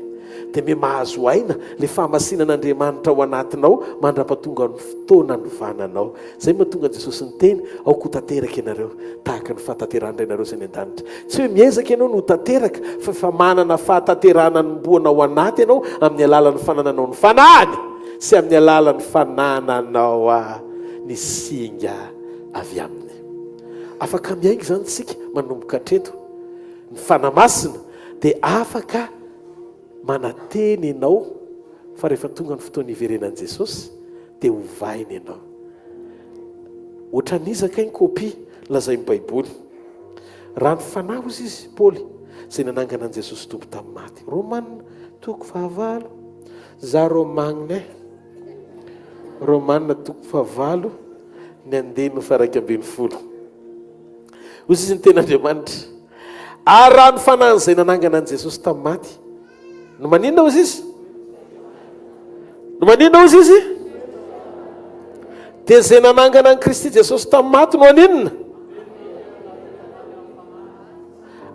Dia me mahazo aina le fahamasinan'Andriamanitra ao anatinao mandrapatonga ny fotoana anovana anao. Izay no mahatonga an'i Jesosy niteny, aoka ho tanteraka ianareo, tahaka ny fahatanterahan'ny Rainareo izay any an-danitra. Tsy hoe miezaka ianao no ho tanteraka, fa efa manana fahatanterahana anombohana ao anaty ianao amin'ny alalan'ny fanananao ny Fanahiny sy amin'ny alalan'ny fanananao ny singa avy aminy. Afaka miainga izany isika manomboka hatreto. Ny Fanahy Masina dia afaka manantena ianao fa rehefa tonga ny fotoana hiverenan'i Jesosy dia hovaina ianao. Ohatran'iza kay ny kopia lazain'ny Baiboly? Raha ny Fanahy hozy izy, Paoly, izay nanangana an'i Jesosy Tompo tamin'ny maty. Romana toko fahavalo. Za Romagne. Romana toko fahavalo, ny andininy faha-11. Hozy izy ny tenin'Andriamanitra. Ary raha ny Fanahin'izay nanangana an'i Jesosy tamin'ny maty, No maninona ozy izy? No maninona ozy izy? Dia izay nanangana an'i Kristy Jesosy tamin'ny maty no haninona?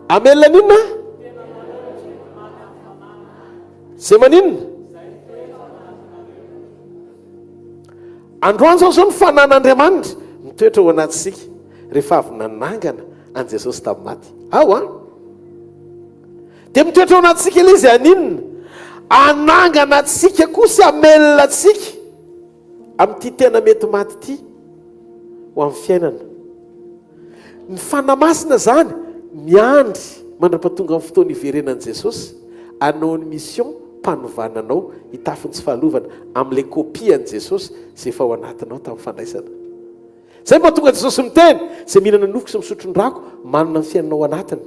Amelona an'inona? Izay maninona? Androany izao izao ny fanan'Andriamanitra mitoetra ao anatintsika rehefa avy nanangana an'i Jesosy tamin'ny maty. Ao an! Dia mitoetra ao anatintsika ilay izy haninona? Hanangana antsika koa sy hamelona antsika amin'ity tena mety maty ity ho amin'ny fiainana. Ny Fanahy Masina izany miandry mandra-pahatonga amin'ny fotoana hiverenan'i Jesosy hanao ny mission mpanovana anao hitafy ny tsy fahalovana amin'ilay copie an'i Jesosy izay efa ao anatinao tamin'ny fandraisana. Izay no mahatonga Jesosy miteny, Izay mihinana ny nofoko sy misotro ny rako, manana ny fiainana ao anatiny,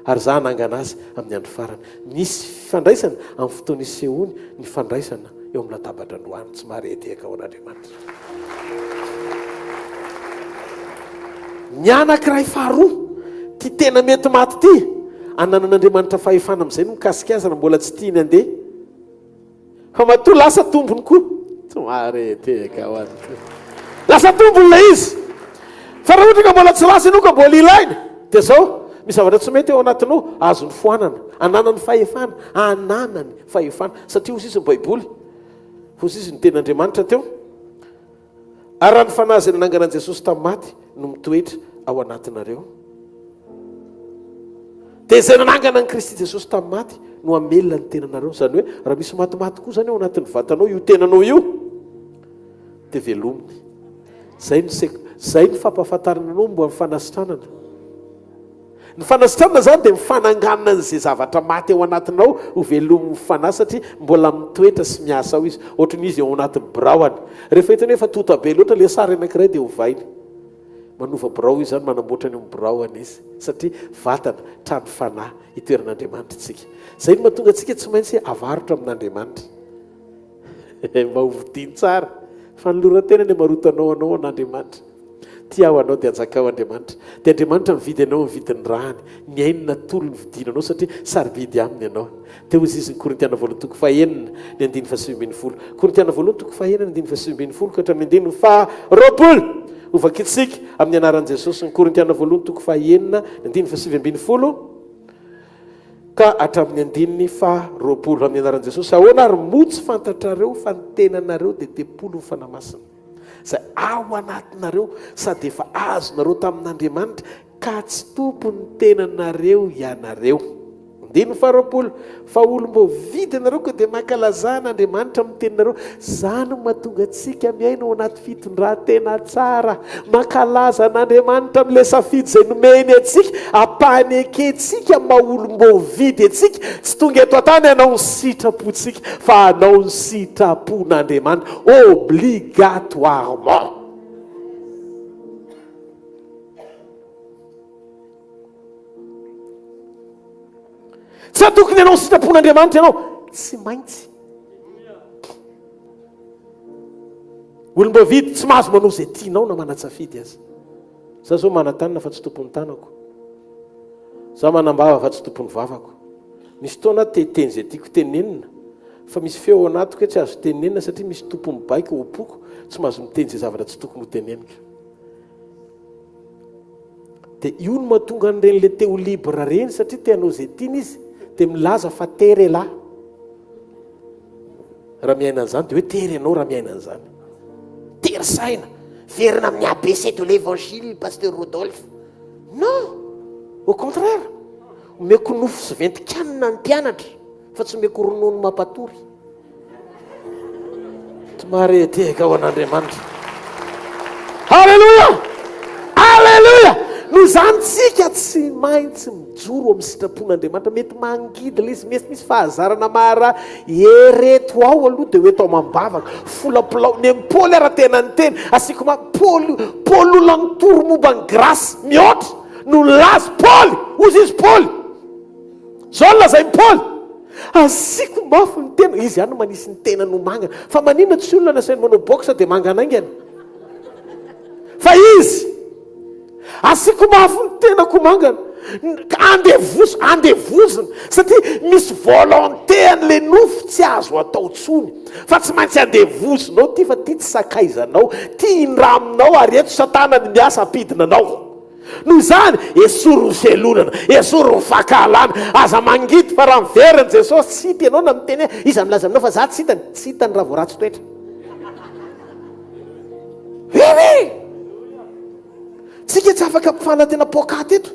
ary Izaho hanangana azy amin'ny andro farany. Misy fifandraisana amin'ny fotoana isehoany ny fandraisana eo amin'ny latabatra androany. Tsy maharehadehaka ho an'Andriamanitra. Ny anankiray faharoa, ity tena mety maty ity, ananan'Andriamanitra fahefana amin'izay no mikasika azy raha mbola tsy tiany handeha. Fa matoa lasa tombony koa. Tsy maharehadehaka ho an'ny Tompo. Lasa tombony ilay izy. Fa raha ohatra ka mbola tsy lasa ianao ka mbola ilaina, dia izao, misy zavatra tsy mety ao anatinao, azony foanana. Ananany fahefana. Ananany fahefana. Satria hoy izy ny Baiboly, hoy izy ny tenin'Andriamanitra teo, Ary raha ny Fanahy izay nanangana an'i Jesosy tamin'ny maty no mitoetra ao anatinareo, dia izay nanangana an'i Kristy Jesosy tamin'ny maty no hamelona ny tenanareo. Izany hoe, raha misy matimaty koa izany ao anatin'ny vatanao, io tenanao io, dia velominy. Izay no sek-, izay no fampahafantarana anao momba ny fanasitranana. Ny fanasitranana izany dia ny fananganana an'izay zavatra maty ao anatinao ho velomin'ny fanahy satria mbola mitoetra sy miasa ao izy. Ohatran'ny izy ao anatin'ny biraoany. Rehefa hitany hoe efa tonta be loatra ilay sary anankiray dia ovainy. Manova birao izy izany, manamboatra ny ao amin'ny biraoany izy satria vatana, trano fanahy itoeran'Andriamanitra isika. Izay no mahatonga antsika tsy maintsy avarotra amin'Andriamanitra. Mba ho vidiany tsara. Fanoloran-tena ny hamarotanao anao an'Andriamanitra. Tia aho anao dia anjakao Andriamanitra. Dia Andriamanitra mividy anao amin'ny vidin'ny rany. Ny ainy natolony vidiana anao satria sarobidy aminy ianao. Teo hozy izy ny Korintiana voalohany toko fahenina ny andininy faha-19. Korintiana voalohany toko fahenina ny andininy faha-19 ka hatramin'ny andininy faha-20. Hovakintsika amin'ny anaran'i Jesosy ny Korintiana voalohany toko fahenina ny andininy faha-19 ka hatramin'ny andininy faha-20 amin'ny anaran'i Jesosy. Ahoana ary moa tsy fantatrareo fa ny tenanareo dia tempolin'ny Fanahy Masina? izay ao anatinareo sady efa azonareo tamin'Andriamanitra, ka tsy tompon'ny tenanareo ianareo. Andininy faharoapolo, Fa olom-boavidy ianareo, koa dia mankalazà an'Andriamanitra amin'ny teninareo. Izany no mahatonga antsika miaina ao anaty fitondran-tena tsara. Mankalaza an'Andriamanitra amin'ilay safidy izay nomeny antsika, ampanekentsika maha olom-boavidy antsika, tsy tonga eto an-tany hanao ny sitrapontsika, fa hanao ny sitrapon'Andriamanitra, obligatoirement. Tsy tokony hanao ny sitrapon'Andriamanitra ianao, tsy maintsy. Olom-boavidy tsy mahazo manao izay tianao na manan-tsafidy aza. Za zao manan-tanana fa tsy tompon'ny tanako. Za manam-bava fa tsy tompon'ny vavako. Misy fotoana aho te hiteny izay tiako tenenina fa misy feo ao anatiko hoe tsy azo tenenina satria misy tompo mibaiko ao am-poko tsy mahazo miteny izay zavatra tsy tokony ho teneniko. Dia io no mahatonga an'ireny le te ho libre ireny satria te hanao izay tiany izy dia milaza fa tery elah. Raha miaina an'izany dia hoe tery ianao raha miaina an'izany. Tery saina. Verina amin'ny ABC de l'évangile Pasteur Rodolphe. Non! Au contraire, omeko nofo sy ventin-kanina ny mpianatra fa tsy omeko ronono mampatory. Tsy maharehadehaka ho an'Andriamanitra. Alléluia! Alléluia! Noho izany tsika tsy maintsy mijoro amin'ny sitrapon'Andriamanitra. Mety mangidy ilay izy, mety misy fahazarana mahara ereto ao aloha dia ho eto amam-bavaka. Folapolao. Ny an'i Paoly ara tena niteny. Asiako ma Paoly, Paoly olona nitory momba ny grâce mihoatra. No nilaza Paoly, hozy izy Paoly. Izao no lazain'i Paoly, Asiako mafy ny tena, izy ihany no manisy ny tenany ho mangana. Fa maninona tsy olona nasainy manao boxe dia mangana haingana? Fa izy, asiako mafy ny tenako ho mangana. Andevozo, andevozina, satria misy volonté an'ilay nofo tsy azo atao intsony. Fa tsy maintsy andevozinao ity fa ity tsy sakaizanao, ity indraminao ary eto satana ny miasa hampidina anao. Noho izany, esory ny fialonana, esory ny fankahalana, aza mangidy fa raha miverina Jesosy tsy hita ianao na miteny hoe iza milaza aminao fa za tsy hitany, tsy hitany raha vao ratsy toetra. Oui oui! Tsika tsy afaka ampifanantena poakaty eto.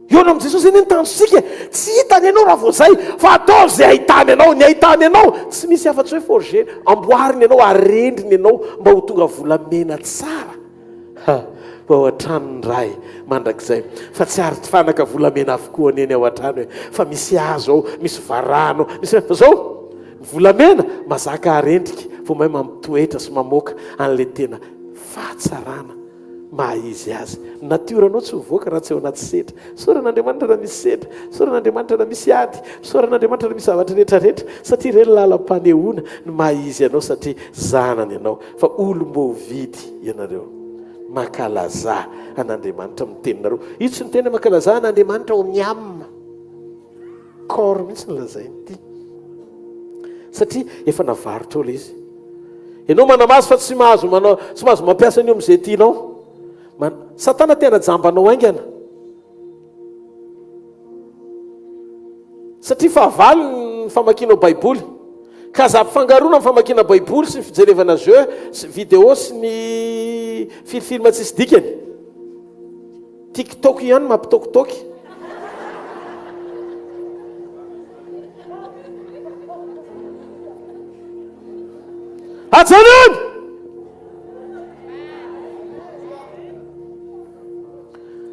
Hihaona amin'i Jesosy anie ny tanjontsika e! Tsy hitany ianao raha vao izay, fa ataovy izay ahitany anao. Ny ahitany anao, tsy misy afa-tsy hoe forger, amboariny ianao, arendriny ianao mba ho tonga volamena tsara ha, ho ao an-tranon'ny Ray mandrakizay. Fa tsy ary fanaka volamena avokoa anie ny ao an-trano e! Fa misy hazo ao, misy varahana ao, misy fa izao, ny volamena mazaka arendrika, vao mahay mampitoetra sy mamoaka an'ilay tena fahatsarana. maha izy azy. Ny natiora anao tsy mivoaka raha tsy ao anaty sedra. Isaorana Andriamanitra raha misy sedra, isaorana Andriamanitra raha misy ady, isaorana Andriamanitra raha misy zavatra rehetra rehetra, satria ireny lalam-panehoana ny maha izy anao satria zanany ianao, fa olom-boavidy ianareo. Mankalazà an'Andriamanitra amin'ny teninareo. Io tsy miteny hoe mankalazà an'Andriamanitra ao amin'ny âme. Corps mihitsy no lazainy ity. Satria efa navarotra ao ilay izy. Ianao manamaso fa tsy mahazo manao, tsy mahazo mampiasa an'io amin'izay tianao. Man, Satana te hanajamba anao haingana. Satria fahavalo ny famakianao Baiboly. Ka aza ampifangaroana ny famakiana Baiboly sy ny fijerevana jeu sy vidéo sy ny filfilm tsisy dikany. Tiktok ihany mampitokitoky. Ajanony!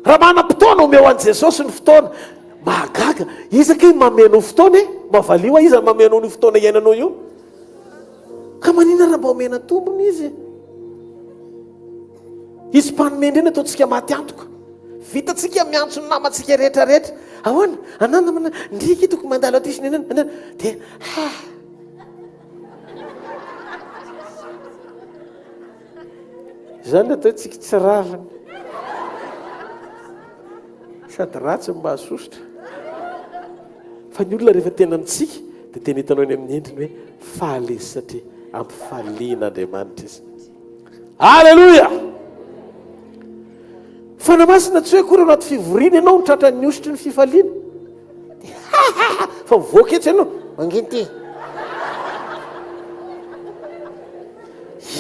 Raha manam-potoana omeo an'i Jesosy ny fotoana. Mahagaga, iza kay mameno fotoana e? Mavalio aho, iza mameno ny fotoana iainanao io? Ka maninona raha mba omena tombony izy e? Hisy mpanome indray ny ataontsika maty antoka. Vitantsika miantso ny namantsika rehetra rehetra. Ahoana? Anà namana, ndry akia tokony mandalo aty sy ny anana, anana. Dia ha. Izany ny atao hoe tsiky tsy rariny. Sady ratsy no mahasosotra. Fa ny olona rehefa tena mitsiky dia tena hitanao eny amin'ny endriny hoe faly izy satria ampifalian'Andriamanitra izy. Aleloia! Fanahy Masina tsy hoe akory ao anaty fivoriana ianao no tratran'ny hosotry ny fifaliana. Dia ha ha ha fa mivoaka etsy ianao, mangina ity.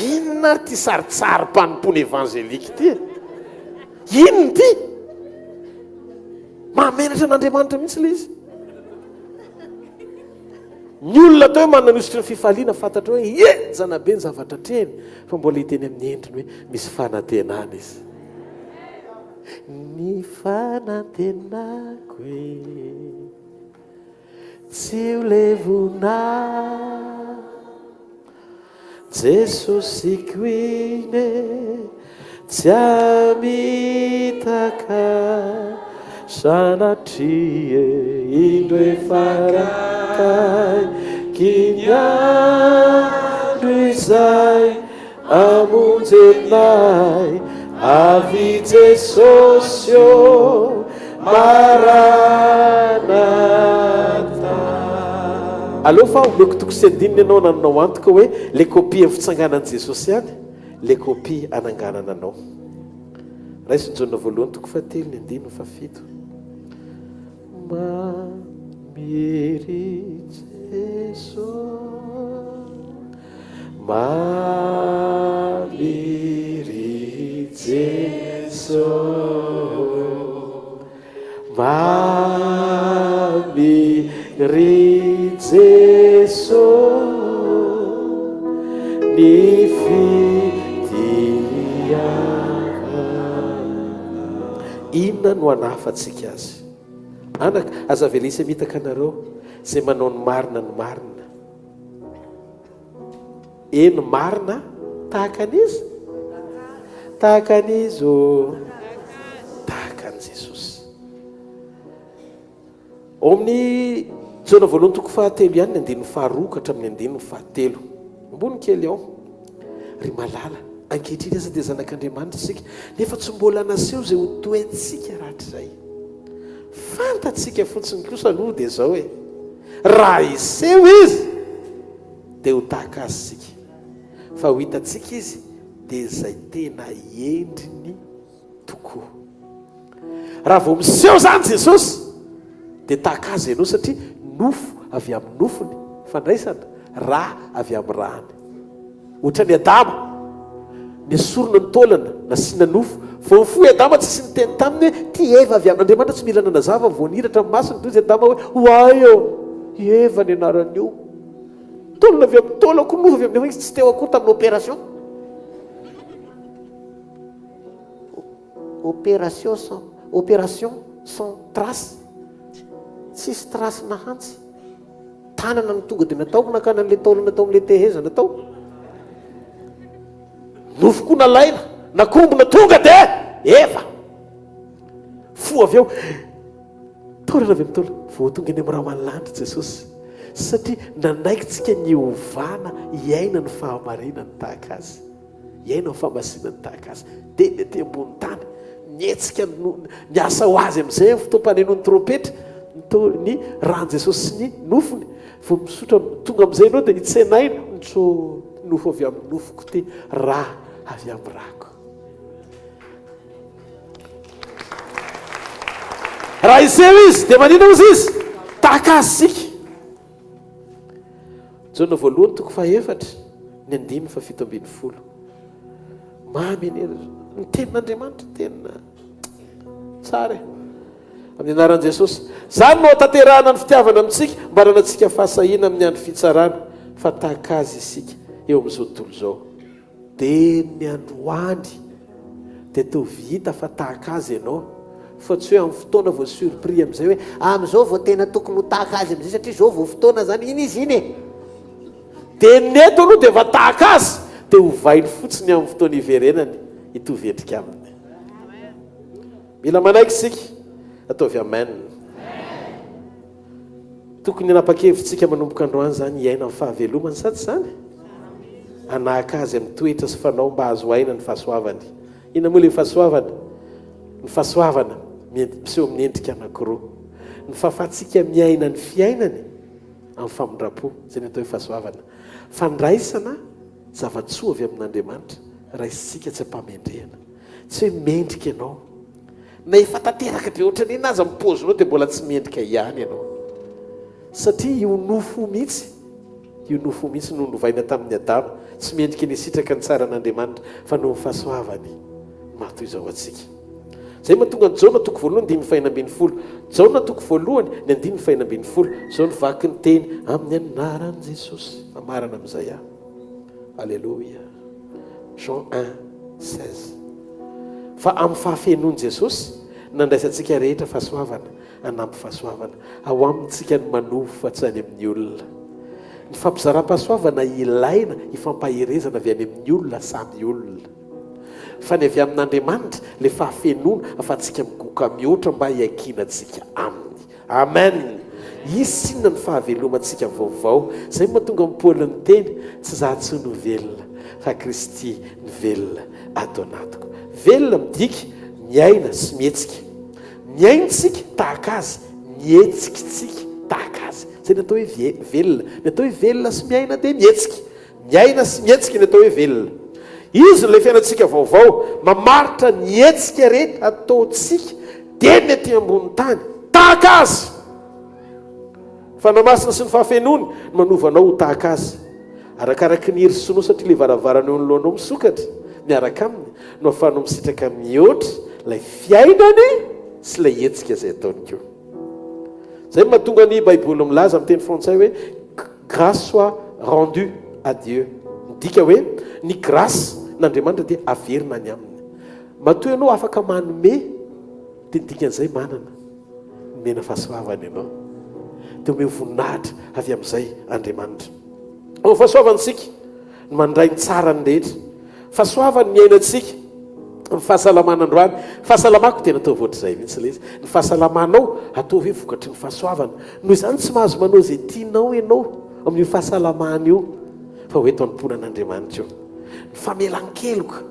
Inona ary ity saritsarim-panompoana evanjelika ity e? Inona ity? Mahamenatra an'Andriamanitra mihitsy ilay izy. Ny olona atao hoe manana ny hosotry ny fifaliana fantatrao hoe henjana be ny zavatra atrehiny fa mbola hita eny amin'ny endriny hoe misy fanantenana izy. Ny fanantenako e tsy ho levona Jesosiko iny e, tsy hamitaka sanatria e, indro efa akaiky ny andro izay hamonjenay avy Jesosy ô, Maranatha. Aleo fa omeko toko sy andininy ianao anananao antoka hoe le copie amin'ny fitsanganan'i Jesosy ihany le copie ananganana anao. Raiso ny Jaona voalohany toko fahatelo ny andininy fahafito. Mamy ry Jeso, mamy ry Jeso, mamy ry Jeso, ny fitiavana. Inona no hanahafantsika azy? Anaka, aza avela hisy hamitaka anareo, izay manao ny marina no marina. Eny marina tahaka an'iza? Tahaka an'iza ô? Tahaka an'i Jesosy. Ao amin'ny Jaona voalohany toko fahatelo ihany ny andininy faharoa ka hatramin'ny andininy fahatelo. Ambony kely ao. Ry malala, ankehitriny aza dia zanak'Andriamanitra isika, nefa tsy mbola naseho izay ho toetsika rahatrizay. Fantatsika fotsiny kosa aloha dia izao e, raha hiseho Izy dia ho tahaka Azy isika, fa ho hitantsika Izy dia izay tena endriny tokoa. Raha vao miseho izany Jesosy dia tahaka Azy ianao satria nofo avy amin'ny nofony, fandraisana, rà avy amin'ny ràny. Ohatran'i Adama, nesorina ny taolana, nasiana nofo. Vao nifoha i Adama tsisy niteny taminy hoe ty Eva avy amin'Andriamanitra tsy mila nanazava vao nihiratra ny masony toy izy Adama hoe oay ô, i Eva ny anaran'io. Taolana avy amin'ny taolako, nofo avy amin'ny nofo, izy tsy teo akory tamin'ny opération. Opération sans opération sans trace tsisy trace na hantsy tanana no tonga dia natao nakana an'ilay taolana tao amin'ilay tehezana tao nofo koa nalaina nakombona tonga dia eva fo avy eo taolana avy amin'ny taolana vao tonga eny amin'ny rahona lanitra Jesosy satria nanaiky tsika ny hovana hiaina ny fahamarinany tahaka azy Hiaina ny fahamasinany tahaka azy. Dia ny aty ambony tany, mihetsika no miasa ho azy amin'izay amin'ny fotoam-panenoan'ny trompetra, ny to- ny ran'i Jesosy sy ny nofony. Vao misotra, tonga amin'izay ianao dia hitsenaina, nitso nofo avy amin'ny nofoko ity, ra avy amin'ny rako. Raha hiseho izy, dia maninona hozy izy? Tahaka azy isika. Jaona voalohany toko fahefatra, ny andininy fahafito ambin'ny folo. Mamy anie ny tenin'Andriamanitra, tena tsara e. Amin'ny anaran'i Jesosy. Izany no hahatanterahana ny fitiavana amintsika, mba hananantsika fahasahiana amin'ny andro fitsarana, fa tahaka Azy isika eo amin'izao tontolo izao. Dia ny androany dia ataovy hita fa tahaka azy ianao fa tsy hoe amin'ny fotoana vao surpris amin'izay hoe amin'izao vao tena tokony ho tahaka azy amin'izay satria izao vao fotoana izany, iny izy iny e! Dia ny eto aloha dia efa tahaka azy dia ovainy fotsiny amin'ny fotoana hiverenany hitovy endrika aminy. Mila manaiky isika, ataovy amen. Tokony hanapa-kevitsika manomboka androany izany hiaina amin'ny fahavelomany, sa tsy izany? Hanahaka azy amin'ny toetra sy fanao mba hahazo aina ny fahasoavany. Inona moa ilay fahasoavana? Ny fahasoavana miseho amin'ny endrika anankiroa. Ny fahafahantsika miaina ny fiainany amin'ny famindram-po, izay ny atao hoe fahasoavana. Fandraisana zava-tsoa avy amin'Andriamanitra, raisintsika tsy am-pahamendrehana. Tsy hoe mendrika ianao. Na efa tanteraka be ohatran'ny inona aza ny paozinao dia mbola tsy mendrika ihany ianao. Satria io nofo io mihitsy, io nofo io mihitsy no novaina tamin'i Adama. Tsy mendrika ny hisitraka ny tsaran'Andriamanitra fa noho ny fahasoavany no maha toy izao antsika. Izay mahatonga an'i Jaona toko voalohany andininy fahenina 16. Jaona toko voalohany ny andininy fahenina 16. Izao no vaky ny teny amin'ny anaran'i Jesosy. Hamarana amin'izay aho. Aleloia. Jean un, 16. Fa amin'ny fahafenoan'i Jesosy, nandraisantsika rehetra fahasoavana, hanampy fahasoavana. Ao aminy tsika no manovo fa tsy any amin'ny olona. Ny fampizaram-pahasoavana ilaina hifampaherezana avy any amin'ny olona samy olona. Fa ny avy amin'Andriamanitra, ilay fahafenoana ahafahantsika migoka mihoatra mba hiankinantsika aminy. Amen! Hisy tsinona ny fahavelomantsika vaovao. Izay no mahatonga an'i Paoly niteny, Tsy izaho intsony no velona, fa Kristy no velona ato anatiko. Velona midika miaina sy mihetsika. Miaina isika tahaka Azy, mihetsika isika tahaka Azy. Izay no atao hoe velona. Ny atao hoe velona sy miaina dia mihetsika. Miaina sy mihetsika ny atao hoe velona. Izy no ilay fiainantsika vaovao, mamaritra ny hetsika rehetra ataontsika dieny ety ambony tany. Tahaka Azy! Fanahy Masina sy ny fahafenoany no manova anao ho tahaka Azy. Arakaraky ny hirosoanao satria ilay varavarana eo anoloanao misokatra miaraka Aminy no ahafahanao misitraka mihoatra ilay fiainany sy ilay hetsika izay ataony koa. Izay no mahatonga ny Baiboly milaza amin'ny teny frantsay hoe Grâce soit rendue à Dieu. Midika hoe ny grâce n'Andriamanitra dia averina any aminy. Matoa ianao afaka manome dia ny dikan'izay manana. Nomena fahasoavana ianao. Dia omeo voninahitra avy amin'izay Andriamanitra. Ao fahasoavana isika no mandray ny tsarany rehetra. Fahasoavany ny iainantsika. Ny fahasalamana androany, fahasalamako tena ataovy ohatr'izay mihitsy ilay izy. Ny fahasalamanao ataovy hoe vokatry ny fahasoavana. Noho izany tsy mahazo manao izay tianao ianao amin'io fahasalamana io fa ho eto anompoana an'Andriamanitra io. Ny famelan-keloka,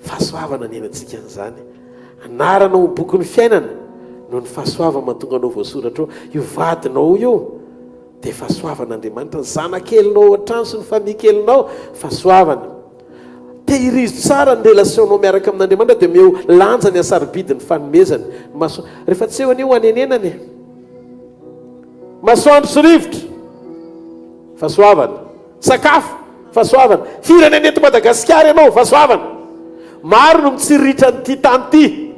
fahasoavana ny iainantsika an'izany. Anarana ao bokin'ny fiainana noho ny fahasoavana mahatonga anao voasoratra ao. Io vadinao io dia fahasoavan'Andriamanitra. Ny zanakelinao ao an-trano sy ny famille kelinao, fahasoavana. Tehirizo tsara ny relation-nao miaraka amin'Andriamanitra dia omeo lanja ny hasarobidy ny fanomezany. Ny maso, rehefa tsy eo anie ho anenenana e. Masoandro sy rivotra, fahasoavana. Sakafo, fahasoavana. Firenena eto Madagasikara ianao, fahasoavana. Maro no mitsiriritra an'ity tany ity.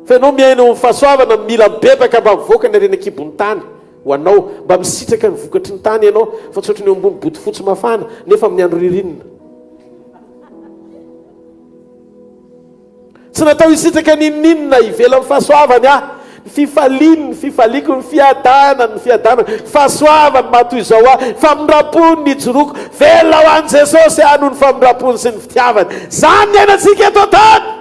Fa ianao miaina eo amin'ny fahasoavana, mila mibebaka mba mivoaka ny harena an-kibon'ny tany. Ho anao, mba misitraka ny vokatry ny tany ianao, fa tsy ohatry ny eo ambony bodofotsy mafana, nefa amin'ny andro ririnina. Tsy natao hisitraka n'inon'inona ivelan'ny fahasoavany aho. Ny fifaliany, ny fifaliako, ny fiadanany, ny fiadanako, ny fahasoavany maha toy izao ahy, ny famindram-pony ny ijoroako. Velona ho an'i Jesosy aho noho ny famindram-pony sy ny fitiavany. Izany ny ainantsika eto an-tany.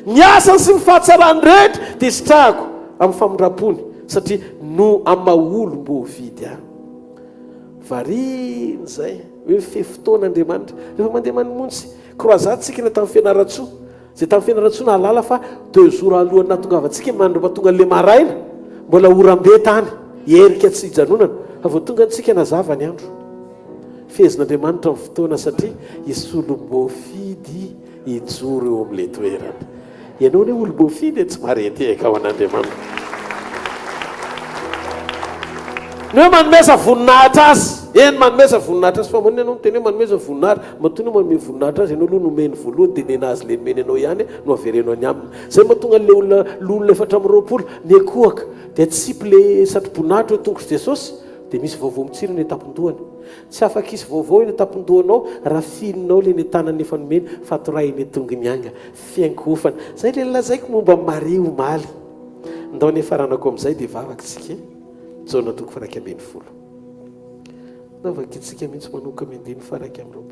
Ny asany sy ny fahatsarany rehetra dia sitrahako amin'ny famindram-pony satria no amin'ny maha olom-boavidy ahy. Variana izay hoe mifehy fotoana Andriamanitra. Rehefa mandeha mamonjy croisade tsika na tamin'ny Fianarantsoa, izay tamin'ny Fianarantsoa nahalala fa deux jours alohan'ny nahatongavantsika mandra-pahatonga an'ilay maraina, mbola oram-be tany, erika tsy hijanonana, fa vao tonga antsika nazava ny andro. Fehezin'Andriamanitra ny fotoana satria hisy olom-boafidy hijoro eo amin'ilay toerana. Ianao anie olom-boafidy e, tsy maretehaka ho an'Andriamanitra. Ny hoe manomeza voninahitra azy. Eny, manomeza voninahitra azy. Fa maninona ianao miteny hoe manomeza voninahitra? Matoa ianao manome voninahitra azy, ianao aloha nomeny voalohany dia nenazy ilay nomeny anao ihany no avereno any aminy. Izay mahatonga an'ilay olona loholona 24 niankohoka dia atsipy ilay satroboninahitra eo tongotr'i Jesosy dia misy vaovao mitsiry ny tampon-dohany. Tsy afaka hisy vaovao eny an-tampon-dohanao raha fihininao ilay nentanany efa nomeny fa torahiny tongony anga. Fiankohofana. Izay ilay nolazaiko momba an'i Maria omaly. Ndao niafaranako amin'izay dia vavaka isika e. Jaona toko faha 11. Ndao vakintsika mihitsy manomboka amin'ny andininy faha 21.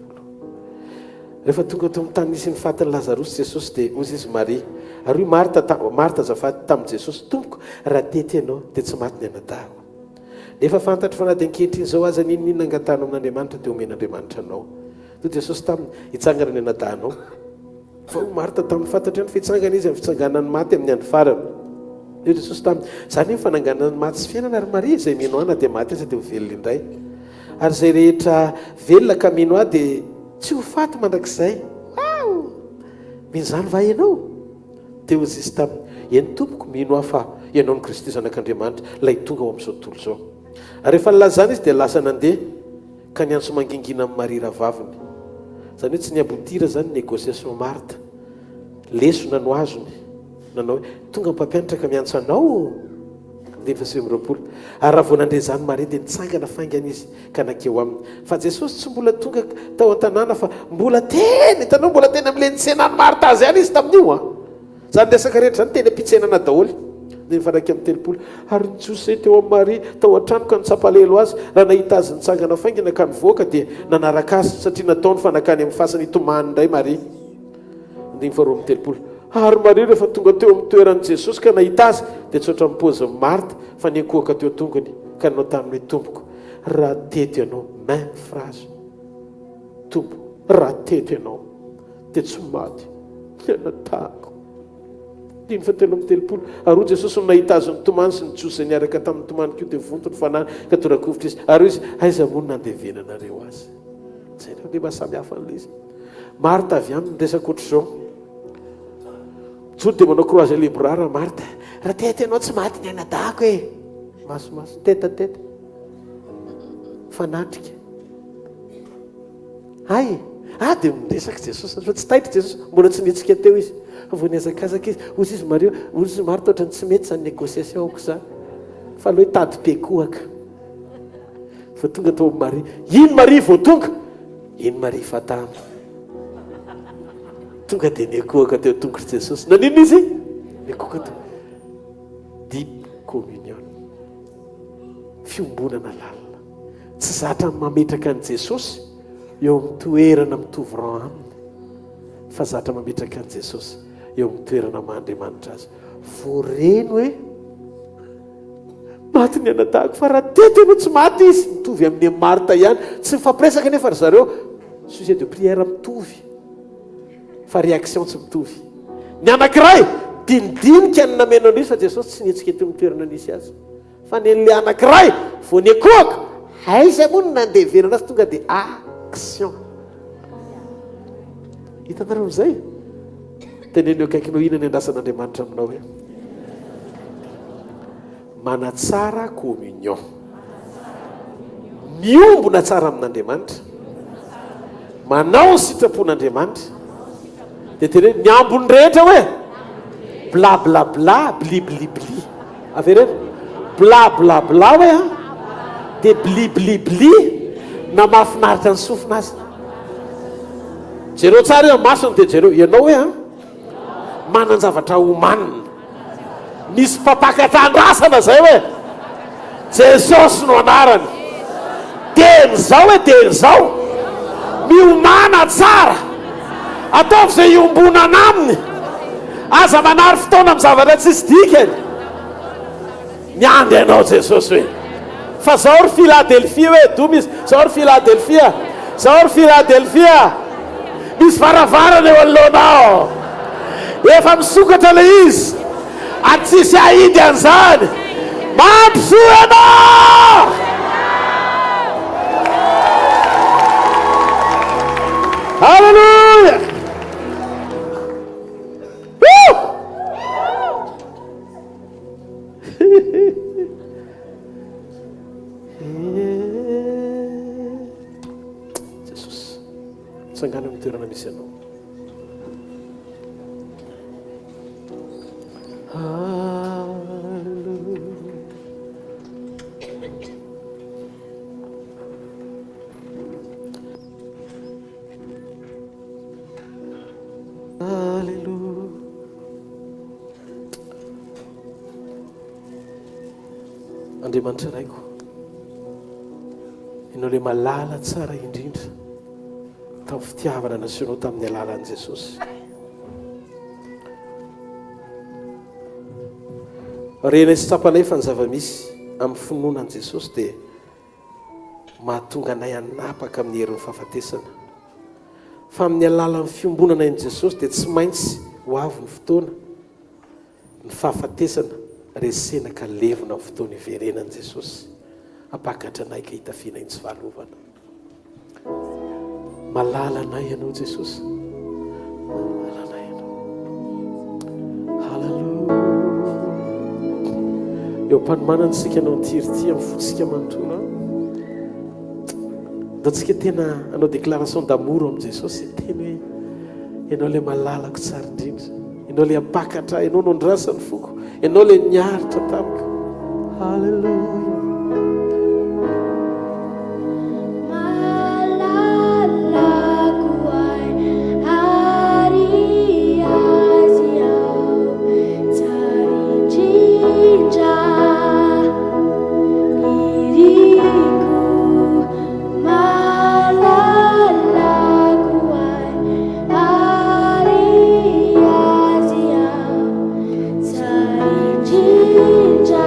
Rehefa tonga teo amin'ny tany nisy ny fatin'i Lazarosy Jesosy dia hoy izy Maria. Ary hoy Marta, Marta azafady, tamin'i Jesosy, Tompoko, raha tety ianao dia tsy maty ny anadahiko. Nefa fantatro fa na dia ankehitriny izao aza n'inon'inona angatahanao amin'Andriamanitra dia homen'Andriamanitra anao. Hoy Jesosy taminy, Hitsangana ny anadahinao. Fa hoy Marta taminy, Fantatro ihany fa hitsangana izy amin'ny fitsanganan'ny maty amin'ny andro farany. Hoy Jesosy taminy, Izaho anie ny fananganana ny maty sy fiainana, ary Maria, izay mino Ahy na dia maty aza dia ho velona indray. Ary izay rehetra velona ka mino Ahy dia tsy ho faty mandrakizay. Wow! Mino izany va ianao? Dia hoy Jesosy taminy, Eny Tompoko, mino aho fa Ianao no Kristy Zanak'Andriamanitra, Ilay tonga ho amin'izao tontolo izao. Ary rehefa nilazana izy, dia lasa nandeha, ka niantso mangingina amin'i Maria rahavaviny. Izany hoe tsy ni-aboutir izany ny négociation Martha. Lesona no azony. Nanao hoe, Tonga ny mpampianatra ka miantso anao. Andininy faha-29. Ary raha vao nandre izany Maria, dia nitsangana faingana izy, ka nankeo aminy. Fa Jesosy tsy mbola tonga tao an-tanàna fa mbola teny, hitanao, mbola teny amin'ilay nitsenan'i Marta azy ihany izy tamin'io an. Izany resaka rehetra izany teny am-pitsenana daholo. Andininy faha-31. Ary ny Jiosy izay teo amin'i Maria tao an-trano ka nitsapa alahelo azy, raha nahita azy nitsangana faingana ka nivoaka, dia nanaraka azy, satria nataony fa nankany amin'ny fasana hitomany indray Maria. Andininy faha-32. Ary Maria rehefa tonga teo amin'ny toeran'i Jesosy ka nahita azy, dia tsy ohatran'ny paozin'i Marta, fa niankohoka teo an-tongony, ka nanao taminy hoe, Tompoko, Raha teto ianao, même phrase, Tompo, raha teto ianao, dia tsy maty ny anadahiko. Andininy fahatelo amby telopolo. Ary hoy Jesosy nony nahita azy nitomany sy ny Jiosy izay niaraka taminy nitomany koa, dia vonto ny fanahiny ka tora-kovitra izy. Ary hoy izy, Aiza moa no nandevenanareo azy? Jereo ny maha samy hafa an'ilay izy. Marta avy aminy niresaka ohatr'izao. Joda dia manao croiser les bras raha Marta. Raha teto ianao tsy maty ny anadahiko e. Masomaso, tête à tête. Fanatrika. Hay! Ah, dia miresaka Jesosy. Fa tsy taitra Jesosy, mbola tsy nihetsika teo izy. Fa vao nihazakazaka izy, hoy izy Maria, hoy izy Marta, ohatran'ny tsy mety izany négociation-ko izany. Fa aleo hitady pekohaka. Vao tonga tao amin'i Maria. Iny Maria vao tonga. Iny Maria fa tamy. Tonga dia niankohoka teo an-tongotr'i Jesosy. Naninona izy? Niankohoka teo. Deep communion. Fiombonana lalina. Tsy zatra ny mametraka an'i Jesosy. eo amin'ny toerana mitovy rang aminy fa zatra mametraka an'i Jesosy eo amin'ny toerana maha Andriamanitra azy. Voareny hoe maty ny anadahiko fa raha teto ianao tsy maty izy. Mitovy amin'ny an'i Marta ihany. Tsy mifampiresaka anefa ry zareo. Sujet de prière mitovy fa réaction tsy mitovy. Ny anankiray dinidinika ny nameno an'izy fa Jesosy tsy nihetsika teo amin'ny toerana nisy azy. Fa ny an'ilay anankiray vao niakohaka, aiza moa no nandevenana azy tonga dia action. Hitanareo amin'izay? Teneno eo akaikinao inona ny andrasan'Andriamanitra aminao hoe manatsara communion. Miombona tsara amin'Andriamanitra. Manao ny sitrapon'Andriamanitra. Dia teneno ny ambiny rehetra hoe bla bla bla bli bli bli. Avereno. Bla bla bla hoe an. Dia bli bli bli na mahafinaritra ny sofina aza. Jereo tsara eo masony dia jereo. Ianao hoe an. Manan-javatra homanina. Misy mpampakatra andrasana zay hoe. Jesosy no anarany. Teny zao hoe teny zao. Miomàna tsara. Ataovy izay iombonana aminy. Aza manary fotoana amin'ny zavatra tsisy dikany. Miandry anao Jesosy hoe. Fa zao ry Filadelfia hoe domy izy. Zao ry Filadelfia. Zao ry Filadelfia. Misy varavarana eo anoloanao. Efa misokatra ilay izy. Ary tsisy ahidy an'izany. Mandrosoa ianao! Haleloia! Jesosy, tsangano amin'ny toerana misy anao. Alléluia. Andriamanitra Raiko, Ianao ilay malala tsara indrindra tamin'ny fitiavana nasehonao tamin'ny alalan'i Jesosy. Renay sy tsapanay fa ny zava-misy amin'ny finoana an'i Jesosy dia mahatonga anay hanapaka amin'ny herin'ny fahafatesana. Fa amin'ny alalan'ny fiombonana amin'i Jesosy dia tsy maintsy ho avy ny fotoana, ny fahafatesana resena ka levona amin'ny fotoana hiverenan'i Jesosy hampakatra anay ka hitafianay ny tsy fahalovana. Malala anay ianao Jesosy. Malala anay ianao. Haleloia. Eo am-panomanana isika hanao an'ity hira ity amin'ny fontsika manontolo. Andaontsika tena hanao déclaration d'amour amin'i Jesosy hiteny hoe ianao ilay malalako tsara indrindra. Ianao ilay hampakatra ahy, Ianao no andrasan'ny foko, Ianao ilay niaritra tamiko. Haleloia. Malalako ahy ary azy aho tsara indrindra iriko malalako ahy Ary azy aho tsara indrindra.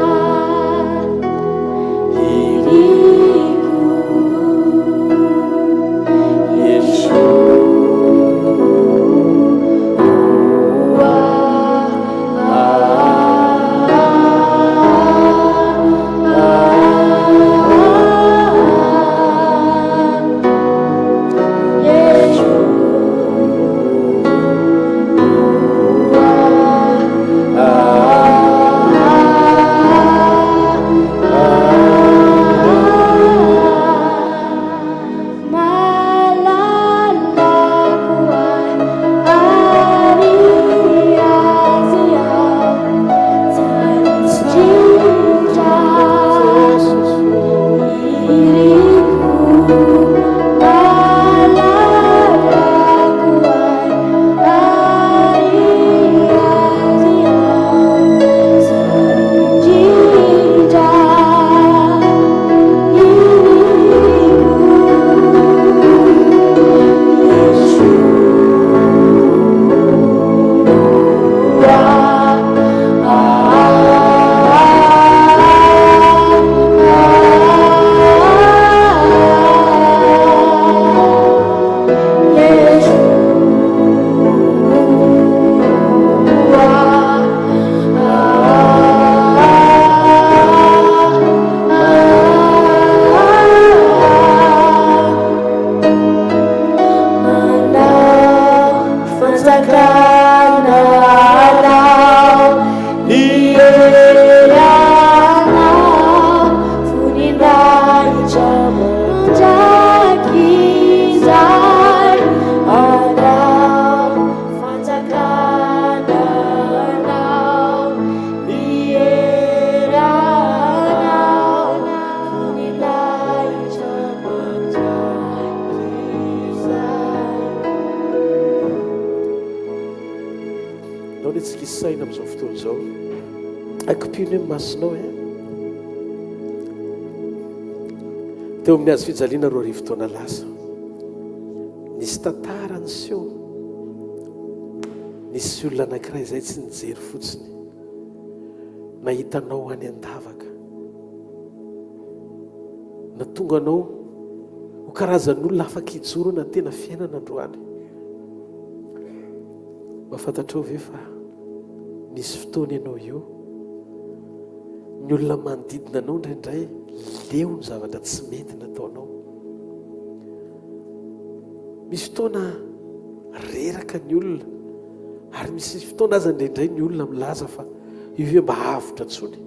tiantsika hisaina amin'izao fotoana izao. Akipio ny masonao e. Teo amin'ny hazo fijaliana 2000 taona lasa. Nisy tantara niseho. Nisy olona anankiray izay tsy nijery fotsiny. Nahita anao any an-davaka. Natonga anao ho karazan'olona afaka hijoro na tena fiainana androany. Mba fantatrao ve fa nisy fotoana ianao io, ny olona manodidina anao indraindray leo ny zavatra tsy mety nataonao. Misy fotoana reraka ny olona ary misy fotoana aza indraindray ny olona milaza fa io ve mba avotra intsony?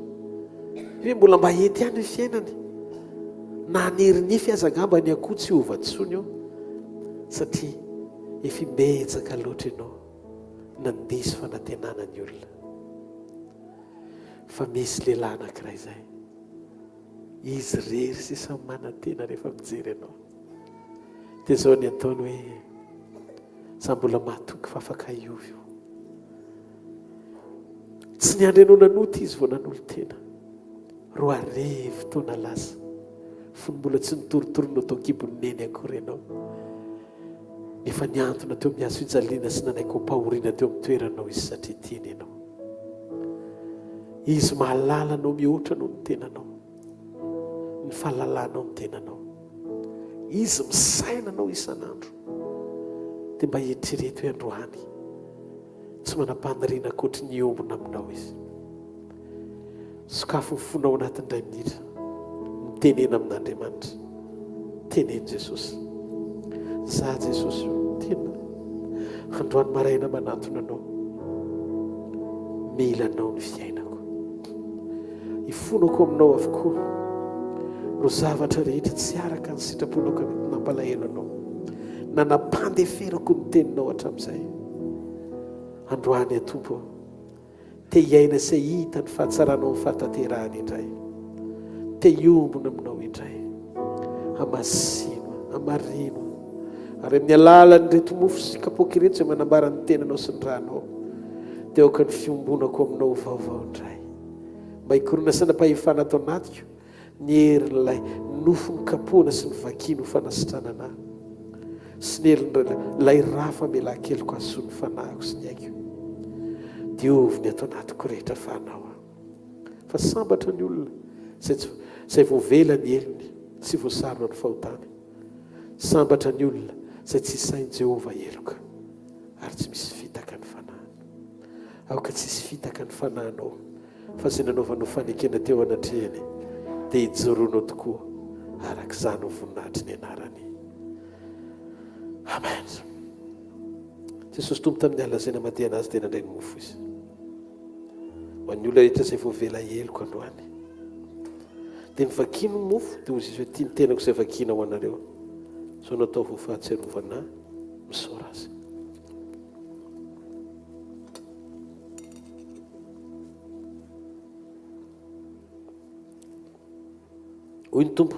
Io ve mbola mba hety ihany ny fiainany? Na hanery nify aza angamba ny akoho tsy hiova intsony io satria efa imbetsaka loatra ianao nandiso fanantenana ny olona. Fa misy lehilahy anankiray izay, izy irery sisa manantena rehefa mijery anao. Dia izao ny ataony hoe, za mbola mahatoky fa afaka hiova io. Tsy niandry anao nanota izy vao nanolo-tena. 2000 taona lasa, fony mbola tsy nitorotoroana tao an-kibon'i Neny akory ianao, nefa nihantona teo amin'ny hazo fijaliana sy nanaiky hompahoriana teo amin'ny toeranao Izy satria tiany ianao. Izy mahalala anao mihoatra noho ny tenanao, ny fahalalanao ny tenanao. Izy misaina anao isan'andro. Dia mba eritrereto hoe androany, Tsy manam-paniriana ankoatry ny hiombona aminao izy. Sokafy ny fonao anatin'ny indray minitra. Mitenena amin'Andriamanitra. Teneno Jesosy. Za Jesosy io, tena androany maraina manatona anao. Mila anao ny fiainako. Ifonako aminao avokoa ireo zavatra rehetra tsy araka ny sitraponao ka mety nampalahelo anao. Nanam-pandeferako ny teninao hatramin'izay. Androany aho Tompo ô, te hiaina sy hahita ny fahatsaranao amin'ny fahatanterahany indray. Te hiombona aminao indray. Hamasino, hamarino. Ary amin'ny alalan'ireto mofo sy kapoaka ireto izay manambara ny tenanao sy ny ranao, dia aoka ny fiombonako aminao ho vaovao indray. Mba hikorona sainam-pahefana ato anatiko ny herin'ilay nofo nokapohana sy novakiana ho fanasitranana ahy, sy ny herin'ilay ra famelan-keloka hahasoa ny fanahiko sy ny aiko. Diovy ny ato anatiko rehetra fa Anao aho. Fa sambatra ny olona izay tsy izay voavela ny helony sy voasarona ny fahotany. Sambatra ny olona izay tsy isain'i Jehovah heloka ary tsy misy fitaka ny fanahiny. Aoka tsy hisy fitaka ny fanahinao. Fa izay nanaovanao fanekena teo anatrehany dia hijoroanao tokoa araka izany ho voninahitry ny anarany. Amen. Jesosy Tompo tamin'ny alina izay namadihana azy dia nandray ny mofo izy. Ho an'ny olona rehetra izay voavela heloka androany. Dia nivakino ny mofo dia hoy izy hoe tia ny tenako izay vakiana ho anareo. Izao no atao ho fahatsiarovana misaora azy. Hoy ny Tompo,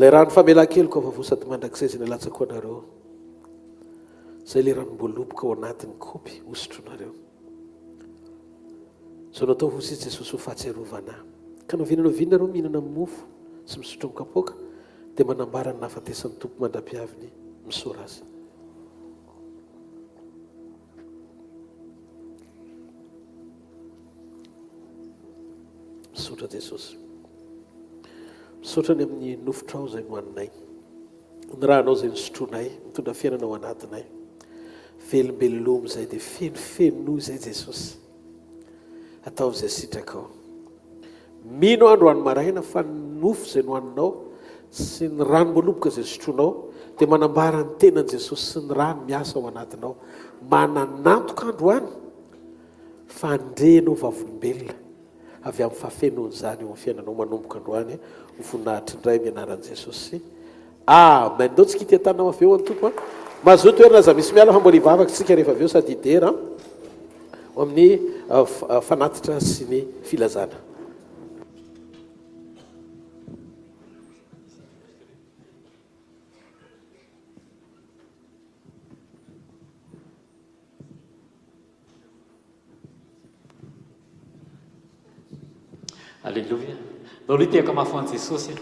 Ilay rano famelan-keloka vaovao sady mandrakizay izay nalatsako ho anareo, izay ilay ranom-boaloboka ao anatin'ny kaopy hosotronareo. Izao natao hoy izy Jesosy ho fahatsiarovana ahy. Ka na oviana na oviana nareo mihinana mofo sy misotro amin'ny kapoaka dia manambara ny nahafatesan'ny Tompo mandra-piaviny misaora azy. Misaotra Jesosy. Misaotra ny amin'ny nofotrao izay nohaninay. Ny ranao izay nosotroinay, mitondra fiainana ao anatinay. Velombelomy izay dia fenofenoy izay Jesosy. Ataovy izay sitrakao. Mino aho androany maraina fa ny nofo izay nohaninao sy ny ranom-boaloboka izay sotroinao dia manambara ny tenan'i Jesosy sy ny rany miasa ao anatinao. Manan'antoka androany fa handre ianao vavolombelona avy amin'ny fahafenoan'izany eo amin'ny fiainanao manomboka androany ho voninahitry ny Ray amin'ny anaran'i Jesosy. Amen. Ndao tsika hitetanao avy eo an Tompo a. Mazoto toerana aza misy miala fa mbola hivavaka tsika rehefa avy eo sady hidera ho amin'ny fanatitra sy ny filazana. Aleloia. Ndao aloha hitehaka mafy ho an'i Jesosy e.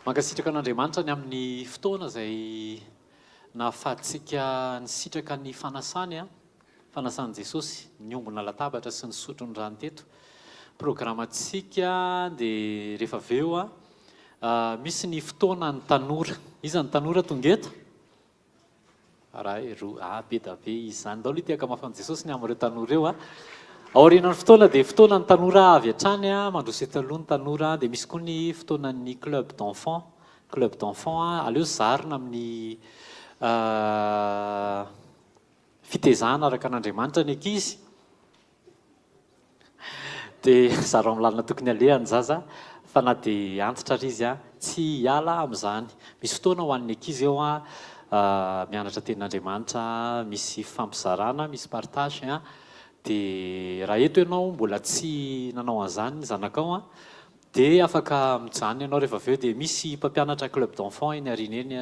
Mankasitraka an'Andriamanitra ny amin'ny fotoana izay nahafahantsika nisitraka ny fanasany, fanasan'i Jesosy, niombona latabatra sy nisotro ny rany teto. Programantsika dia rehefa avy eo misy ny fotoanan'ny tanora. Iza ny tanora tonga eto? Ray, roa, ah, be da be izy izany. Ndao aloha hitehaka mafy amin'i Jesosy ny amin'ireo tanora ireo a. Aorianan'ny fotoana dia fotoanan'ny tanora avy hatrany a, mandroso eto aloha ny tanora, dia misy koa ny fotoanan'ny club d'enfants, club d'enfants a, aleo zarina amin'ny fitezana araka an'Andriamanitra ny ankizy. Dia zarao amin'ny lalana tokony aleha ny zaza fa na dia antitra ary izy tsy hiala amin'izany. Misy fotoana ho an'ny ankizy eo mianatra tenin'Andriamanitra, misy fifampizarana, misy partage. Dia raha eto ianao mbola tsy nanao an'izany ny zanakao dia afaka mijanona ianao rehefa avy eo dia misy mpampianatra club d'enfants eny aoriana eny.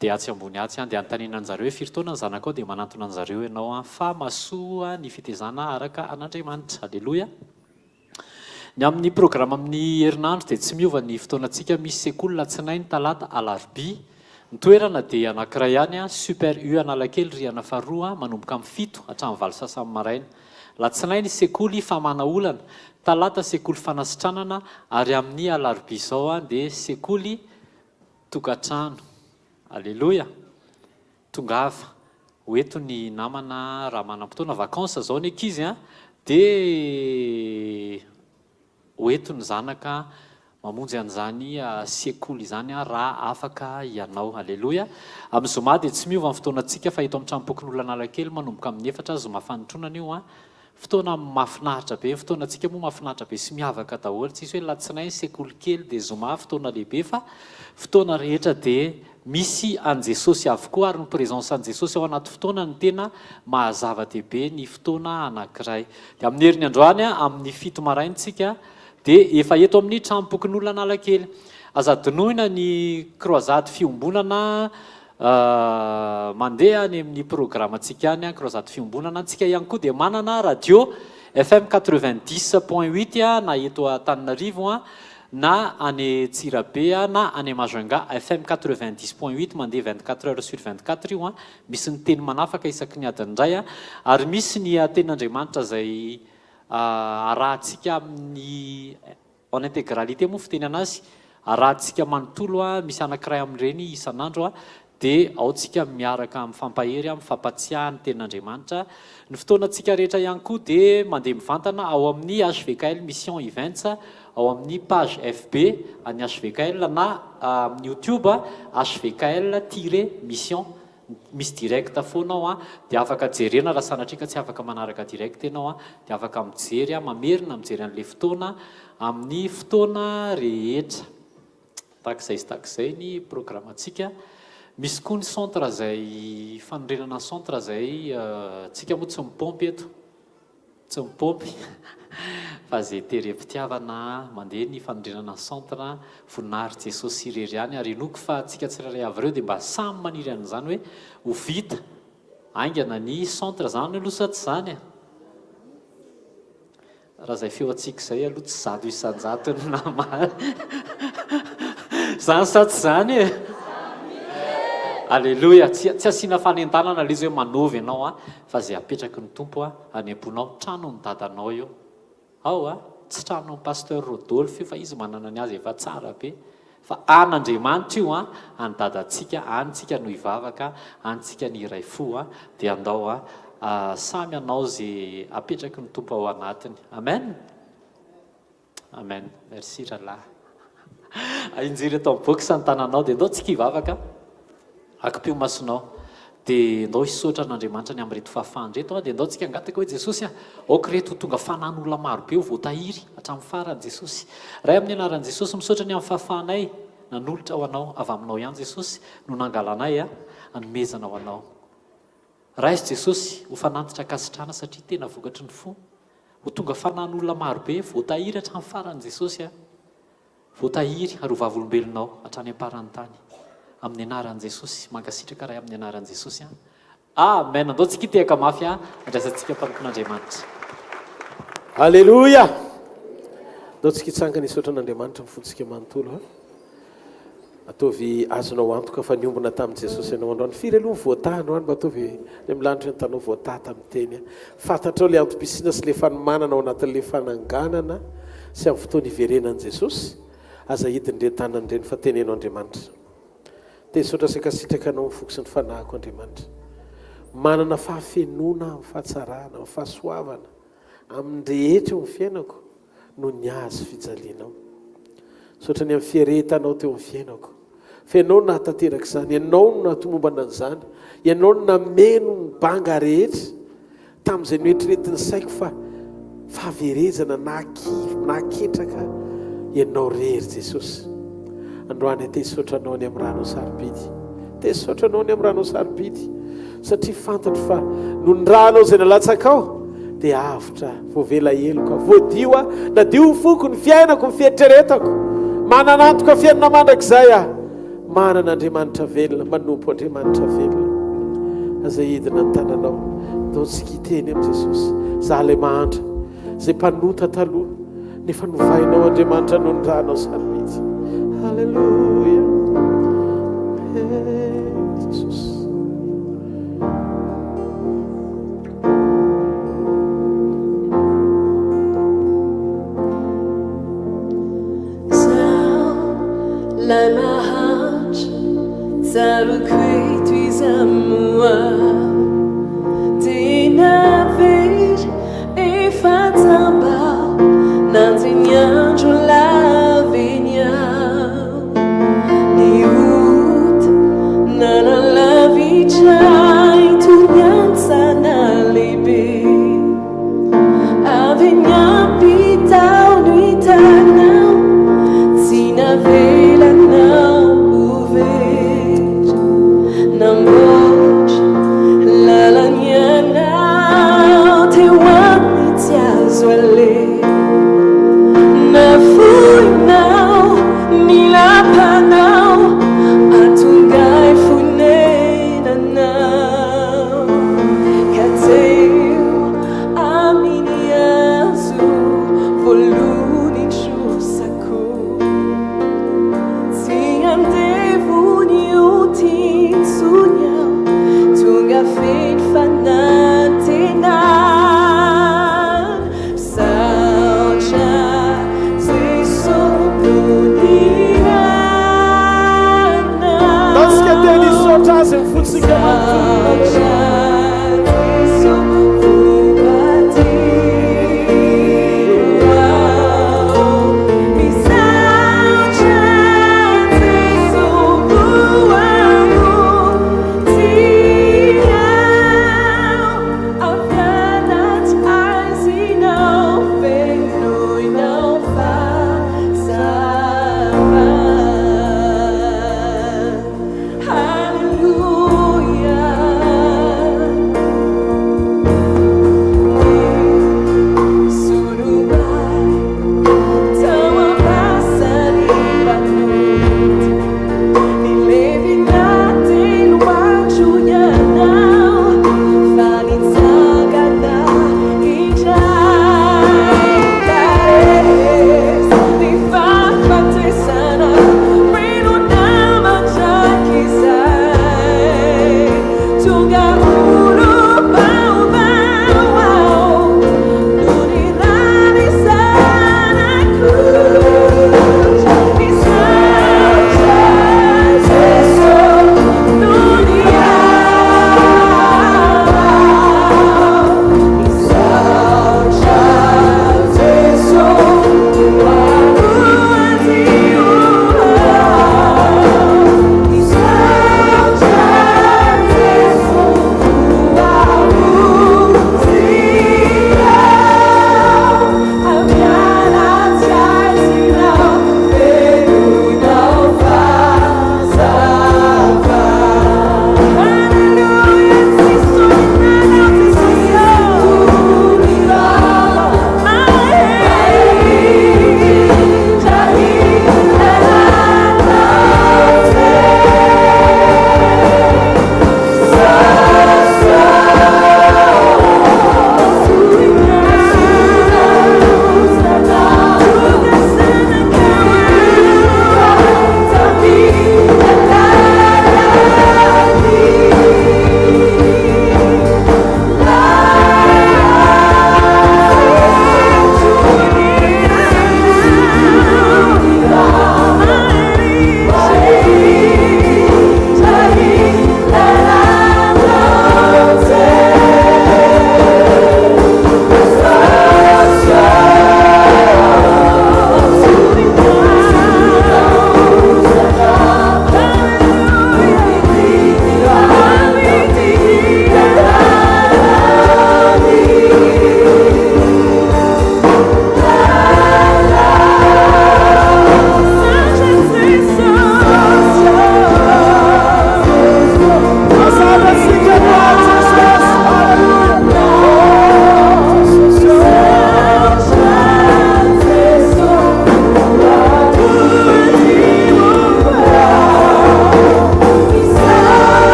Dia atsy ambony atsy an, dia anontaniana anjareo hoe firy taona ny zanakao dia manantona anjareo ianao an, fa mahasoa ny fitezana araka an'Andriamanitra. Aleloia. Ny amin'ny programa amin'ny herinandro dia tsy miova ny fotoanantsika, misy sekoly latsinainy, talata, alarobia. Ny toerana dia anankiray ihany an, Super U Analakely rihana faharoa, manomboka amin'ny fito hatramin'ny valo sasany maraina. Latsinainy sekoly famana olana, talata sekoly fanasitranana ary amin'ny alarobia izao an dia sekoly Tokantrano. Aleloia! Tongava ho eto ny namana raha manam-potoana, vacances zao ny ankizy an, dia ho eto ny zanaka mamonjy an'izany sekoly izany raha afaka ianao. Aleloia! Amin'ny zoma dia tsy miova ny fotoanantsika fa eto amin'ny tranompokonolona Analakely manomboka amin'ny efatra, zoma fanotronana io an, Fotoana mahafinaritra be, ny fotoanantsika moa mahafinaritra be sy miavaka daholo, tsisy hoe latsinainy sekoly kely dia zoma fotoana lehibe fa fotoana rehetra dia misy an'i Jesosy avokoa ary ny présence an'i Jesosy ao anaty fotoana no tena maha zava-dehibe ny fotoana anankiray. Dia amin'ny heriny androany amin'ny fito maraina tsika dia efa eto amin'ny tranompokonolona Analakely. Aza adinoina ny croisade fiombonana Mandeha any amin'ny programantsika any, Croisade Fiombonana. Antsika ihany koa dia manana radio FM 90 point huit na eto Antananarivo na any Antsirabe na any Majunga FM 90 point huit mandeha 24 heures sur 24 io. Misy ny teny manafaka isaky ny adiny iray ary misy ny tenin'Andriamanitra izay arahantsika amin'ny En intégralité moa fiteny anazy, arahantsika manontolo a, misy anakiray amin'ireny isan'andro a, dia ao tsika miaraka mifampahery, mifampatsiahy ny tenin'Andriamanitra. Ny fotoanantsika rehetra ihany koa dia mandeha mivantana ao amin'ny HVKL Mission Events, ao amin'ny page FB an'ny HVKL na amin'ny YouTube HVKL tiret Mission. Misy direct foana ao an, dia afaka jerena raha sanatria ka tsy afaka manaraka direct ianao an, dia afaka mijery an, mamerina mijery an'ilay fotoana amin'ny fotoana rehetra. Tahaka izay sy tahaka izay ny programantsika. Misy koa ny centre izay fanorenana centre izay tsika moa tsy mipaompy eto. Tsy mipaompy fa ze terem-pitiavana mandeha ny fanorenana centre voninahitry Jesosy irery ihany ary inoako fa tsika tsirairay avy ireo dia mba samy maniry an'izany hoe ho vita haingana ny centre zany aloha sa tsy zany e? Raha izay feo antsika izay aloha tsy 100% no namaly zany sa tsy zany e? Aleloia! Tsy tsy asiana fanentanana ilay izy hoe manova ianao an, fa izay apetraky ny Tompo any am-ponao, tranon'ny dadanao io. Ao a, tsy tranon'i Pasteur Rodolphe io fa izy manana ny azy efa tsara be. Fa an'Andriamanitra io an, an'i dadantsika, any tsika no hivavaka, any tsika ny hiray fo an, dia andao a, samy hanao ze apetraky ny Tompo ao anatiny. Amen! Amen merci rahalahy. Injiro eto amin'ny box ny tananao dia ndao tsika hivavaka. Akipio masonao. Dia ndao hisaotra an'Andriamanitra ny amin'ireto fahafahana ireto dia ndao tsika hangataka hoe Jesosy a, aoka ireto ho tonga fanan'olona maro be ho voatahiry hatramin'ny farany Jesosy. Ray amin'ny anaran'i Jesosy misaotra ny amin'ny fahafahanay nanolotra ho anao avy aminao ihany Jesosy no nangalanay a, hanomezana ho anao. Raiso Jesosy ho fanantitra ankasitrahana satria tena vokatry ny fo. Ho tonga fanan'olona marobe voatahiry hatramin'ny farany Jesosy a! Voatahiry ary ho vavolombelonao hatrany am-paran'ny tany. Amin'ny anaran'i Jesosy. Mankasitraka Ray amin'ny anaran'i Jesosy a! Amen! Andao tsika hitehaka mafy a! Andraisantsika mpanompon'Andriamanitra. Aleloia! Ndao tsika hitsangana hisaotra an'Andriamanitra amin'ny fontsika manontolo a. Ataovy azonao antoka fa niombona tamin'i Jesosy ianao androany. Firy aloha ny voataha androany? Mba ataovy any amin'ny lanitra ny tanao voataha tamin'ny teny. Fantatrao ilay antom-pisiana sy ilay fanomanana ao anatin'ilay fananganana sy amin'ny fotoana hiverenan'i Jesosy? Aza hidin'ireny tanana ireny fa teneno Andriamanitra. Te hisaotra sy hankasitraka Anao ny foko sy ny fanahiko Andriamanitra. Manana fahafenoana amin'ny fahatsarana, amin'ny fahasoavana, amin'ny rehetra eo amin'ny fiainako noho ny hazo fijalianao. Misaotra ny amin'ny fiaretanao teo amin'ny fiainako. Fa Ianao no nahatanteraka izany, Ianao no nahatomombana an'izany, Ianao no nameno ny banga rehetra. Tamin'izay noeritreretin'ny saiko fa fahaverezana nahakivy, nahaketraka Ianao re ry Jesosy. Androany aho te hisaotra Anao ny amin'ny ranao sarobidy. Te hisaotra Anao ny amin'ny ranao sarobidy. Satria fantatro fa noho ny ranao izay nalatsakao dia avotra aho, voavela heloka aho, voadio aho, nadio ny foko, ny fiainako, ny fieritreretako. Manana antoka fiainana mandrakizay aho. Manana Andriamanitra velona, manompo Andriamanitra velona. Aza hidina ny tananao. Ndao tsika hiteny amin'i Jesosy. Za ilay mahantra, izay mpanota taloha, nefa novainao Andriamanitra noho ny ranao sarobidy. Haleloia. Hey, Jesosy. Zaho lay mahantra, tsaroako eto iza moa Tena very efa jamba, nanjy ny andro lava eny aho Ny ota nanalavitra ahy toy ny antsana lehibe Avy eny ampitao no hitanao, tsy navelanao ho very. Namboatra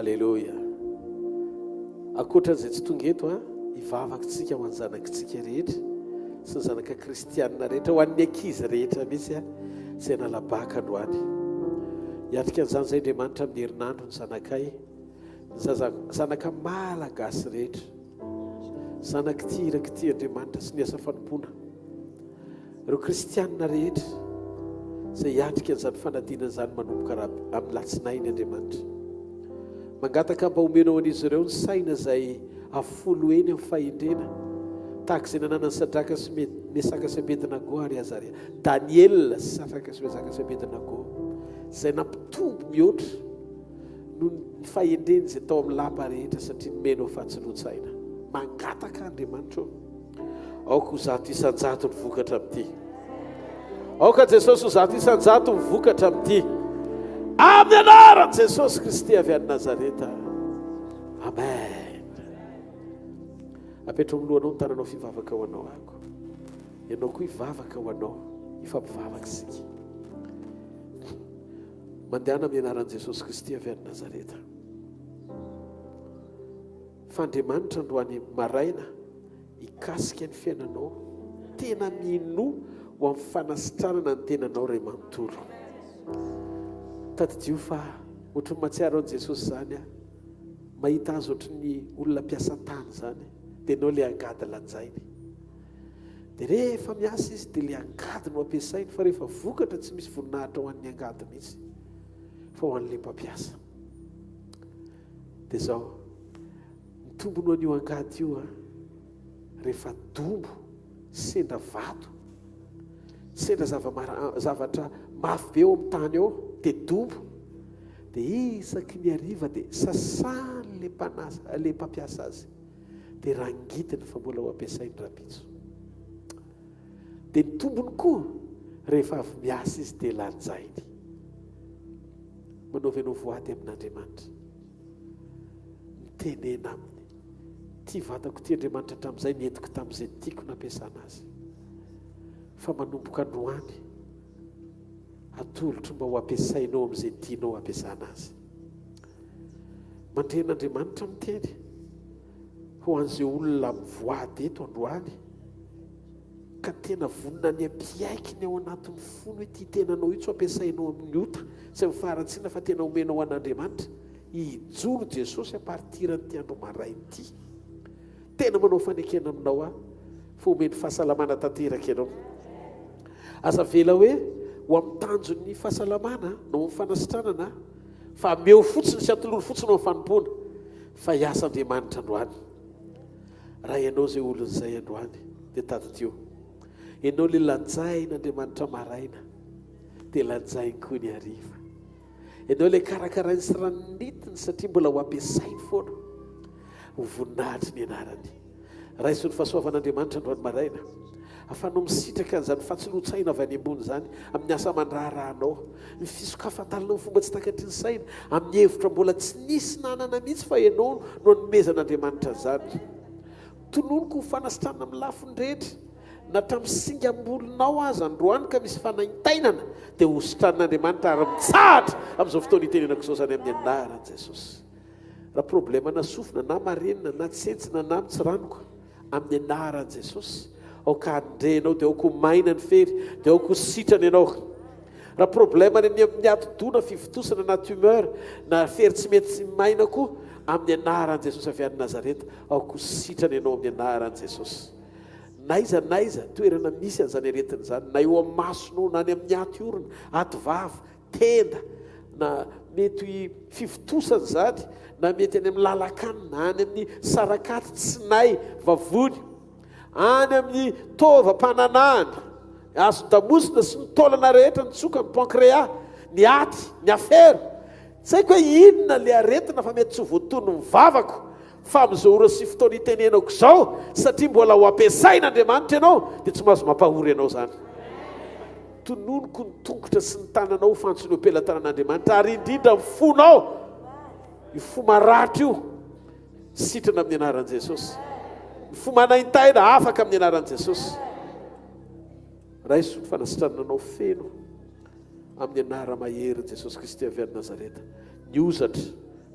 Aleloia. Ankoatra an'izay tsy tonga eto, hivavaka isika ho an'ny zanakitsika rehetra sy ny zanaka kristianina rehetra, ho an'ny ankizy rehetra mihitsy izay nalabaka androany. Hiatrika an'izany izay Andriamanitra amin'ny herinandro ny zanakay, ny zaza zanaka malagasy rehetra, zanak'ity irak'ity Andriamanitra sy ny asa fanompoana. Ireo kristianina rehetra izay hiatrika an'izany fanadinana izany manomboka amin'ny latsinainy Andriamanitra. Mangataka mba homenao an'izy ireo ny saina izay afolo eny amin'ny fahendrena, tahaka izay nananan'i Sadraka sy Mesaka sy Abednago ary Azaria, Daniela sy Sadraka sy Mesaka sy Abednago, izay nampitombo mihoatra noho ny fahendreny izay tao amin'ny lapa rehetra satria nomenao fahatsiloan-tsaina. Mangataka Andriamanitra ô. Aoka ho 100% ny vokatra amin'ity. Aoka Jesosy ho 100% ny vokatra amin'ity. Amin'ny anaran'i Jesosy Kristy avy any Nazareta. Amen. Apetrao amin'ny lohanao ny tananao fivavaka ho anao ako. Ianao koa hivavaka ho anao. Hifampivavaka isika. Mandehana amin'ny anaran'i Jesosy Kristy avy any Nazareta. Fa Andriamanitra androany maraina hikasika ny fiainanao, tena minoa ho amin'ny fanasitranana ny tenanao ray manontolo. Tadidio fa ohatry ny mahatsiaro an'i Jesosy izany aho, mahita azy ohatry ny olona mpiasa tany izany, dia ianao ilay angady lanjainy. Dia rehefa miasa izy dia ilay angady no ampiasainy, fa rehefa vokatra tsy misy voninahitra ho an'ny angady mihitsy, fa ho an'ilay mpampiasa. Dia izao, ny tombony ho an'io angady io an, rehefa dombo, sendra vato, sendra zava-mara, zavatra mafy be ao amin'ny tany ao, dia dombo, dia isaky ny hariva dia sasan'ilay mpanasa, ilay mpampiasa azy, dia rangidiny fa mbola ho ampiasainy rahampitso. Dia ny tombony koa, rehefa avy miasa izy dia lanjainy. Manaova ianao voady amin'Andriamanitra. Mitenena aminy. Ity vatako ity Andriamanitra hatramin'izay nentiko tamin'izay tiako nampiasana azy. Fa manomboka androany, atolotro mba ho ampiasainao amin'izay tianao hampiasana azy. Mandre an'Andriamanitra miteny ho an'izay olona mivoady eto androany. Ka tena vonona ny hampiaiky ny ao anatin'ny fony hoe ity tenanao io tsy ho ampiasainao amin'ny ota sy amin'ny faharatsiana fa tena omenao ho an'Andriamanitra. Hijoro Jesosy à partir an'ity andro maraina ity. Tena manao fanekena aminao aho fa omeny fahasalamana tanteraka ianao. Aza avela hoe ho amin'ny tanjon'ny fahasalamana na ho amin'ny fanasitranana fa ameo fotsiny sy atolory fotsiny ho amin'ny fanompoana fa hiasa Andriamanitra androany. Raha ianao izay olona izay androany dia tadidio. Ianao ilay lanjain'Andriamanitra maraina dia lanjainy koa ny hariva. Ianao ilay karakarainy sy ranonitiny satria mbola ho ampiasainy foana. Ho voninahitry ny anarany. Raiso ny fahasoavan'Andriamanitra androany maraina. Afahanao misitraka an'izany fahatsiloan-tsaina avy any ambony izany amin'ny asa aman-draharahanao. Ny fisokafan-dalana amin'ny fomba tsy takatry ny saina, amin'ny hevitra mbola tsy nisy nanana mihitsy fa ianao no anomezan'Andriamanitra an'izany. Tononiko ho fanasitranana amin'ny lafiny rehetra, na hatramin'ny singam-bolonao aza androany ka misy fanaintainana, dia hositranin'Andriamanitra ary mitsahatra amin'izao fotoana itenenako izao izany amin'ny anaran'i Jesosy. Raha problème-na sofina na marenina na tsentsina na mitsiranoka, Amin'ny anaran'i Jesosy, aoka handre ianao, dia aoka ho maina ny fery, dia aoka ho sitrana ianao. Raha problème any amin'ny atidoha na fivontosana na tumeur na fery tsy mety maina koa, amin'ny anaran'i Jesosy avy any Nazareta, aoka ho sitrana ianao amin'ny anaran'i Jesosy. N'aiza n'aiza toerana misy an'izany aretina izany, na eo amin'ny masonao, na any amin'ny aty orona, aty vava, tenda, na mety fivontosana izany, na mety any amin'ny lalan-kanina, any amin'ny sarakaty, tsinay, vavony, any amin'ny taovam-pananahana, hazon-damosina sy ny taolana rehetra, ny tsoka, ny pancréas, ny aty, ny afera. Tsy haiko hoe inona ilay aretina fa mety tsy ho voatonon'ny vavako fa amin'izao ora sy fotoana itenenako izao, satria mbola ho ampiasain'Andriamanitra ianao, dia tsy mahazo mampahory anao izany. Tononiko ny tongotra sy ny tananao ho fantsona eo am-pelatanan'Andriamanitra, ary indrindra ny fonao, io fo maratra io, sitrana amin'ny anaran'i Jesosy. Ny fo manaintaina, afaka amin'ny anaran'i Jesosy. Raiso ny fanasitranana anao feno amin'ny anara-maherin'i Jesosy Kristy avy any Nazareta. Ny ozatra.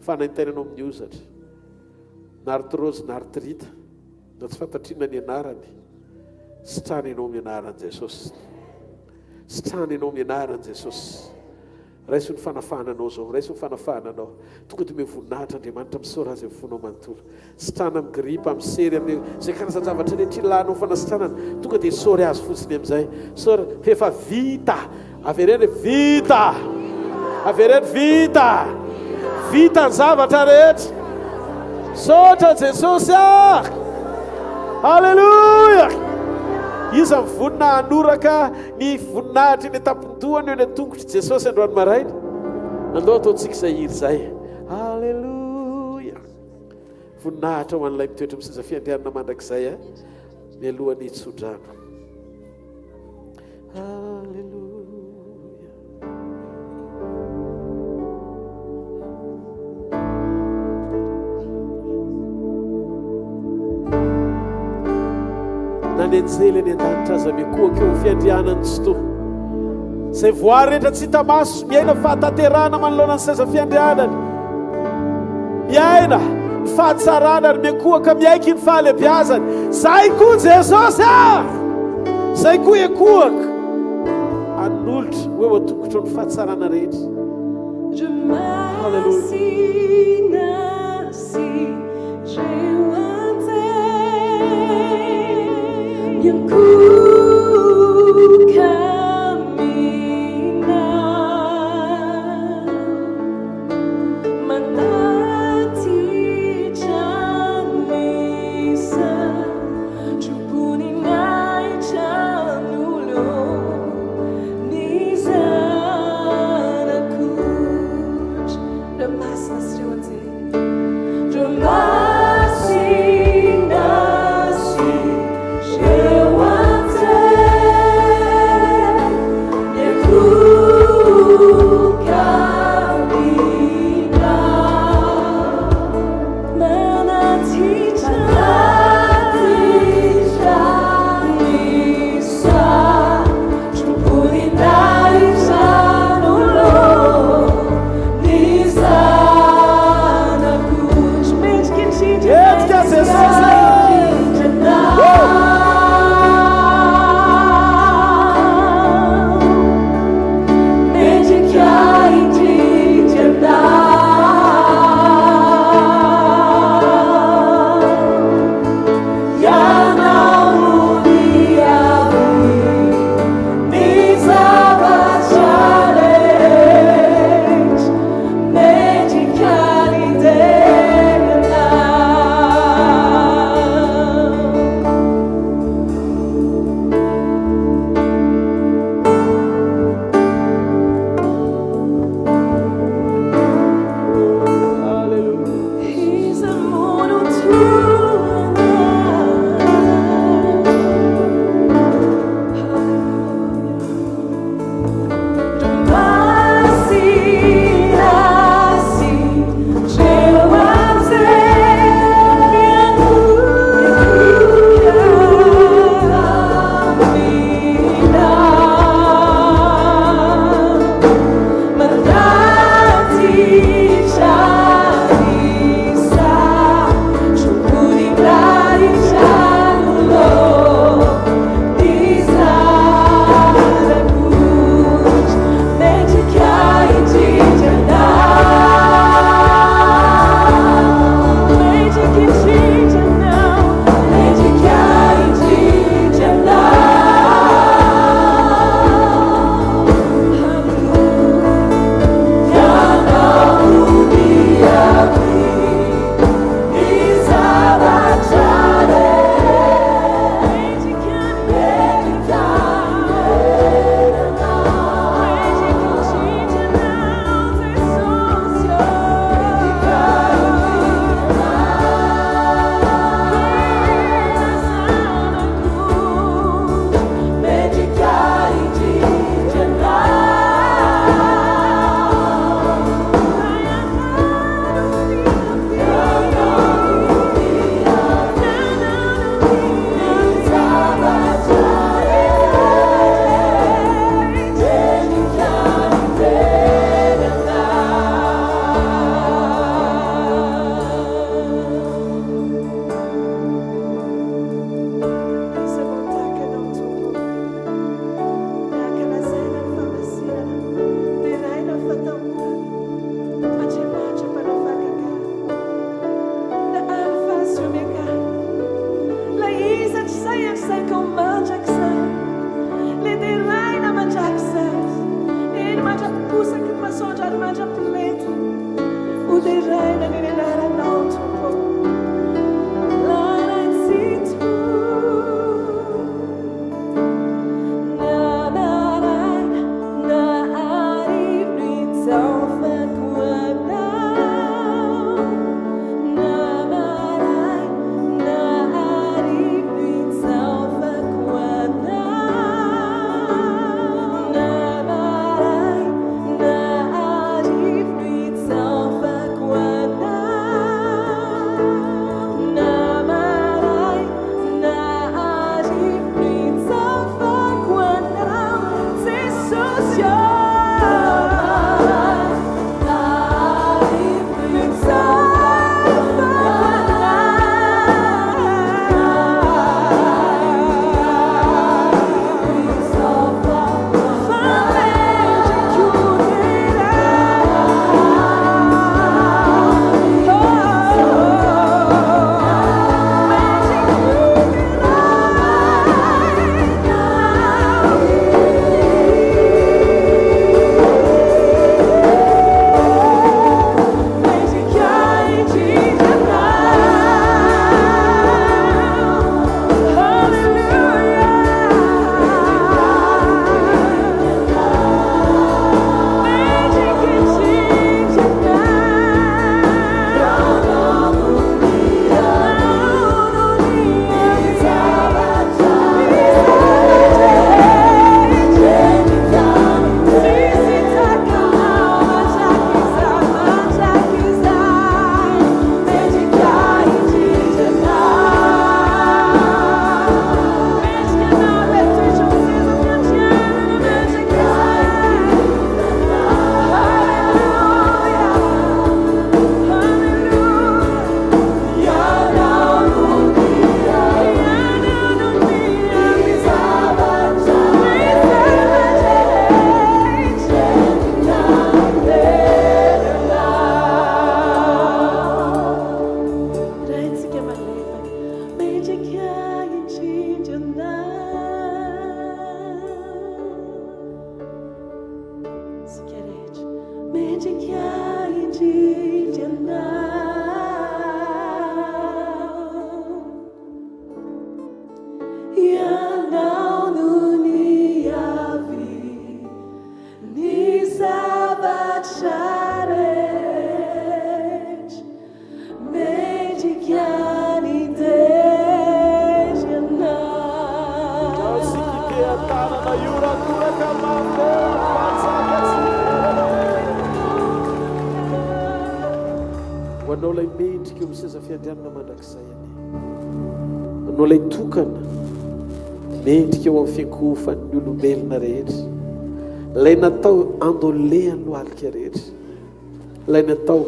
Fanaintainana ao amin'ny hozatra. Na arthrose na arthrite na tsy fantatro inona ny anarany. Sitrana ianao amin'ny anaran'i Jesosy. Sitrana ianao amin'ny anaran'i Jesosy. Raiso ny fanafahana anao izao, raiso ny fanafahana anao. Tonga dia omeo voninahitra Andriamanitra, misaora Azy amin'ny fonao manontolo. Sitrana amin'ny gripa, amin'ny sery, amin'ny izay karazan-javatra rehetra ilanao fanasitranana. Tonga dia isaory Azy fotsiny amin'izay. Isaory fa efa vita. Avereno hoe vita. Avereno vita. Vita ny zavatra rehetra. Misaotra Jesosy ah! Alléluia! Iza mivonona hanoraka ny voninahitra eny an-tampon-dohany eo eny an-tongotr'i Jesosy androany maraina? Andao ataontsika izay hira izay. Alléluia! Voninahitra ho an'ilay mitoetra amin'ny seza fiandrianana mandrakizay a mialohan'ny hitsodrano. Alléluia. Na ny anjely any an-danitra aza mikohaka eo amin'ny fiandrianan'ny Tsitoha. Izay voary rehetra tsy hita maso, miaina fahatanterahana manoloana ny seza fiandrianany. Miaina ny fahatsarana ary miankohoka miaiky ny fahalebiazany. Zay koa Jesosy ah! Zay koa hiankohoka hanolotra ho eo an-tongotrao ny fahatsarana rehetra. Haleloia. Anao ilay mendrika eo amin'ny seza fiandrianana mandrakizay anie. Anao ilay tokana mendrika eo amin'ny fiankohofan'ny olombelona rehetra. Ilay natao andolehan'ny lohalika rehetra. Ilay natao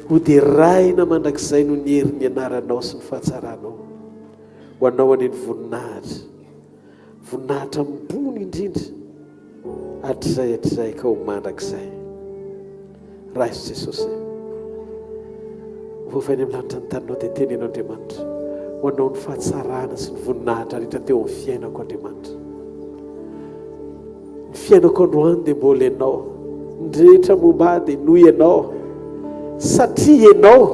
hoderaina mandrakizay noho ny herin'ny anaranao sy ny fahatsaranao. Ho anao anie ny voninahitra. Voninahitra ambony indrindra hatrizay hatrizay ka ho mandrakizay. Raiso Jesosy e. Voavainy amin'ny lanitra ny taninao dia teneno Andriamanitra. Ho anao ny fahatsarana sy ny voninahitra rehetra teo amin'ny fiainako Andriamanitra. Ny fiainako androany dia mbola ianao. Ny rehetra momba ahy dia noho ianao. Satria ianao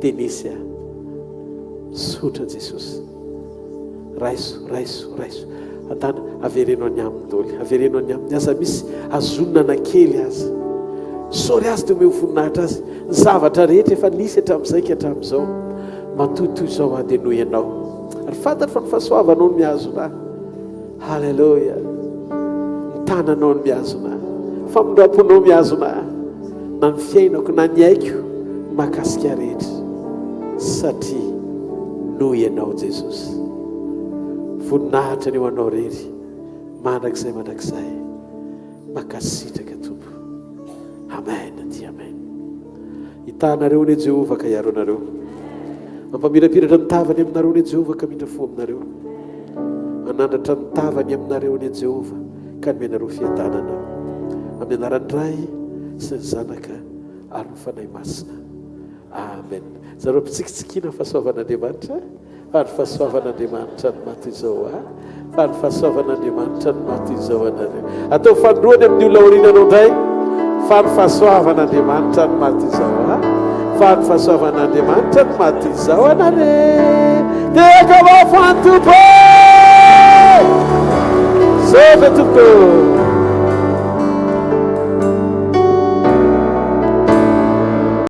dia nisy ahy. Misaotra Jesosy. Raiso, raiso, raiso. Adana, avereno any aminy daholo. Avereno any aminy. Aza misy azonina na kely aza. Misaory azy dia omeo voninahitra azy. Ny zavatra rehetra efa nisy hatramin'izay ka hatramin'izao. Matoa toy izao aho dia noho ianao. Ary fantatro fa ny fahasoavanao no mihazona ahy. Haleloia. Ny tananao no mihazona ahy. Famindram-ponao mihazona ahy. Na ny fiainako na ny aiko ny mahakasika rehetra. Satria noho ianao Jesosy. Voninahitra ny ho anao rery mandrakizay mandrakizay. Mankasitraka Tompo. Amen dia amen. Hitaha anareo anie Jehovah ka hiaro anareo. Mampamirapiratra ny tavany aminareo anie Jehovah ka hamindra fo aminareo. Manandratra ny tavany aminareo anie Jehovah ka hanome anareo fiadanana. Amin'ny anaran'ny Ray sy ny Zanaka ary ny Fanahy Masina. Amen. Zareo mpitsikitsikiana fahasoavan'Andriamanitra. Fa ny fahasoavan'Andriamanitra no maty izao a. Fa ny fahasoavan'Andriamanitra no maty izao anareo. Atao fanindroany amin'ny olona aoriananao indray. Fa ny fahasoavan'Andriamanitra no maty izao a. Fa ny fahasoavan'Andriamanitra no maty izao anareo. Tehaka mafy ho an'ny Tompo. Misaotra tompoko.